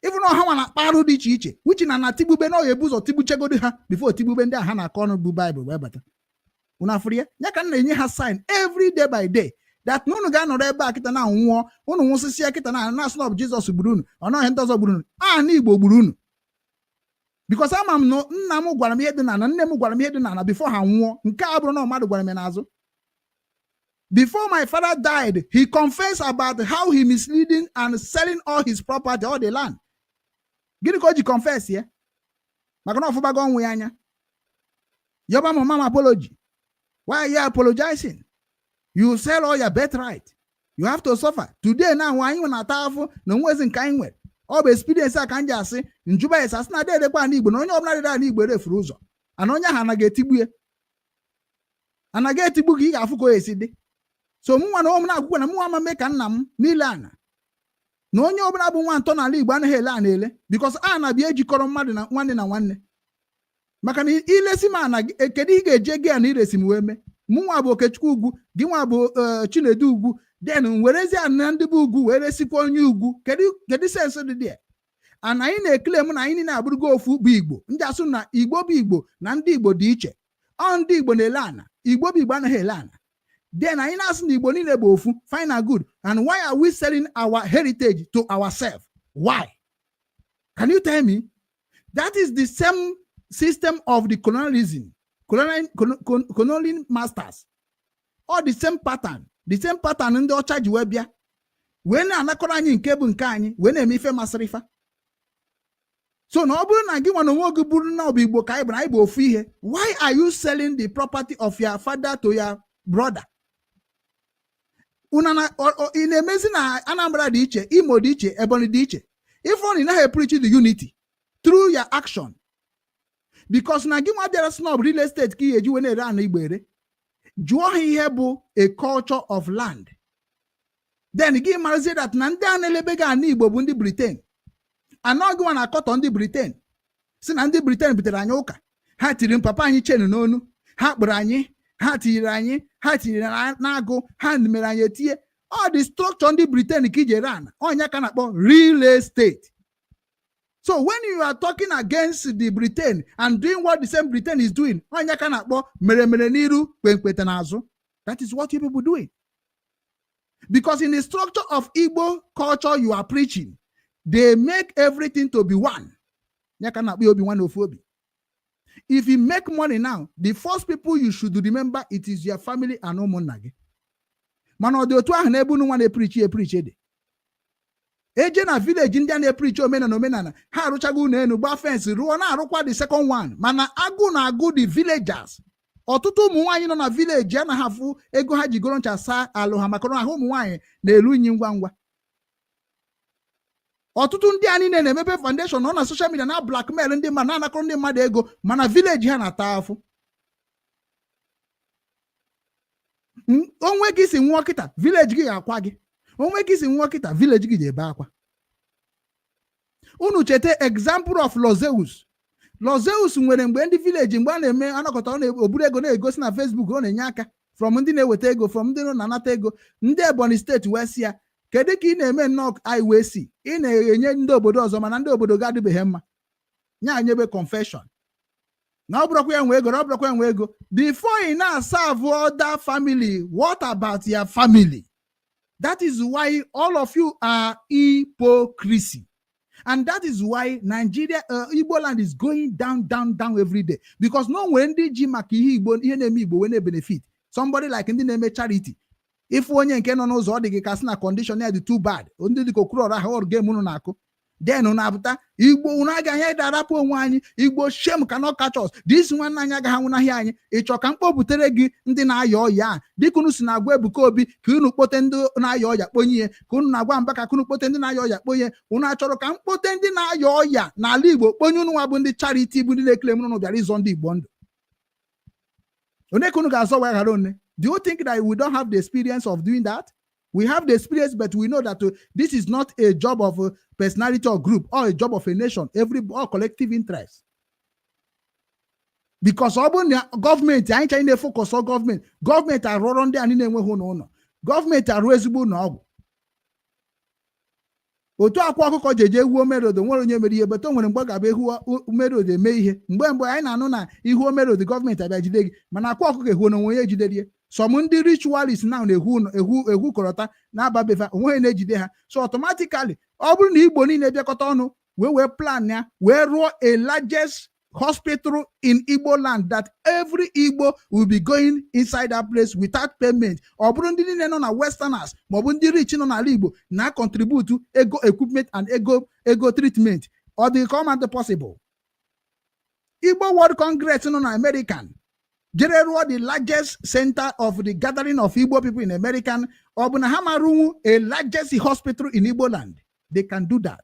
ịfụ na ọha nwa na-akpa arụ dị iche iche, wuchi na na tigbube na ọ ga-ebu ụzọ tigbuchegodi ha before tigbube ndị a ha na-akọ ọnụ bụ Baịbụl wee bata. Unu afụrụ ya? Ya ka m na-enye ha sign every day by day that na unu ga-anọrọ ebe a kịta na nwụọ. Unu nwụsịsịa kịta na na-asị na ọ bụ Jizọs gburu unu, ọ naghị ndị ọzọ gburu unu, a na Igbo gburu unu, because ama m na nna m gwara m ihe dị n'ala, nne m gwara m ihe dị n'ala before ha nwụọ. Nke a bụrụ na mmadụ gwara m ya n'azụ. Before my father died, he confessed about how he misleading and selling all his property, all the land. Gịnị ka o ji confess ya? Maka na ọfụbago ọnwụ ya anya. Yọba mama m apology. Why are you apologizing? You sell all your birthright. You have to suffer today. Now anyị na-ata afụ na onwezi nke anyị nwere. Ọ bụ experience a ka m ji asị njuba ya asị na ada edekwa ala Igbo, na onye ọbụla dere ala Igbo erefuru ụzọ ana onye ahụ anaghị etigbu ya, anaghị etigbu gị. Ị ga-afụ ka o esi dị. So mụ nwa na ụmụ na-akwụkwọ na mụ nwa ama mee ka nna m niile ana na onye ọbụla bụ nwa ntọ n'ala Igbo anaghị ele ana ele, because ana bịa ejikọrọ mmadụ na nwanne na nwanne. Maka na ilesi m ana, kedu ị ga-eje gị ana iresi m wee mee? Mụ nwa bụ Okechukwu Ugwu, gị nwa bụ Chinedu Ugwu, then werezie ana ndị bụ ugwu wee resikwa onye ugwu. Kedu sense dị dị ana? Anyị na-ekele m na anyị niile abụrụgo ofu bụ Igbo. Ndị asụ na Igbo bụ Igbo na ndị Igbo dị iche. Ọ ndị Igbo na-ele ana, Igbo bụ Igbo anaghị ele ana. Then anyị na-asị na Igbo niile bụ ofu. Fine and good, and why are we selling our heritage to ourselves? Why? Can you tell me? That is the same system of the colonialism, colonial masters, all the same pattern, the same pattern ndị ọcha ji wee bịa wee na-anakọrọ anyị nke bụ nke anyị, wee na-eme ife masịrị ife. So na ọ bụrụ na gị nwa na onwe gị bụrụ na ọ bụ Igbo ka anyị bụ, na anyị bụ ofu ihe, why are you selling the property of your father to your brother? Una na ị na-emezi na Anambra dị iche, Imo dị iche, Ebonyi dị iche. If ọ na ị naghị preach the unity through your action, because na gị nwa bịara snob real estate ka ị ga-eji wee na-ere ana Igbo ere. Jụọ ha ihe bụ a culture of land. Then gị marazie that na ndị a na-elebe gị ana Igbo bụ ndị Britain. Anọ gị nwa na-akọtọ ndị Britain, si na ndị Britain butere anyị ụka, ha tiri papa anyị chain n'onu, ha kpụrụ anyị, ha tinyere anyị, ha tinyere n'agụ, ha mere anyị etinye ọ dị structure ndị Britain ka ije ran ọnya ka na-akpọ real estate. So when you are talking against the Britain and doing what the same Britain is doing, ọnya ka na-akpọ mere mere n'iru, kpemkpete n'azụ. That is what you people doing, because in the structure of Igbo culture you are preaching, they make everything to be one. Ya ka na-akpọ obi nwanne, ofu obi. If you make money now, the first people you should remember, it is your family and ụmụnna gị. Mana ọ dị otu ahụ n'ebe unu nwa na-epreach epreach dị? Eje na village ndị a na-epreach omenala, omenala ha arụchago ụlọ elu, gbaa fence, rụọ, na-arụkwa the second one, mana agụ na-agụ the villagers. Ọtụtụ ụmụ nwaanyị nọ na village anaghị afụ ego ha ji goro ncha saa alụ ha, maka na ahụ ụmụ nwaanyị na-eru unyi ngwa ngwa. Ọtụtụ ndị a niile na-emepe foundation, nọ na social media na blackmail ndị mmadụ, na-anakọrọ ndị mmadụ ego, mana village ha na-ata afụ. Onwe gị si nwụọ kịta, village gị ga-akwa gị. Onwe gị si nwụọ kịta, village gị ga-ebe akwa. Unu cheta example of Lozeus. Lozeus nwere mgbe ndị village, mgbe a na-eme anakọta, ọ na-oburu ego na-egosi na Facebook, ọ na-enye aka from ndị na-eweta ego, from ndị na-anata ego. Ndị Ebonyi Steeti wee sị ya, kedu ka ị na-eme nnọọ anyị wee si ị na-enye ndị obodo ọzọ, mana ndị obodo gị adịbeghị mma? Nya nyebe confession na ọ bụrụkwa ya nwe ego, na ọ bụrụkwa ya nwe ego. Before ị na-aserve other family, what about your family? That is why all of you are hypocrisy, and that is why Nigeria, Igbo land is going down, down, down every day, because no nwere ndị ji maka ihe Igbo, ihe na-eme Igbo wee na-benefit. Somebody like ndị na-eme charity, ịfụ onye nke nọ n'ụzọ, ọ dị gị ka sị na condition ya dị too bad. Ndị dịka Okwuluọra ha ọrụ game unu na-akụ, then unu apụta Igbo, unu agaghị arapụ onwe anyị. Igbo shame cannot catch us. This nwanne anyị agaghị anwụnahịa anyị. Ị chọọ ka m kpọpụtere gị ndị na-aya ọya a, dịka unu si na-agwa Ebuka Obi ka unu kpote ndị na-aya ọya kponye ihe, ka unu na-agwa Mbaka ka unu kpote ndị na-aya ọya kponye? Unu achọrọ ka m kpote ndị na-aya ọya n'ala Igbo kponye unu nwa bụ ndị charity, bụ ndị na-ekele m unu bịara ịzọ ndị Igbo ndụ? Onye ka unu ga-azọ wee ghara one? Do you think that we don't have the experience of doing that? We have the experience, but we know that this is not a job of a personality or group or a job of a nation, every or collective interest. Because ọ bụrụ na gọọmenti anyị chanyị na-efocus gọọmenti, gọọmenti arụọrọ ndị anyị na-enweghị ụlọ ụlọ, gọọmenti arụ ezigbo ụlọ ọgwụ. Otu akwa ọkụkọ ji eje ewu omerodo nwere onye mere ihe bete o nwere mgbe ọ ga-abịa ehu omerodo eme ihe. Mgbe mgbe anyị na-anụ na ihu omerodo, gọọmenti abịa jide gị, mana akwa ọkụkọ ehuo na onwe onye ejidere. Some ndị ritualist now na-ehu ehu ehu kọrọta na-ababefa, onweghị na-ejide ha. So automatically, ọ bụrụ na Igbo niile bịakọta ọnụ wee plan ya, wee rụọ a largest hospital in Igbo land that every Igbo will be going inside that place without payment, ọ bụrụ ndị niile nọ na westerners maọbụ ndị rich nọ n'ala Igbo na contribute ego equipment and ego treatment, ọ dị ka ọ ma dị possible. Igbo World Congress nọ na American jere rụọ the largest center of the gathering of Igbo people in American. Ọ bụ na ha marụnwu a largest hospital in Igbo land? They can do that.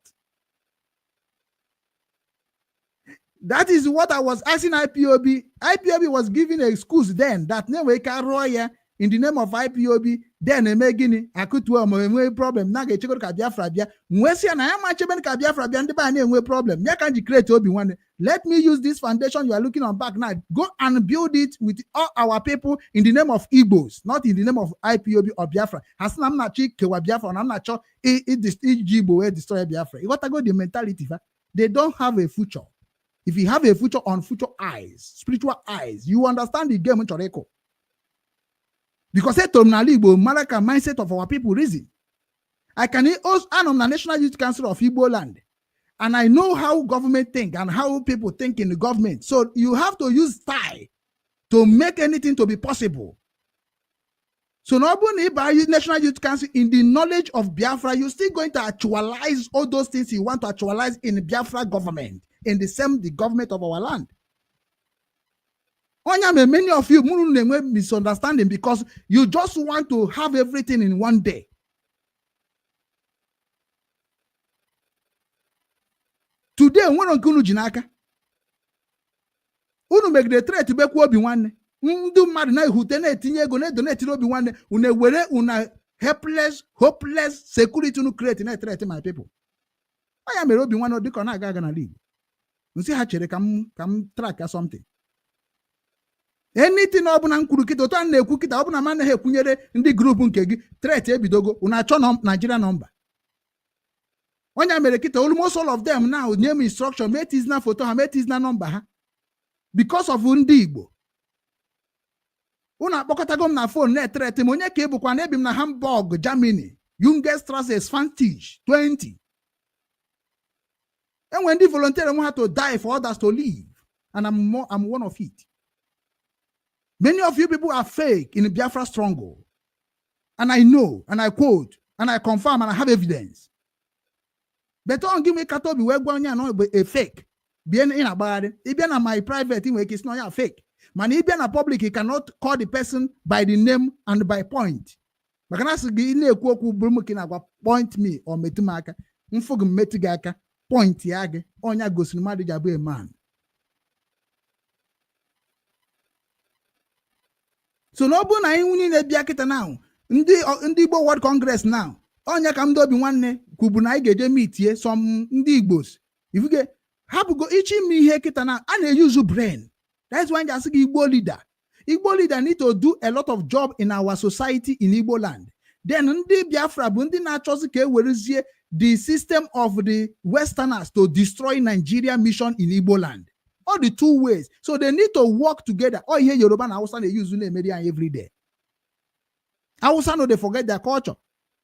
That is what I was asking IPOB. IPOB was giving excuse then that na-enwe ike arụọ ya in the name of IPOB, then eme gịnị, akụtuo ma enwe problem na ga-echekwa ka Biafra bịa. Nwee sị ya na ya ma chebe ka Biafra bịa, ndị be anyị na-enwe problem ya ka m ji create obi nwanne. Let me use this foundation you are looking on back now, go and build it with all our people in the name of Igbos, not in the name of IPOB or Biafra. Ha sị na m na-achọ ikewa Biafra, na m na-achọ iji Igbo wee destroy Biafra. Ịghọtago the mentality fa? They don't have a future. If you have a future on future eyes, spiritual eyes, you understand the game m chọrọ ịkụ, because etoro m n'ala Igbo, mara ka mindset of our people reason. I can also, anọ m na National Youth Council of Igbo land, and I know how government think and how people think in the government. So you have to use style to make anything to be possible. So na ọ bụrụ na ị baa National Youth Council in the knowledge of Biafra, you're still going to actualize all those things you want to actualize in Biafra government, in the same the government of our land. Onya me, many of you munu na-enwe misunderstanding because you just want to have everything in one day. Today nwere nke unu ji n'aka, unu megide threat bekwa obi nwanne, ndị mmadụ na-ehute na-etinye ego na-edonetiri obi nwanne unu ewere unu Helpless, hopeless security unu create na-ethreat my people. Ọ ya mere obi nwanne dịka ọ na-aga aga n'ala Igbo, nsị ha chere ka m track something. Anything ọbụla m kwuru kịta, otu a na-ekwu kịta, ọbụla m anaghị ekwunyere ndị group nke gị, threat ebidogo. Unu achọ Nigeria number. Onye mere kịta, almost all of them now nye m instruction, metizna foto ha, metizna number ha, because of ndị Igbo. Unu akpọkọtago m na phone na-ethreat m. Onye ka ị bụkwa na ebi m na Hamburg, Germany, Jungestrasse 20. Enwere ndị volunteer nwe ha to die for others to live, and I'm one of it. Many of you people are fake in the Biafra struggle, and I know, and I quote, and I confirm, and I have evidence. But ọ gị nwe kata obi wee gwa onye a na ọ bụ a fake. Bịa, ị na-agbagharị. Ịbịa na my private, ị nwere ike isi na onye a fake, mana ịbịa na public, you cannot call the person by the name and by point, maka na asị gị, ị na-ekwu okwu bụrụ m ka ị na-agwa, point me or metụ m aka. Mfụ gị, mmetụ gị aka, point ya gị. Ọnya gosiri mmadụ ji abụ a man. So na ọ bụrụ na anyị niile bịa kịta now, ndị Igbo World Congress now, ọnya ka ndị obi nwanne kwubu na anyị ga-eje mitie some ndị Igbos ifuge hapụgo iche ime ihe kịta na a na-eyuzu brain. That's why asị gị, Igbo leader, Igbo leader need to do a lot of job in our society in Igbo land. Then ndị Biafra bụ ndị na-achọzi ka e werezie the system of the Westerners to destroy Nigeria mission in Igbo land. All the two ways, so they need to work together. Ọ ihe Yoruba na Hausa na-eyuzu na-emeri anyị every day. Hausa no dey forget their culture,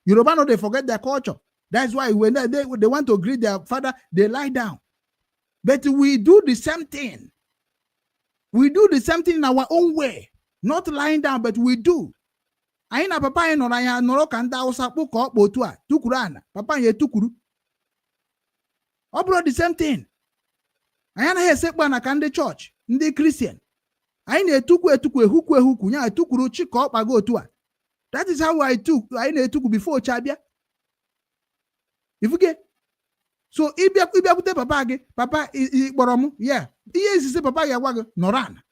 Yoruba no dey forget their culture. That's why when they want to greet their father, they lie down. But we do the same thing. We do the same thing in our own way, not lying down, but we do. Anyị na papa anyị nọrọ, anyị nọrọ ka ndị Hausa kpụ ka ọkpa otu a tukwuru ana papa anyị etukwuru. Ọ bụrụ the same thing, anyị anaghị esekpu ana ka ndị chọọchị, ndị Kristian. Anyị na-etukwu etukwu, ehukwu ehukwu, ya etukwuru chi ka ọkpa gị otu a. That is how I took. Anyị na-etukwu before oche abịa ifuge. So ịbịa, ịbịakwute papa gị, "Papa, ị kpọrọ m?" Ya ihe izizi papa gị agwa gị, "Nọrọ ana,"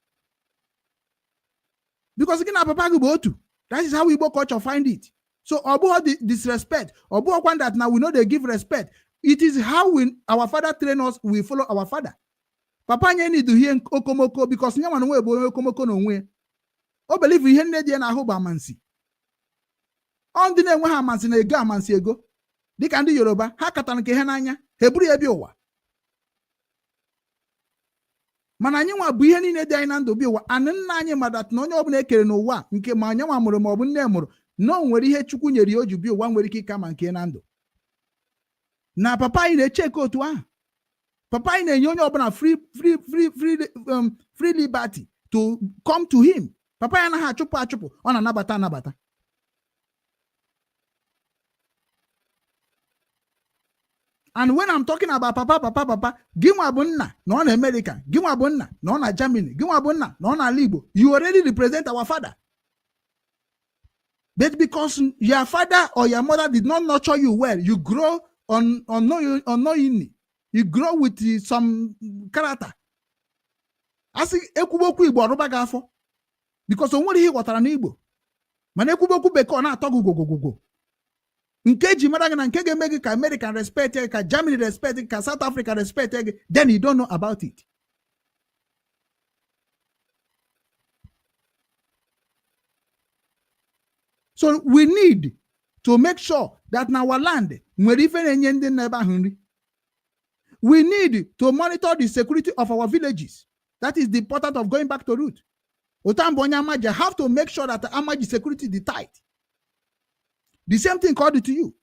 because gị na papa gị bụ otu. That is how Igbo culture find it. So ọ bụghị the disrespect, ọ bụghịkwa that na we no dey give respect. It is how we, our father train us. We follow our father. Papa anyị need ihe okomoko because nye nwa bụ onye okomoko na onwe ya. O believe ihe nne dị ya n'ahụ bụ amansi. Ọ ndị na-enwe ha amansi na-ego amansi ego, dịka ndị Yoruba ha katara nke ha n'anya, ha eburu ya bịa ụwa. Mana anyị nwa bụ ihe niile dị anyị na ndụ bịa ụwa. Anị nna anyị madat na onye ọbụla ekere n'ụwa, nke ma onye nwa mụrụ ma ọ bụ nne mụrụ, na o nwere ihe Chukwu nyere ya o ji bịa ụwa, nwere ike ịka ma nke na ndụ. Na papa anyị na-echeke otu ahụ. Papa anyị na-enye onye ọbụla free free free free free liberty to come to him. Papa ya anaghị achụpụ achụpụ, ọ na-anabata anabata. And when I'm talking about papa, papa, papa, gị nwa bụ nna na ọ na America, gị nwa bụ nna na ọ na Germany, gị nwa bụ nna na ọ na ala Igbo, you already represent our father. But because your father or your mother did not nurture you well, you grow on unknowingly. You grow with some character. Asị ekwube okwu Igbo, ọrụba gị afọ, because o nwere ihe ị ghọtara n'Igbo. Mana ekwube okwu bekee, ọ na-atọ gị gwogwogwogwo. Nke eji mara gị na nke ga-eme gị ka American respect gị, ka Germany respect gị, ka South Africa respect gị, then you don't know about it. So we need to make sure that na our land nwere ife na-enye ndị nọ ebe ahụ nri. We need to monitor the security of our villages. That is the importance of going back to root. Otambo onye Amaji have to make sure that the Amaji security dị tight. The same thing ka ọ dị to you.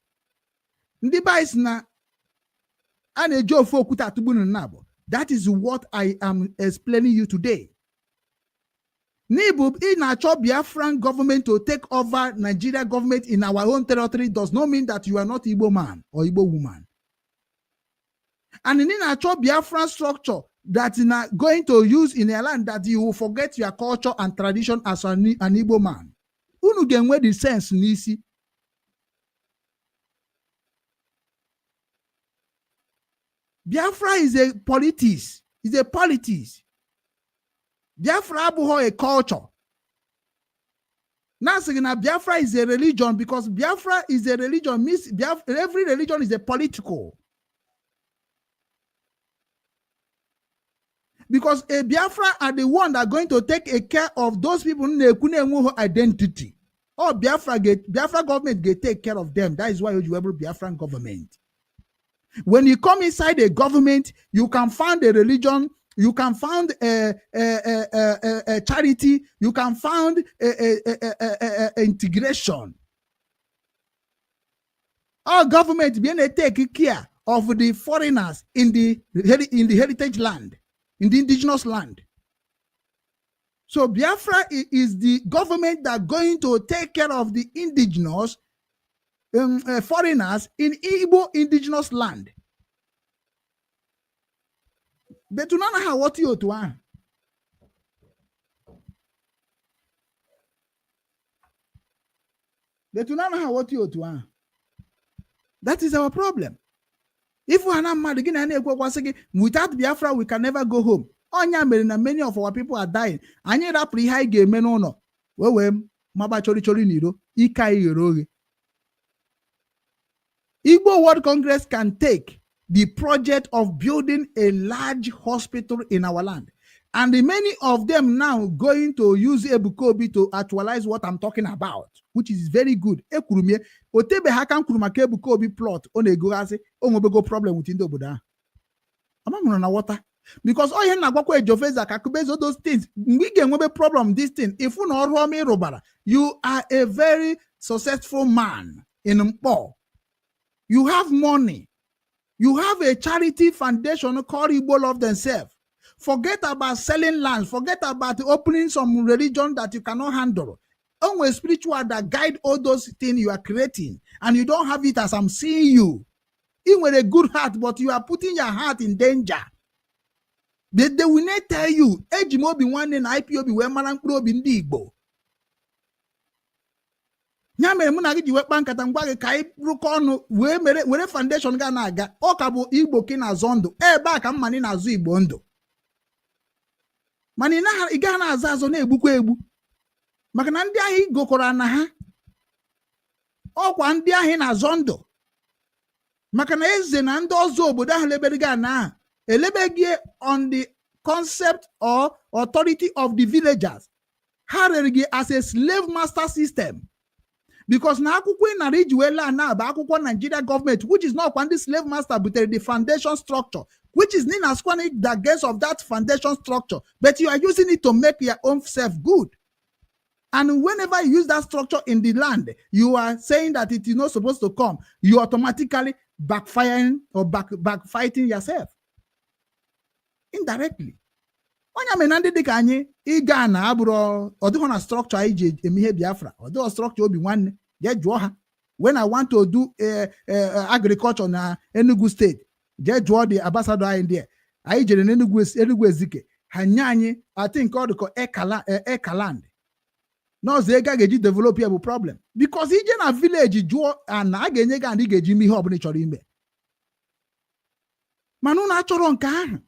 Ndị be anyị sị na a na-eji ofu okwute atụgbu nnụnụ abụọ. That is what I am explaining you today. N'ịbụ ị na-achọ Biafran government to take over Nigeria government in our own territory does not mean that you are not Igbo man or Igbo woman. And ị na-achọ Biafran structure that na going to use in a land that you will forget your culture and tradition as an Igbo man. Unu ga-enwe the sense n'isi. Biafra is a politics, is a politics. Biafra abụghị a culture. Na-asị gị na Biafra is a religion, because Biafra is a religion means Biafra, every religion is a political. Because a Biafra are the one that are going to take a care of those people na-ekwu na-enweghị identity. Or Biafra get, Biafra government get take care of them. That is why you have Biafran government. When you come inside a government, you can find a religion, you can find a charity, you can find a integration. Our government being to take care of the foreigners in the heritage land, in the indigenous land. So Biafra is the government that going to take care of the indigenous foreigners in Igbo indigenous land. But unu anaghị aghọta ya otu ahụ. But unu anaghị aghọta ya otu ahụ. That is our problem. If ha na mmadụ gị na na-ekwekwasị gị, without Biafra we can never go home. Ọnya mere na many of our people are dying. Anyị rapụrụ ihe anyị ga-eme n'ụlọ wee maba chori chori n'iro, ike anyị ghere oghe. Igbo World Congress can take the project of building a large hospital in our land. And the many of them now going to use Ebuka Obi to actualize what I'm talking about, which is very good. Ekwuru m ya, o tebeghị aka m kwuru maka Ebuka Obi plot ọ na-egogasị, o nwebego problem with ndị obodo ahụ. Ama m na water. Because ọ ihe m na-agwakwa Ejofeza ka akụbezo those things, mgbe ị ga-enwebe problem this thing, ịfụ na ọrụ ọma ịrụbara, you are a very successful man in Mkpọ. You have money. You have a charity foundation called Igbo Love Themselves. Forget about selling lands. Forget about opening some religion that you cannot handle. Only spiritual that guide all those things you are creating, and you don't have it as I'm seeing you. You with a good heart, but you are putting your heart in danger. They will not tell you. Eji m obi nwanne na IPOB wee mara mkpụrụ obi ndị Igbo. Ya mere mụ na gị ji wee kpaa nkata ngwa gị ka anyị rụkọ ọnụ wee mere were foundation ga na-aga. Ọ ka bụ Igbo ka ị na-azọ ndụ, ebe a ka mma na ị na-azụ Igbo ndụ, mana ị gaghị na-azọ azọ na-egbukwa egbu, maka na ndị ahụ ị gokọrọ na ha ọkwa ndị ahụ ị na-azọ ndụ, maka na eze na ndị ọzọ obodo ahụ lebere gị ana ahụ elebeghị on the concept or authority of the villagers. Ha rere gị as a slave master system, because na akwụkwọ ị nara iji wee laa na bụ akwụkwọ Nigeria government, which is not kwa ndị slave master butere the foundation structure, which is Nina Squani the against of that foundation structure, but you are using it to make your own self good. And whenever you use that structure in the land, you are saying that it is not supposed to come. You automatically backfiring or backfighting yourself indirectly. Onye mere na ndị dịka anyị ịga na abụrụ ọ dịghọ na structure anyị ji eme ihe Biafra, ọ dịghọ structure obi nwanne. Jee jụọ ha, when I want to do agriculture na Enugu State, jee jụọ the ambassador anyị there. Anyị jere n'Enugu, Enugu Ezike, ha nye anyị, I think ọ dịka ekaland n'ọzọ ego a ga-eji develop ya bụ problem, because ije na village jụọ ana a ga-enye gị ana ị ga-eji ime ihe ọbụla ị chọrọ ime, mana unu achọrọ nke ahụ.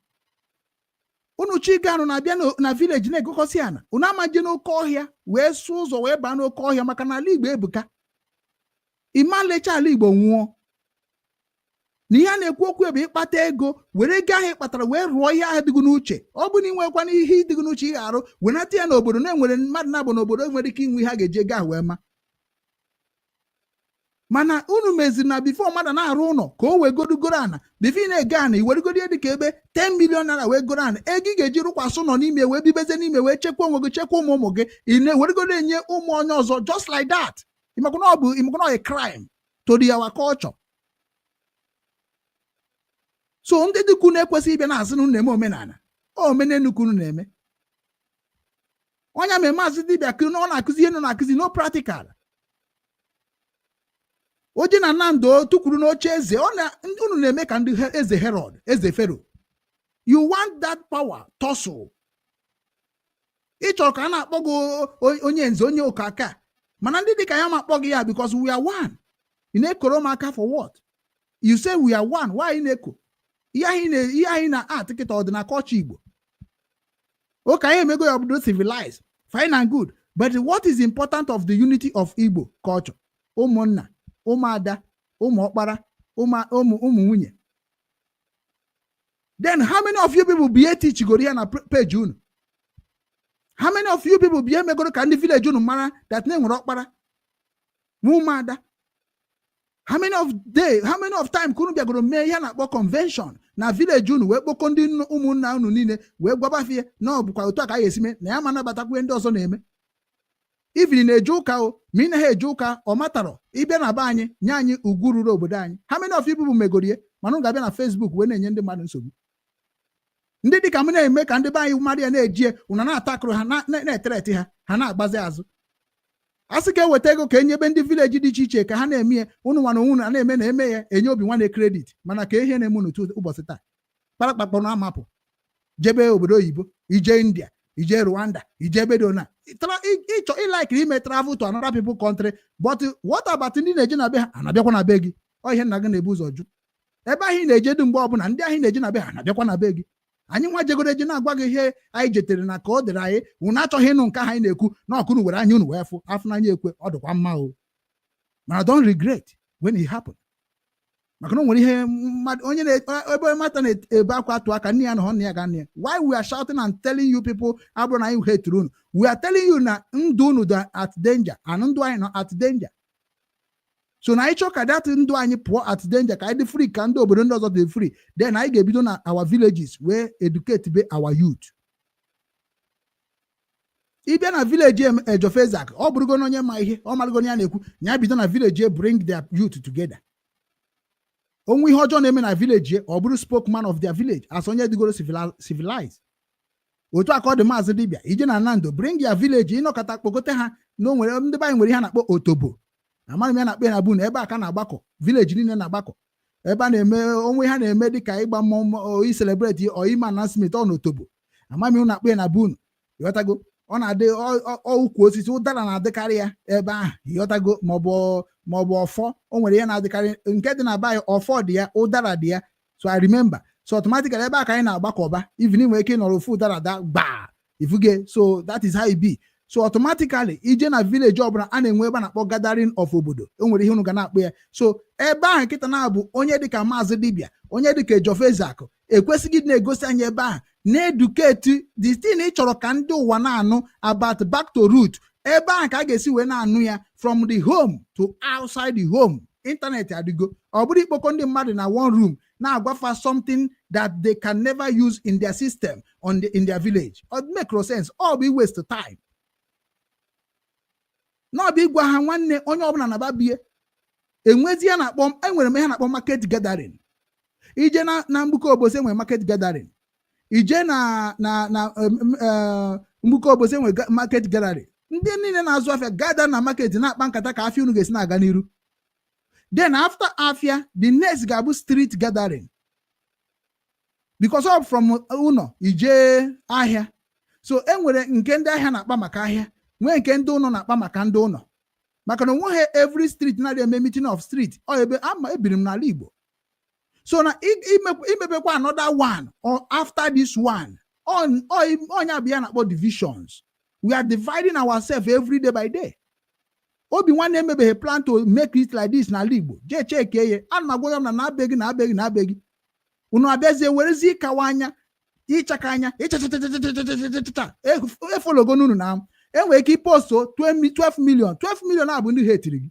Unu chi ganụ na-abịa na village na-egokọsị ana, unu ama je n'oke ọhịa wee sụọ ụzọ wee baa n'oke ọhịa, maka na ala Igbo ebuka. Ịma lecha ala Igbo nwụọ na ihe a na-ekwu okwu bụ ịkpata ego, were ego ahụ ị kpatara wee rụọ ihe ahụ dịgị n'uche. Ọ bụ na ị nwekwana ihe ịdịgị n'uche ị ga-arụ, wenata ya n'obodo na-enwere mmadụ na-abụ n'obodo nwere ike inwe ihe a ga-eji ego ahụ wee ma. Mana unu meziri na before mmadụ na-arụ ụlọ ka o wee godugoro ana, before ị na-ege ana, i weregoro ihe dịka ebe 10 million naira wee goro ana, ego ị ga-eji rụkwasị ụlọ n'ime wee bibeze n'ime wee chekwa onwe gị, chekwa ụmụ ụmụ gị, ị na-eweregoro enye ụmụ onye ọzọ just like that. Ịmakwana ọ bụ, ịmakwana ọ a crime to the our culture. So ndị dịka unu ekwesịghị ịbịa na-asị na unu na-eme omenala. Omenelu ka unu na-eme. Onye mere maazị dibịa ka ọ na-akụzi ihe nọ na-akụzi, no practical. Oje na Nnamdị tukwuru n'oche eze ọ na unu na-eme ka ndị eze Herod, eze Fero. You want that power tussle. Ị chọrọ ka a na-akpọ gị onye nze, onye ụka, mana ndị dịka ya ma akpọ gị ya, because we are one. Ị na-ekoro m aka for what? You say we are one, why ị na-eko ihe anyị na art kịta ọdịna culture Igbo? Ụka anyị emego ya obodo civilized, fine and good. But what is important of the unity of Igbo culture? Ụmụnna, ụmụada, ụmụ ọkpara, ụmụ ụmụ ụmụ nwunye. Then how many of you people bie teachgoro ya na page unu? How many of you people bie megoro ka ndị village unu mara that na enwere ọkpara na ụmụada? How many of day, how many of time ka unu bịagoro mee ihe a na-akpọ convention na village unu, wee kpọkọ ndị ụmụnna unu niile, wee gwabafie na ọ bụkwa otu a ka a ga-esi mee, na ya ma anabatakwa ihe ndị ọzọ na-eme? Even na-eje ụka o, ma ị naghị eje ụka, ọ matarọ. Ịbịa na be anyị, nye anyị ugwu ruru obodo anyị. How many of you people megorie? Mana unu ga-abịa na Facebook wee na-enye ndị mmadụ nsogbu. Ndị dịka m na-eme ka ndị be anyị mmadụ ya na-ejie unu na-atakụrụ ha, na-etereti ha, ha na-agbazi azụ. A sị ka eweta ego ka enyebe ndị village dị iche iche ka ha na-eme ya. Unu nwa na onwe unu na-eme na-eme ya, enye Obi Nwanne credit. Mana ka ihe na-eme unu ụbọchị taa, kparakpakpọ na amapụ jebe obodo oyibo, ije India, ije Rwanda, ije ebe dị ona ịchọ ịlikiri ime travel to another people country. But what about ndị na-eje na be ha anabịakwa na be gị? Ọ ihe nna gị na-ebu ụzọ jụ. Ebe ahụ ị na-eje dị, mgbe ọbụla ndị ahụ ị na-eje na be ha anabịakwa na be gị. Anyị nwa jegoro eje na-agwa gị ihe anyị jetere na ka ọ dịrị anyị. Unu achọghị ịnụ nke ahụ anyị na-ekwu na ọkụnụ were anya unu wee fụ afụ n'anya ekwe. Ọ dịkwa mma o, mana don't regret when it happen, maka na o nwere ihe mmadụ onye na ebe nwata na-ebe akwa atụ aka nne ya na nne ya ga nne ya. Why we are shouting and telling you people abụrụ na anyị hate unu. We are telling you na ndụ unu dị at danger and ndụ anyị nọ at danger. So na anyị chọọ ka that ndụ anyị pụọ at danger, ka anyị dị free, ka ndị obodo ndị ọzọ dị free, then anyị ga-ebido na our villages wee educate be our youth. Ịbịa na village Ejofezak, ọ bụrụgo na onye ma ihe, ọ marụgo ya na-ekwu ya bido na village, bring their youth together. Onwe ihe ọjọọ na-eme na village, ọ bụrụ spokesman of their village as onye dịgoro civilized. Otu a ka ọ dị Maazị Dibịa ije na Nando, bring your village, ịnọkọta kpọgote ha na o nwere ndị be anyị nwere ihe a na-akpọ otobo. Amaghị m ya na-akpọ ya na bụ na ebe a ka na-agbakọ, village niile na-agbakọ ebe a na-eme onwe ha na-eme dịka ịgba mmọnwụ, i celebrate ọ ime announcement ọ n'otobo. Amaghị m na-akpọ ya na bunu, ịghọtago? Ọ na-adị ukwu osisi ụdara na-adịkarị ya ebe ahụ, ịghọtago? Maọbụ ọfọ. O nwere ihe na-adịkarị nke dị na be anyị, ọfọ dị ya, ụdara dị ya. So I remember, so automatically ebe a ka anyị na-agbakọba. Even nwere ike ịnọrọ, ofu ụdara da gbaa ifuge. So that is how it be. So automatically ije na village ọbụla, a na-enwe ebe a na-akpọ gathering of obodo. O nwere ihe unu ga na-akpọ ya. So ebe ahụ nkịta na-abụ onye dịka Maazị Dibịa, onye dịka Ejofezakụ, ekwesịghị ịdị na-egosi anyị ebe ahụ na-educate the thing ị chọrọ ka ndị ụwa na-anụ about back to root. Ebe ahụ ka a ga-esi wee na-anụ ya from the home to outside the home. Internet adịgo. Ọ bụrụ ikpokọ ndị mmadụ na one room na-agwafa something that they can never use in their system in their village, ọ make no sense. Ọ bụ waste time. Na ọ bụ ịgwa ha, nwanne, onye ọbụla na babie enwezi ya na-akpọ. Enwere m ihe na-akpọ market gathering. Ije na Mgbuko Obosi, enwere market gathering. Ije na Mgbuko Obosi, enwere market gathering. Ndị niile na-azụ afịa gada na market na-akpa nkata ka afịa unu ga-esi na-aga n'iru. Then after afịa, the next ga-abụ street gathering, because of from ụlọ ije ahịa. So enwere nke ndị ahịa na-akpa maka ahịa, nwee nke ndị ụlọ na-akpa maka ndị ụlọ, maka na onweghị every street na-adị eme meeting of street. Ọ ebe ama ebiri m n'ala Igbo. So na imepekwa another one or after this one, onye abụ ya na-akpọ divisions. We are dividing ourselves every day by day. Obi Nwanne emebeghị plan to make it like this n'ala Igbo. Jee cheke ya. Ana m agwa ya na na-abịa gị, na-abịa gị, na-abịa gị. Unu abịazie werezie ịkawa anya, ịchaka anya, ịchachachachachachachacha efologo n'unu na enwere ike iposto 12 million. 12 million a bụ ndị hetiri gị.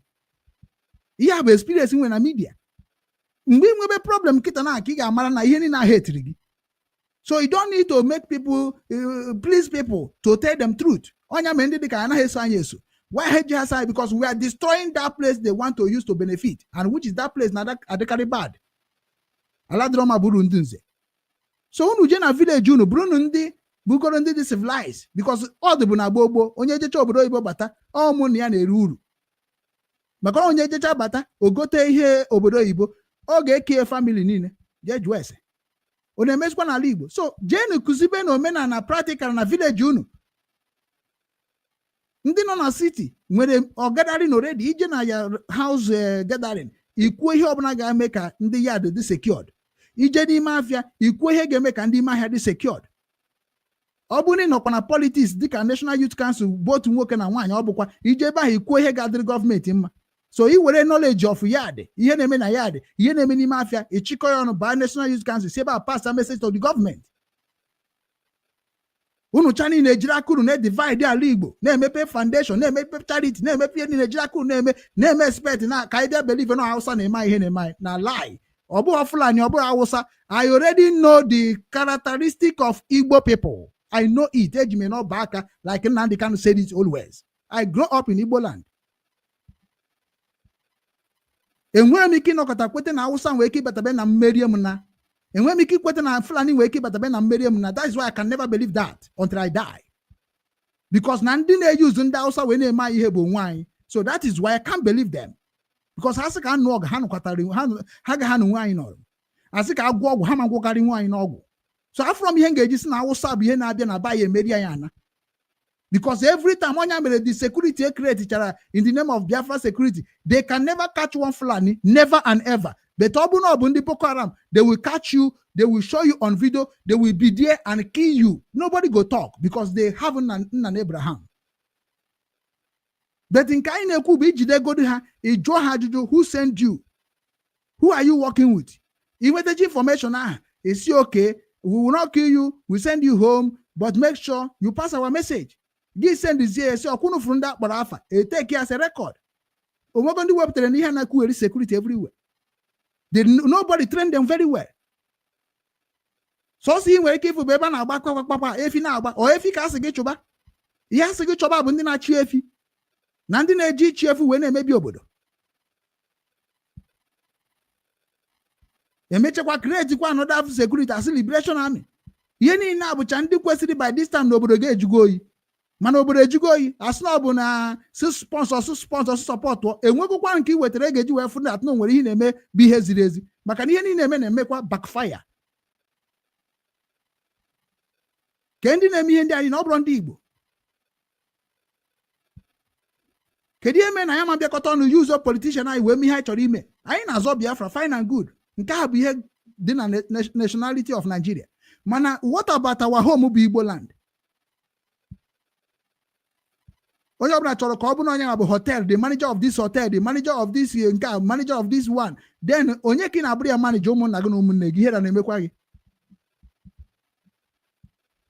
Ihe a bụ experience nwere na media. Mgbe ị nwebe problem nkịta na ka ị ga-amara na ihe niile ahụ etiri gị. So you don't need to make people please people to tell them truth. Ọnya mere ndị dịka anaghị eso anyị eso. Why ha ji ha side? Because we are destroying that place they want to use to benefit, and which is that place na adịkarị bad. Ala dịrọma bụrụ ndị nze. So unu jee na village unu, bụrụnụ ndị bugoro ndị dị civilized, because ọ dịbụ na gboo gboo, onye jecha obodo oyibo bata, ọ mụ na ya na-eri uru, maka onye jecha bata ogote ihe obodo oyibo, ọ ga-eke family niile jee jụọ ese. Ọ na-emezikwa n'ala Igbo. So jeenu kụzibe na omenala practical na village unu. Ndị nọ na city nwere gathering already. Ije na ya house gathering, ikwuo ihe ọbụla ga-eme ka ndị yard dị secured. Ije n'ime afịa, ikwuo ihe ga-eme ka ndị ime ahịa dị secured. Ọ bụrụ na ị nọkwa na politics dịka National Youth Council bụ otu nwoke na nwaanyị, ọ bụkwa ije ebe ahụ ikwuo ihe ga-adịrị gọọmenti mma. So ị were knowledge of yard, ihe na-eme na yard, ihe na-eme n'ime afịa, ịchịkọ ya ọnụ baa National Youth Council, si ebe a pass a message to the government. Unu cha niile ejiri aka unu na-edivide ala Igbo, na-emepe foundation, na-emepe charity, na-emepe ihe niile, ejiri aka unu na-eme expect na ka anyị bịa believe na Hausa na-eme ihe na-eme anyị. Na lie. Ọ bụghị Fulani, ọ bụghị Hausa. I already know the characteristic of Igbo people. I know it. Eji m n'ọba aka, like Nnamdi Kanu said it always. I grow up in Igbo land. Enweghị m ike ịnọkọta kwete na Hausa nwere ike ịbatabe na mmerie m, na enweghị m ike ikweta na Fulani nwere ike ịbatabe na mmerie m na. That is why I can never believe that until I die, because na ndị na-eyuzu ndị Hausa wee na-eme anyị ihe bụ onwe anyị. So that is why I can't believe them, because ha sị ka anụ ọgụ, ha nụkwatara ha ga ha na onwe anyị nọrọ, asị ka agwọ ọgwụ, ha ma gwọkarị nwe anyị n'ọgwụ. So afọrọ m ihe m ga-eji si na Hausa bụ ihe na-abịa na ba ya emeri anyị ana, because every time onye mere the security e create chara in the name of Biafra security, they can never catch one Fulani, never and ever. But ọ bụrụ na ọ bụ ndị Boko Haram, they will catch you, they will show you on video, they will be there and kill you. Nobody go talk because they have nna nna Abraham. But nke anyị na-ekwu bụ ijide godu ha, ị jụọ ha ajụjụ: who send you? Who are you working with? Ị nwetachi information ahụ, esi okay, we will not kill you, we send you home, but make sure you pass our message. Gị sendizie esi ọkwụnụ fụrụ ndị akpọrọ afa, eteki as a record. Onwego ndị wepụtara n'ihe na-ekwugheri security everywhere. They, nobody train them very well. Sọsọ ị nwere ike ịfụ bụ ebe a na-agba kpakpakpakpa efi na-agba ọ efi ka asị gị chụba. Ihe asị gị chọba bụ ndị na-achị efi na ndị na-eji ịchị efi wee na-emebi obodo. Emechakwa create kwa another security, asị Liberation Army. Ihe niile abụcha ndị kwesịrị by this time na obodo ga-ejugo oyi, mana obodo ejugo oyi, asị na ọ bụ na si sponsor, si sponsor, si support. Enwegokwa nke ị wetara e ga-eji wee fụ na atụ nwere ihe na-eme bụ ihe ziri ezi, maka na ihe niile eme na-emekwa backfire. Ke ndị na-eme ihe ndị anyị na ọ bụrụ ndị Igbo, kedu ihe mere na ya ma bịakọta ọnụ use politician anyị wee mee ihe anyị chọrọ ime? Anyị na-azọ Biafra, fine and good. Nke a bụ ihe dị na nationality of Nigeria, mana what about our home bụ Igbo land? Onye ọbụla chọrọ ka ọ bụrụ onye bụ hotel, the manager of this hotel, the manager of this nke a, manager of this one. Then onye ka ị na-abụrụ ya manager? Ụmụnna gị na ụmụnne gị, ihere na-emekwa gị.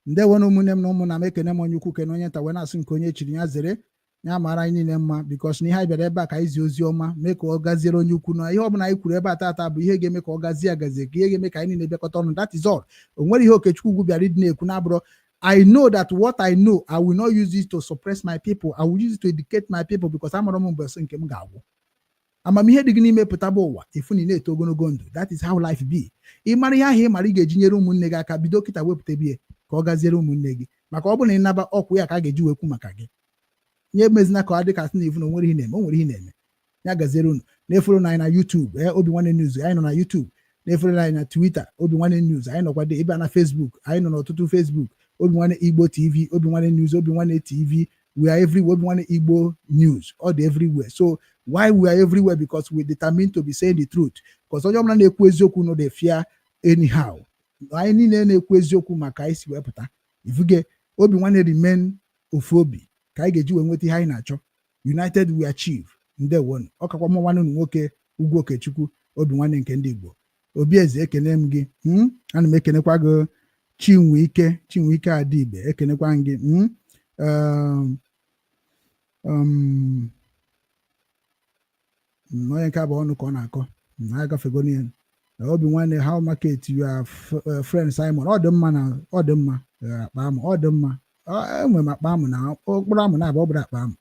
Ndewo na ụmụnne m na ụmụnna m. Ekene m onye ukwu, kene onye nta, wee na-asị nke onye chiri ya zere, ya mara anyị niile mma, because na ihe anyị bịara ebe a ka anyị zi ozi ọma, mee ka ọ gaziere onye ukwu, na ihe ọbụla anyị kwuru ebe a taata bụ ihe ga-eme ka ọ gazie agazie, ka ihe ga-eme ka anyị niile bịakọta ọnụ. That is all. O nwere ihe Okechukwu Ugwu bịara ịdị na-ekwu na-abụrọ I know that what I know, I will not use it to suppress my people. I will use it to educate my people, because amara m mgbe nke m ga-agwụ. Amamihe dị gị n'ime pụtaba ụwa, ifu na ị na-eto ogologo ndụ. That is how life be. Ị mara ihe ahụ ị mara ị ga-eji nyere ụmụnne gị aka, bido kịta wepụta bie ka ọ gaziere ụmụnne gị, maka ọ bụrụ na ị naba ọkwụ ya ka a ga-eji wekwu maka gị. Nye emezina ka ọ dị ka sị na ifu na onwere ihe na-eme, o nwere ihe na-eme. Ya gaziere unu. Na-efere anyị na YouTube, Obi Nwanne News. Anyị nọ na YouTube. Na-efere anyị na Twitter, Obi Nwanne News. Anyị nọkwa dị ịbịa na Facebook. Anyị nọ n'ọtụtụ Facebook: Obi Nwanne Igbo TV, Obi Nwanne News, Obi Nwanne TV. We are everywhere. Obi Nwanne Igbo News, all dị everywhere. So why we are everywhere? Because we determined to be saying the truth, because onye ọbụla na-ekwu eziokwu no dey fear anyhow. Anyị niile na-ekwu eziokwu maka anyị si wee pụta ifuge. Obi Nwanne remain ofu obi ka anyị ga-eji wee nweta ihe anyị na-achọ. United we achieve. Ndewonu. Ọkakwa mụ nwanne unu nwoke, Ugwu Okechukwu, Obi Nwanne nke ndị Igbo. Obi Eze, ekene m gị. Ana m ekenekwa gị. Chinweike, Chinweike Adibe, ekenekwa m gị. Onye nke abụ ọnụ ka ọ na-akọ agafego n'ihe. Obi Nwanne, how market your friend Simon? Ọ dị mma na ọ dị mma. Akpa amụ ọ dị mma. Enwere m akpa amụ na okporo amụ na-abụ ọ bụrụ akpa amụ.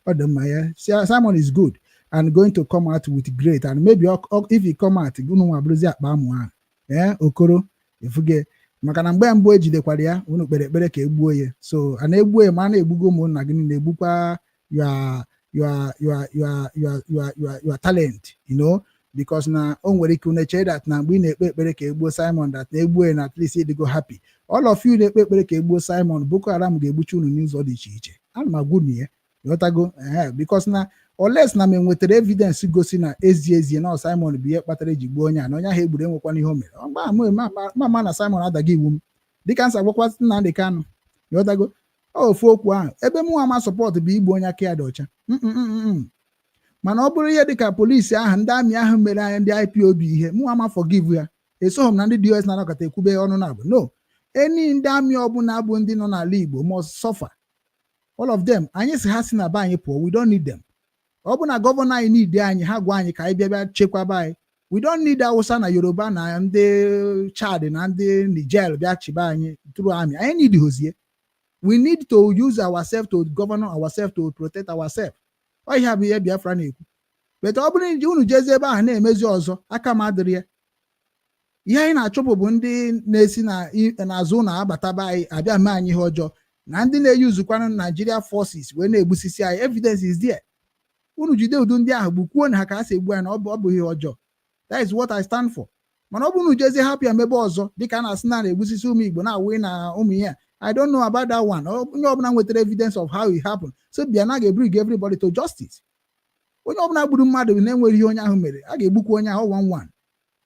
Ọ dị mma ya. Simon is good and going to come out with great, and maybe if he come out, unu nwa bụrụzi akpa amụ ahụ. Ee, Okoro efuge, maka na mgbe mbụ ejidekwara ya, unu kpere ekpere ka egbuo ya. So a na-egbuo ya, ma a na-egbugo ụmụnna gị niile, egbukwa your talent, because na o nwere ike unu eche that na mgbe ị na-ekpe ekpere ka egbuo Simon, that na egbuo ya na at least ịdịgo happy. All of you na-ekpe ekpere ka egbuo Simon, Boko Haram ga-egbuchi unu n'ụzọ dị iche iche. Ana m agwa unu ya, ghọtago? Ee, because na oles na m enwetara evidence gosi na ezi ezie na Simon bụ ihe kpatara eji gbuo onye a, na onye ahụ egburu enwekwana ihe o mere. Mama na Simon adaghị iwu m. Dịka nsa gwakwa Nnamdị Kanụ, ịghọtago? Ofu okwu ahụ ebe mụnwa ma support bụ igbu onye aka ya dị ọcha. Mana ọ bụrụ ihe dịka polisi ahụ, ndị army ahụ mere anyị ndị IPOB ihe, mụnwa ma forgive ya. Esoghị m na ndị DOS na-anọkọta ekwube ọnụ na abụ no eni. Ndị army ọbụla bụ ndị nọ n'ala Igbo must suffer, all of them. Anyị si ha si na be anyị pụọ. We don't need them. Ọ bụ na governor anyị need anyị, ha gwa anyị ka anyị bịa bịa chekwaba anyị. We don't need Hausa na Yoruba na ndị Chad na ndị Niger bịa chiba anyị through army. Anyị need hozie. We need to use ourselves to govern ourselves, to protect ourselves. Ọ ihe bụ ihe Biafra na-ekwu. But ọ bụrụ na unu jezie ebe ahụ na-emezi ọzọ, aka m adịrị ya. Ihe anyị na-achụpụ bụ ndị na-esi n'azụ ụlọ abataba anyị, abịa mee anyị ihe ọjọọ, na ndị na-eyuzukwanụ Nigeria forces wee na-egbusisi anyị. Evidence is there. Unu jide udu ndị ahụ, gbukwuo na ha ka ha si egbu anyị, na ọ bụ ihe ọjọọ. That is what I stand for. Mana ọ bụrụ na ujezie hapụ ya mebe ọzọ, dịka a na-asị na na-egbusisi ụmụ Igbo na-awụ na ụmụ ihe a, I don't know about that one. Onye ọbụla nwetara evidence of how it happened, so bịa na ga-ebring everybody to justice. Onye ọbụla gburu mmadụ na-enweghị ihe onye ahụ mere, a ga-egbukwa onye ahụ one one.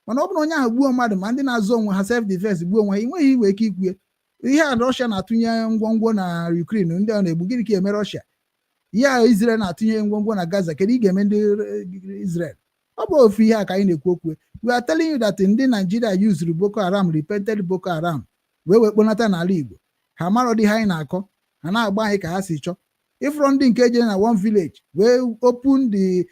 Mana ọ bụrụ onye ahụ gbuo mmadụ, ma ndị na-azụ onwe ha self defense gbuo onwe ha, ị nweghị iwe ike ikwu ihe a. Russia na-atụnye ngwongwo na Ukraine, ndị ọ na-egbu, gịnị ka eme Russia? Ihe a Israel na-atụnye ngwongwo na Gaza, kedu ị ga-eme ndị Israel? Ọ bụ ofu ihe a ka anyị na-ekwu okwu. We are telling you that ndị Nigeria used Boko Haram, repented Boko Haram, wee wee kponata n'ala Igbo. Ha marọdị ihe anyị na-akọ, ha na-agba anyị ka ha si chọọ. Ịfụrọ ndị nke jere na one village wee open the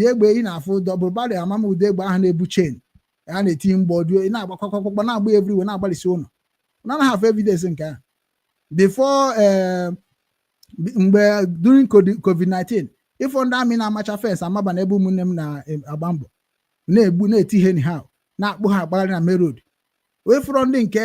egbe ị na-afụ double barrel, amamude egbe ahụ na-ebu chain, a na-etinye mgbọ dị na-agba kwakwakwakwa, na-agba everywhere, na-agbalịsị ụlọ. Na anaghị afụ evidence nke ahụ before mgbe during COVID-19. Ịfọ ndị army na-amacha fence amaba n'ebe ụmụnne m na-agba mbọ, na-egbu, na-eti ihe anyhow, na-akpụ ha agbagharị na main road. Wee fụrọ ndị nke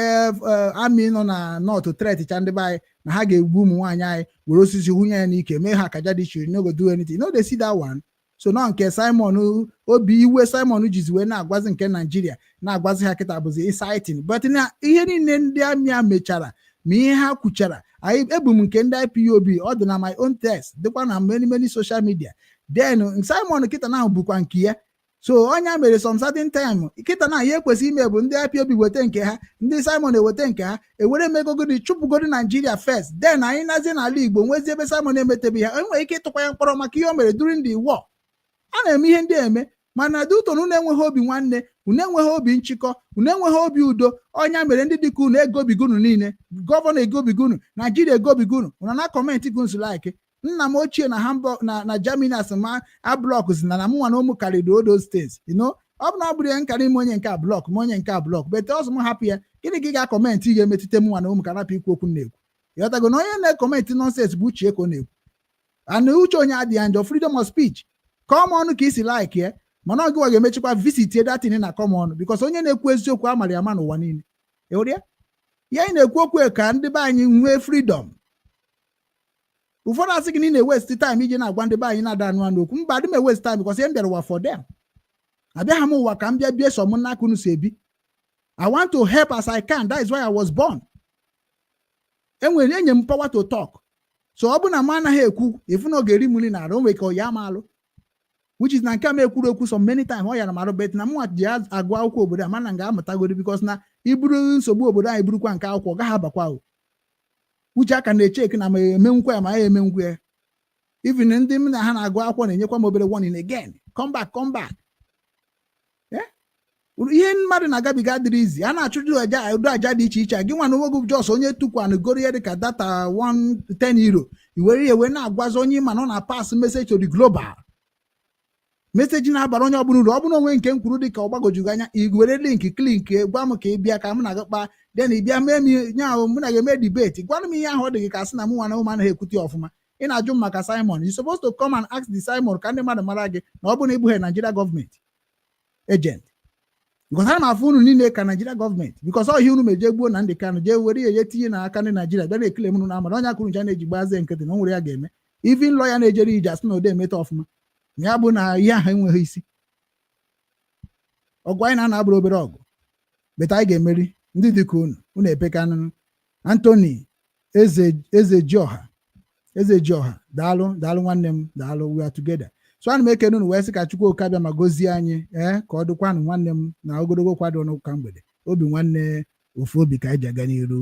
army nọ na north threat cha ndị be anyị na ha ga-egbu ụmụ nwaanyị anyị, were osisi hụnye ya n'ike, mee ha akaja dị iche. No go do anything, no dey see that one. So nọ nke Simon obi iwe Simon jizi wee na-agwazi nke Naijiria, na-agwazi ha kịta bụzi inciting. But na ihe niile ndị army a mechara, ma ihe ha kwuchara anyị, ebu m nke ndị IPOB, ọ dị na my own text, dịkwa na many many social media. Then Simon kịta na bụkwa nke ya. So onye mere some certain time kịta na ihe ekwesịrị ime bụ ndị IPOB weta nke ha, ndị Simon eweta nke ha, ewere megogodi chụpụgodi Naijiria first. Then anyị nazie n'ala Igbo nwezie ebe Simon emetebeghị ha, enwere ike ịtụkwa ya mkpọrọ maka ihe o mere during the war. A na-eme ihe ndị eme, mana dị ụtọ na unu enweghị obi nwanne, unu enweghị obi nchịkọ, unu enweghị obi udo. Ọnya mere ndị dịka unu egobigo unu niile, governor egobigo unu, Naijiria egobigo unu. Unu na comment guns like nna m ochie na Hamburg na Germany, asị ma a block si na mụnwa na ụmụ karịrị all those things. Ọ bụ na ọ bụrụ ya nkara ime onye nke a block, ma onye nke a block bete ọzọ, m hapụ ya. Gịnị ka ị ga-acomment ga-emetụta m nwa na ụmụ ka rapụ ikwu okwu na-ekwu? Ịghọtago na onye na-ecomment nonsense bụ uche ka ọ na-ekwu, ana uche onye adịghị ya njọ. Freedom of speech, come ọnụ ka isi like ya, mana ọ gịwa ga-emechikwa visit datin na come ọnụ, because onye na-ekwu eziokwu amara ya ama n'ụwa niile. Ịhụrụ ya? Ya anyị na-ekwu okwu ka ndị be anyị nwee freedom. Ụfọdụ asị gị na ị na-ewaste time iji na-agwa ndị be anyị na-ada anụ anụ okwu. Mba, adị m ewaste time, because ihe m bịara ụwa for them. Abịaghị m ụwa ka m bịa bie sọ m n'aka unu si ebi. I want to help as I can. That is why I was born. Enwere enye m power to talk. So ọ bụ na m anaghị ekwu, ịfụ na ọ ga-eri m nri na arụ, o nwere ka ọ ya m alụ, which is na nke a m ekwuru okwu so many times, ọ yara m arụ. But na mụnwa ji agụ akwụkwọ obodo a, mana m ga-amụtagoro, because na iburu nsogbu obodo anyị burukwa nke akwụkwọ, ọ gaghị abakwa o. Uche aka na-echeki na ma emenwukwa ya, ma ya emenwukwa ya. Even ndị m na ha na-agụ akwụkwọ na-enyekwa m obere warning again, come back, come back. Ihe mmadụ na-agabiga adịrị izi. A na-achụjụ aja ụdị aja dị iche iche. Gị nwa na onwe gị just onye tukwanụ goro ihe dịka data 110 euro, i were ya wee na-agwazi onye ịma na ọ na-pass message to the global, message na-abara onye ọbụla uru. Ọ bụrụ onwe nke m kwuru dị ka ọ gbagwojugo anya, i were link click, gwa m ka ị bịa ka m na gị kpaa. Then ị bịa mee m nye ahụ, mụ na gị eme debate. Gwanụ m ihe ahụ ọ dị gị ka sị na mụ nwa na ụmụ anaghị ekwute ọfụma. Ị na-ajụ m maka Simon. You supposed to come and ask the Simon ka ndị mmadụ mara gị na ọ bụrụ na ị bụghị Nigeria gọọmenti agent, because ana m afụ unu niile ka Nigeria gọọmenti, because ọhịa unu meje gbuo na ndị Kanụ jee were ihe tinye n'aka ndị Naijiria, bịa na-ekele m na amara onye akụrụ nche na-eji gbazie nkịtị na o nwere ya ga-eme. Even lawyer na-ejere ije asị na ode emeta ọfụma na ya bụ na ihe ahụ enweghị isi. Ọgụ anyị na-ana abụrụ obere ọgụ, but anyị ga-emeri ndị dịka unu. Unu epekanụ. Anthony Eze, Eze Jioha, Eze Jioha, daalụ, daalụ nwanne m, daalụ. We are together. So ana m ekene unu wee sị ka Chukwu oke abịa ma gozie anyị. Ee, ka ọ dịkwanụ nwanne m na ogologo kwado n'ụka mgbede obi nwanne. Ofu obi ka anyị ji aga n'iru.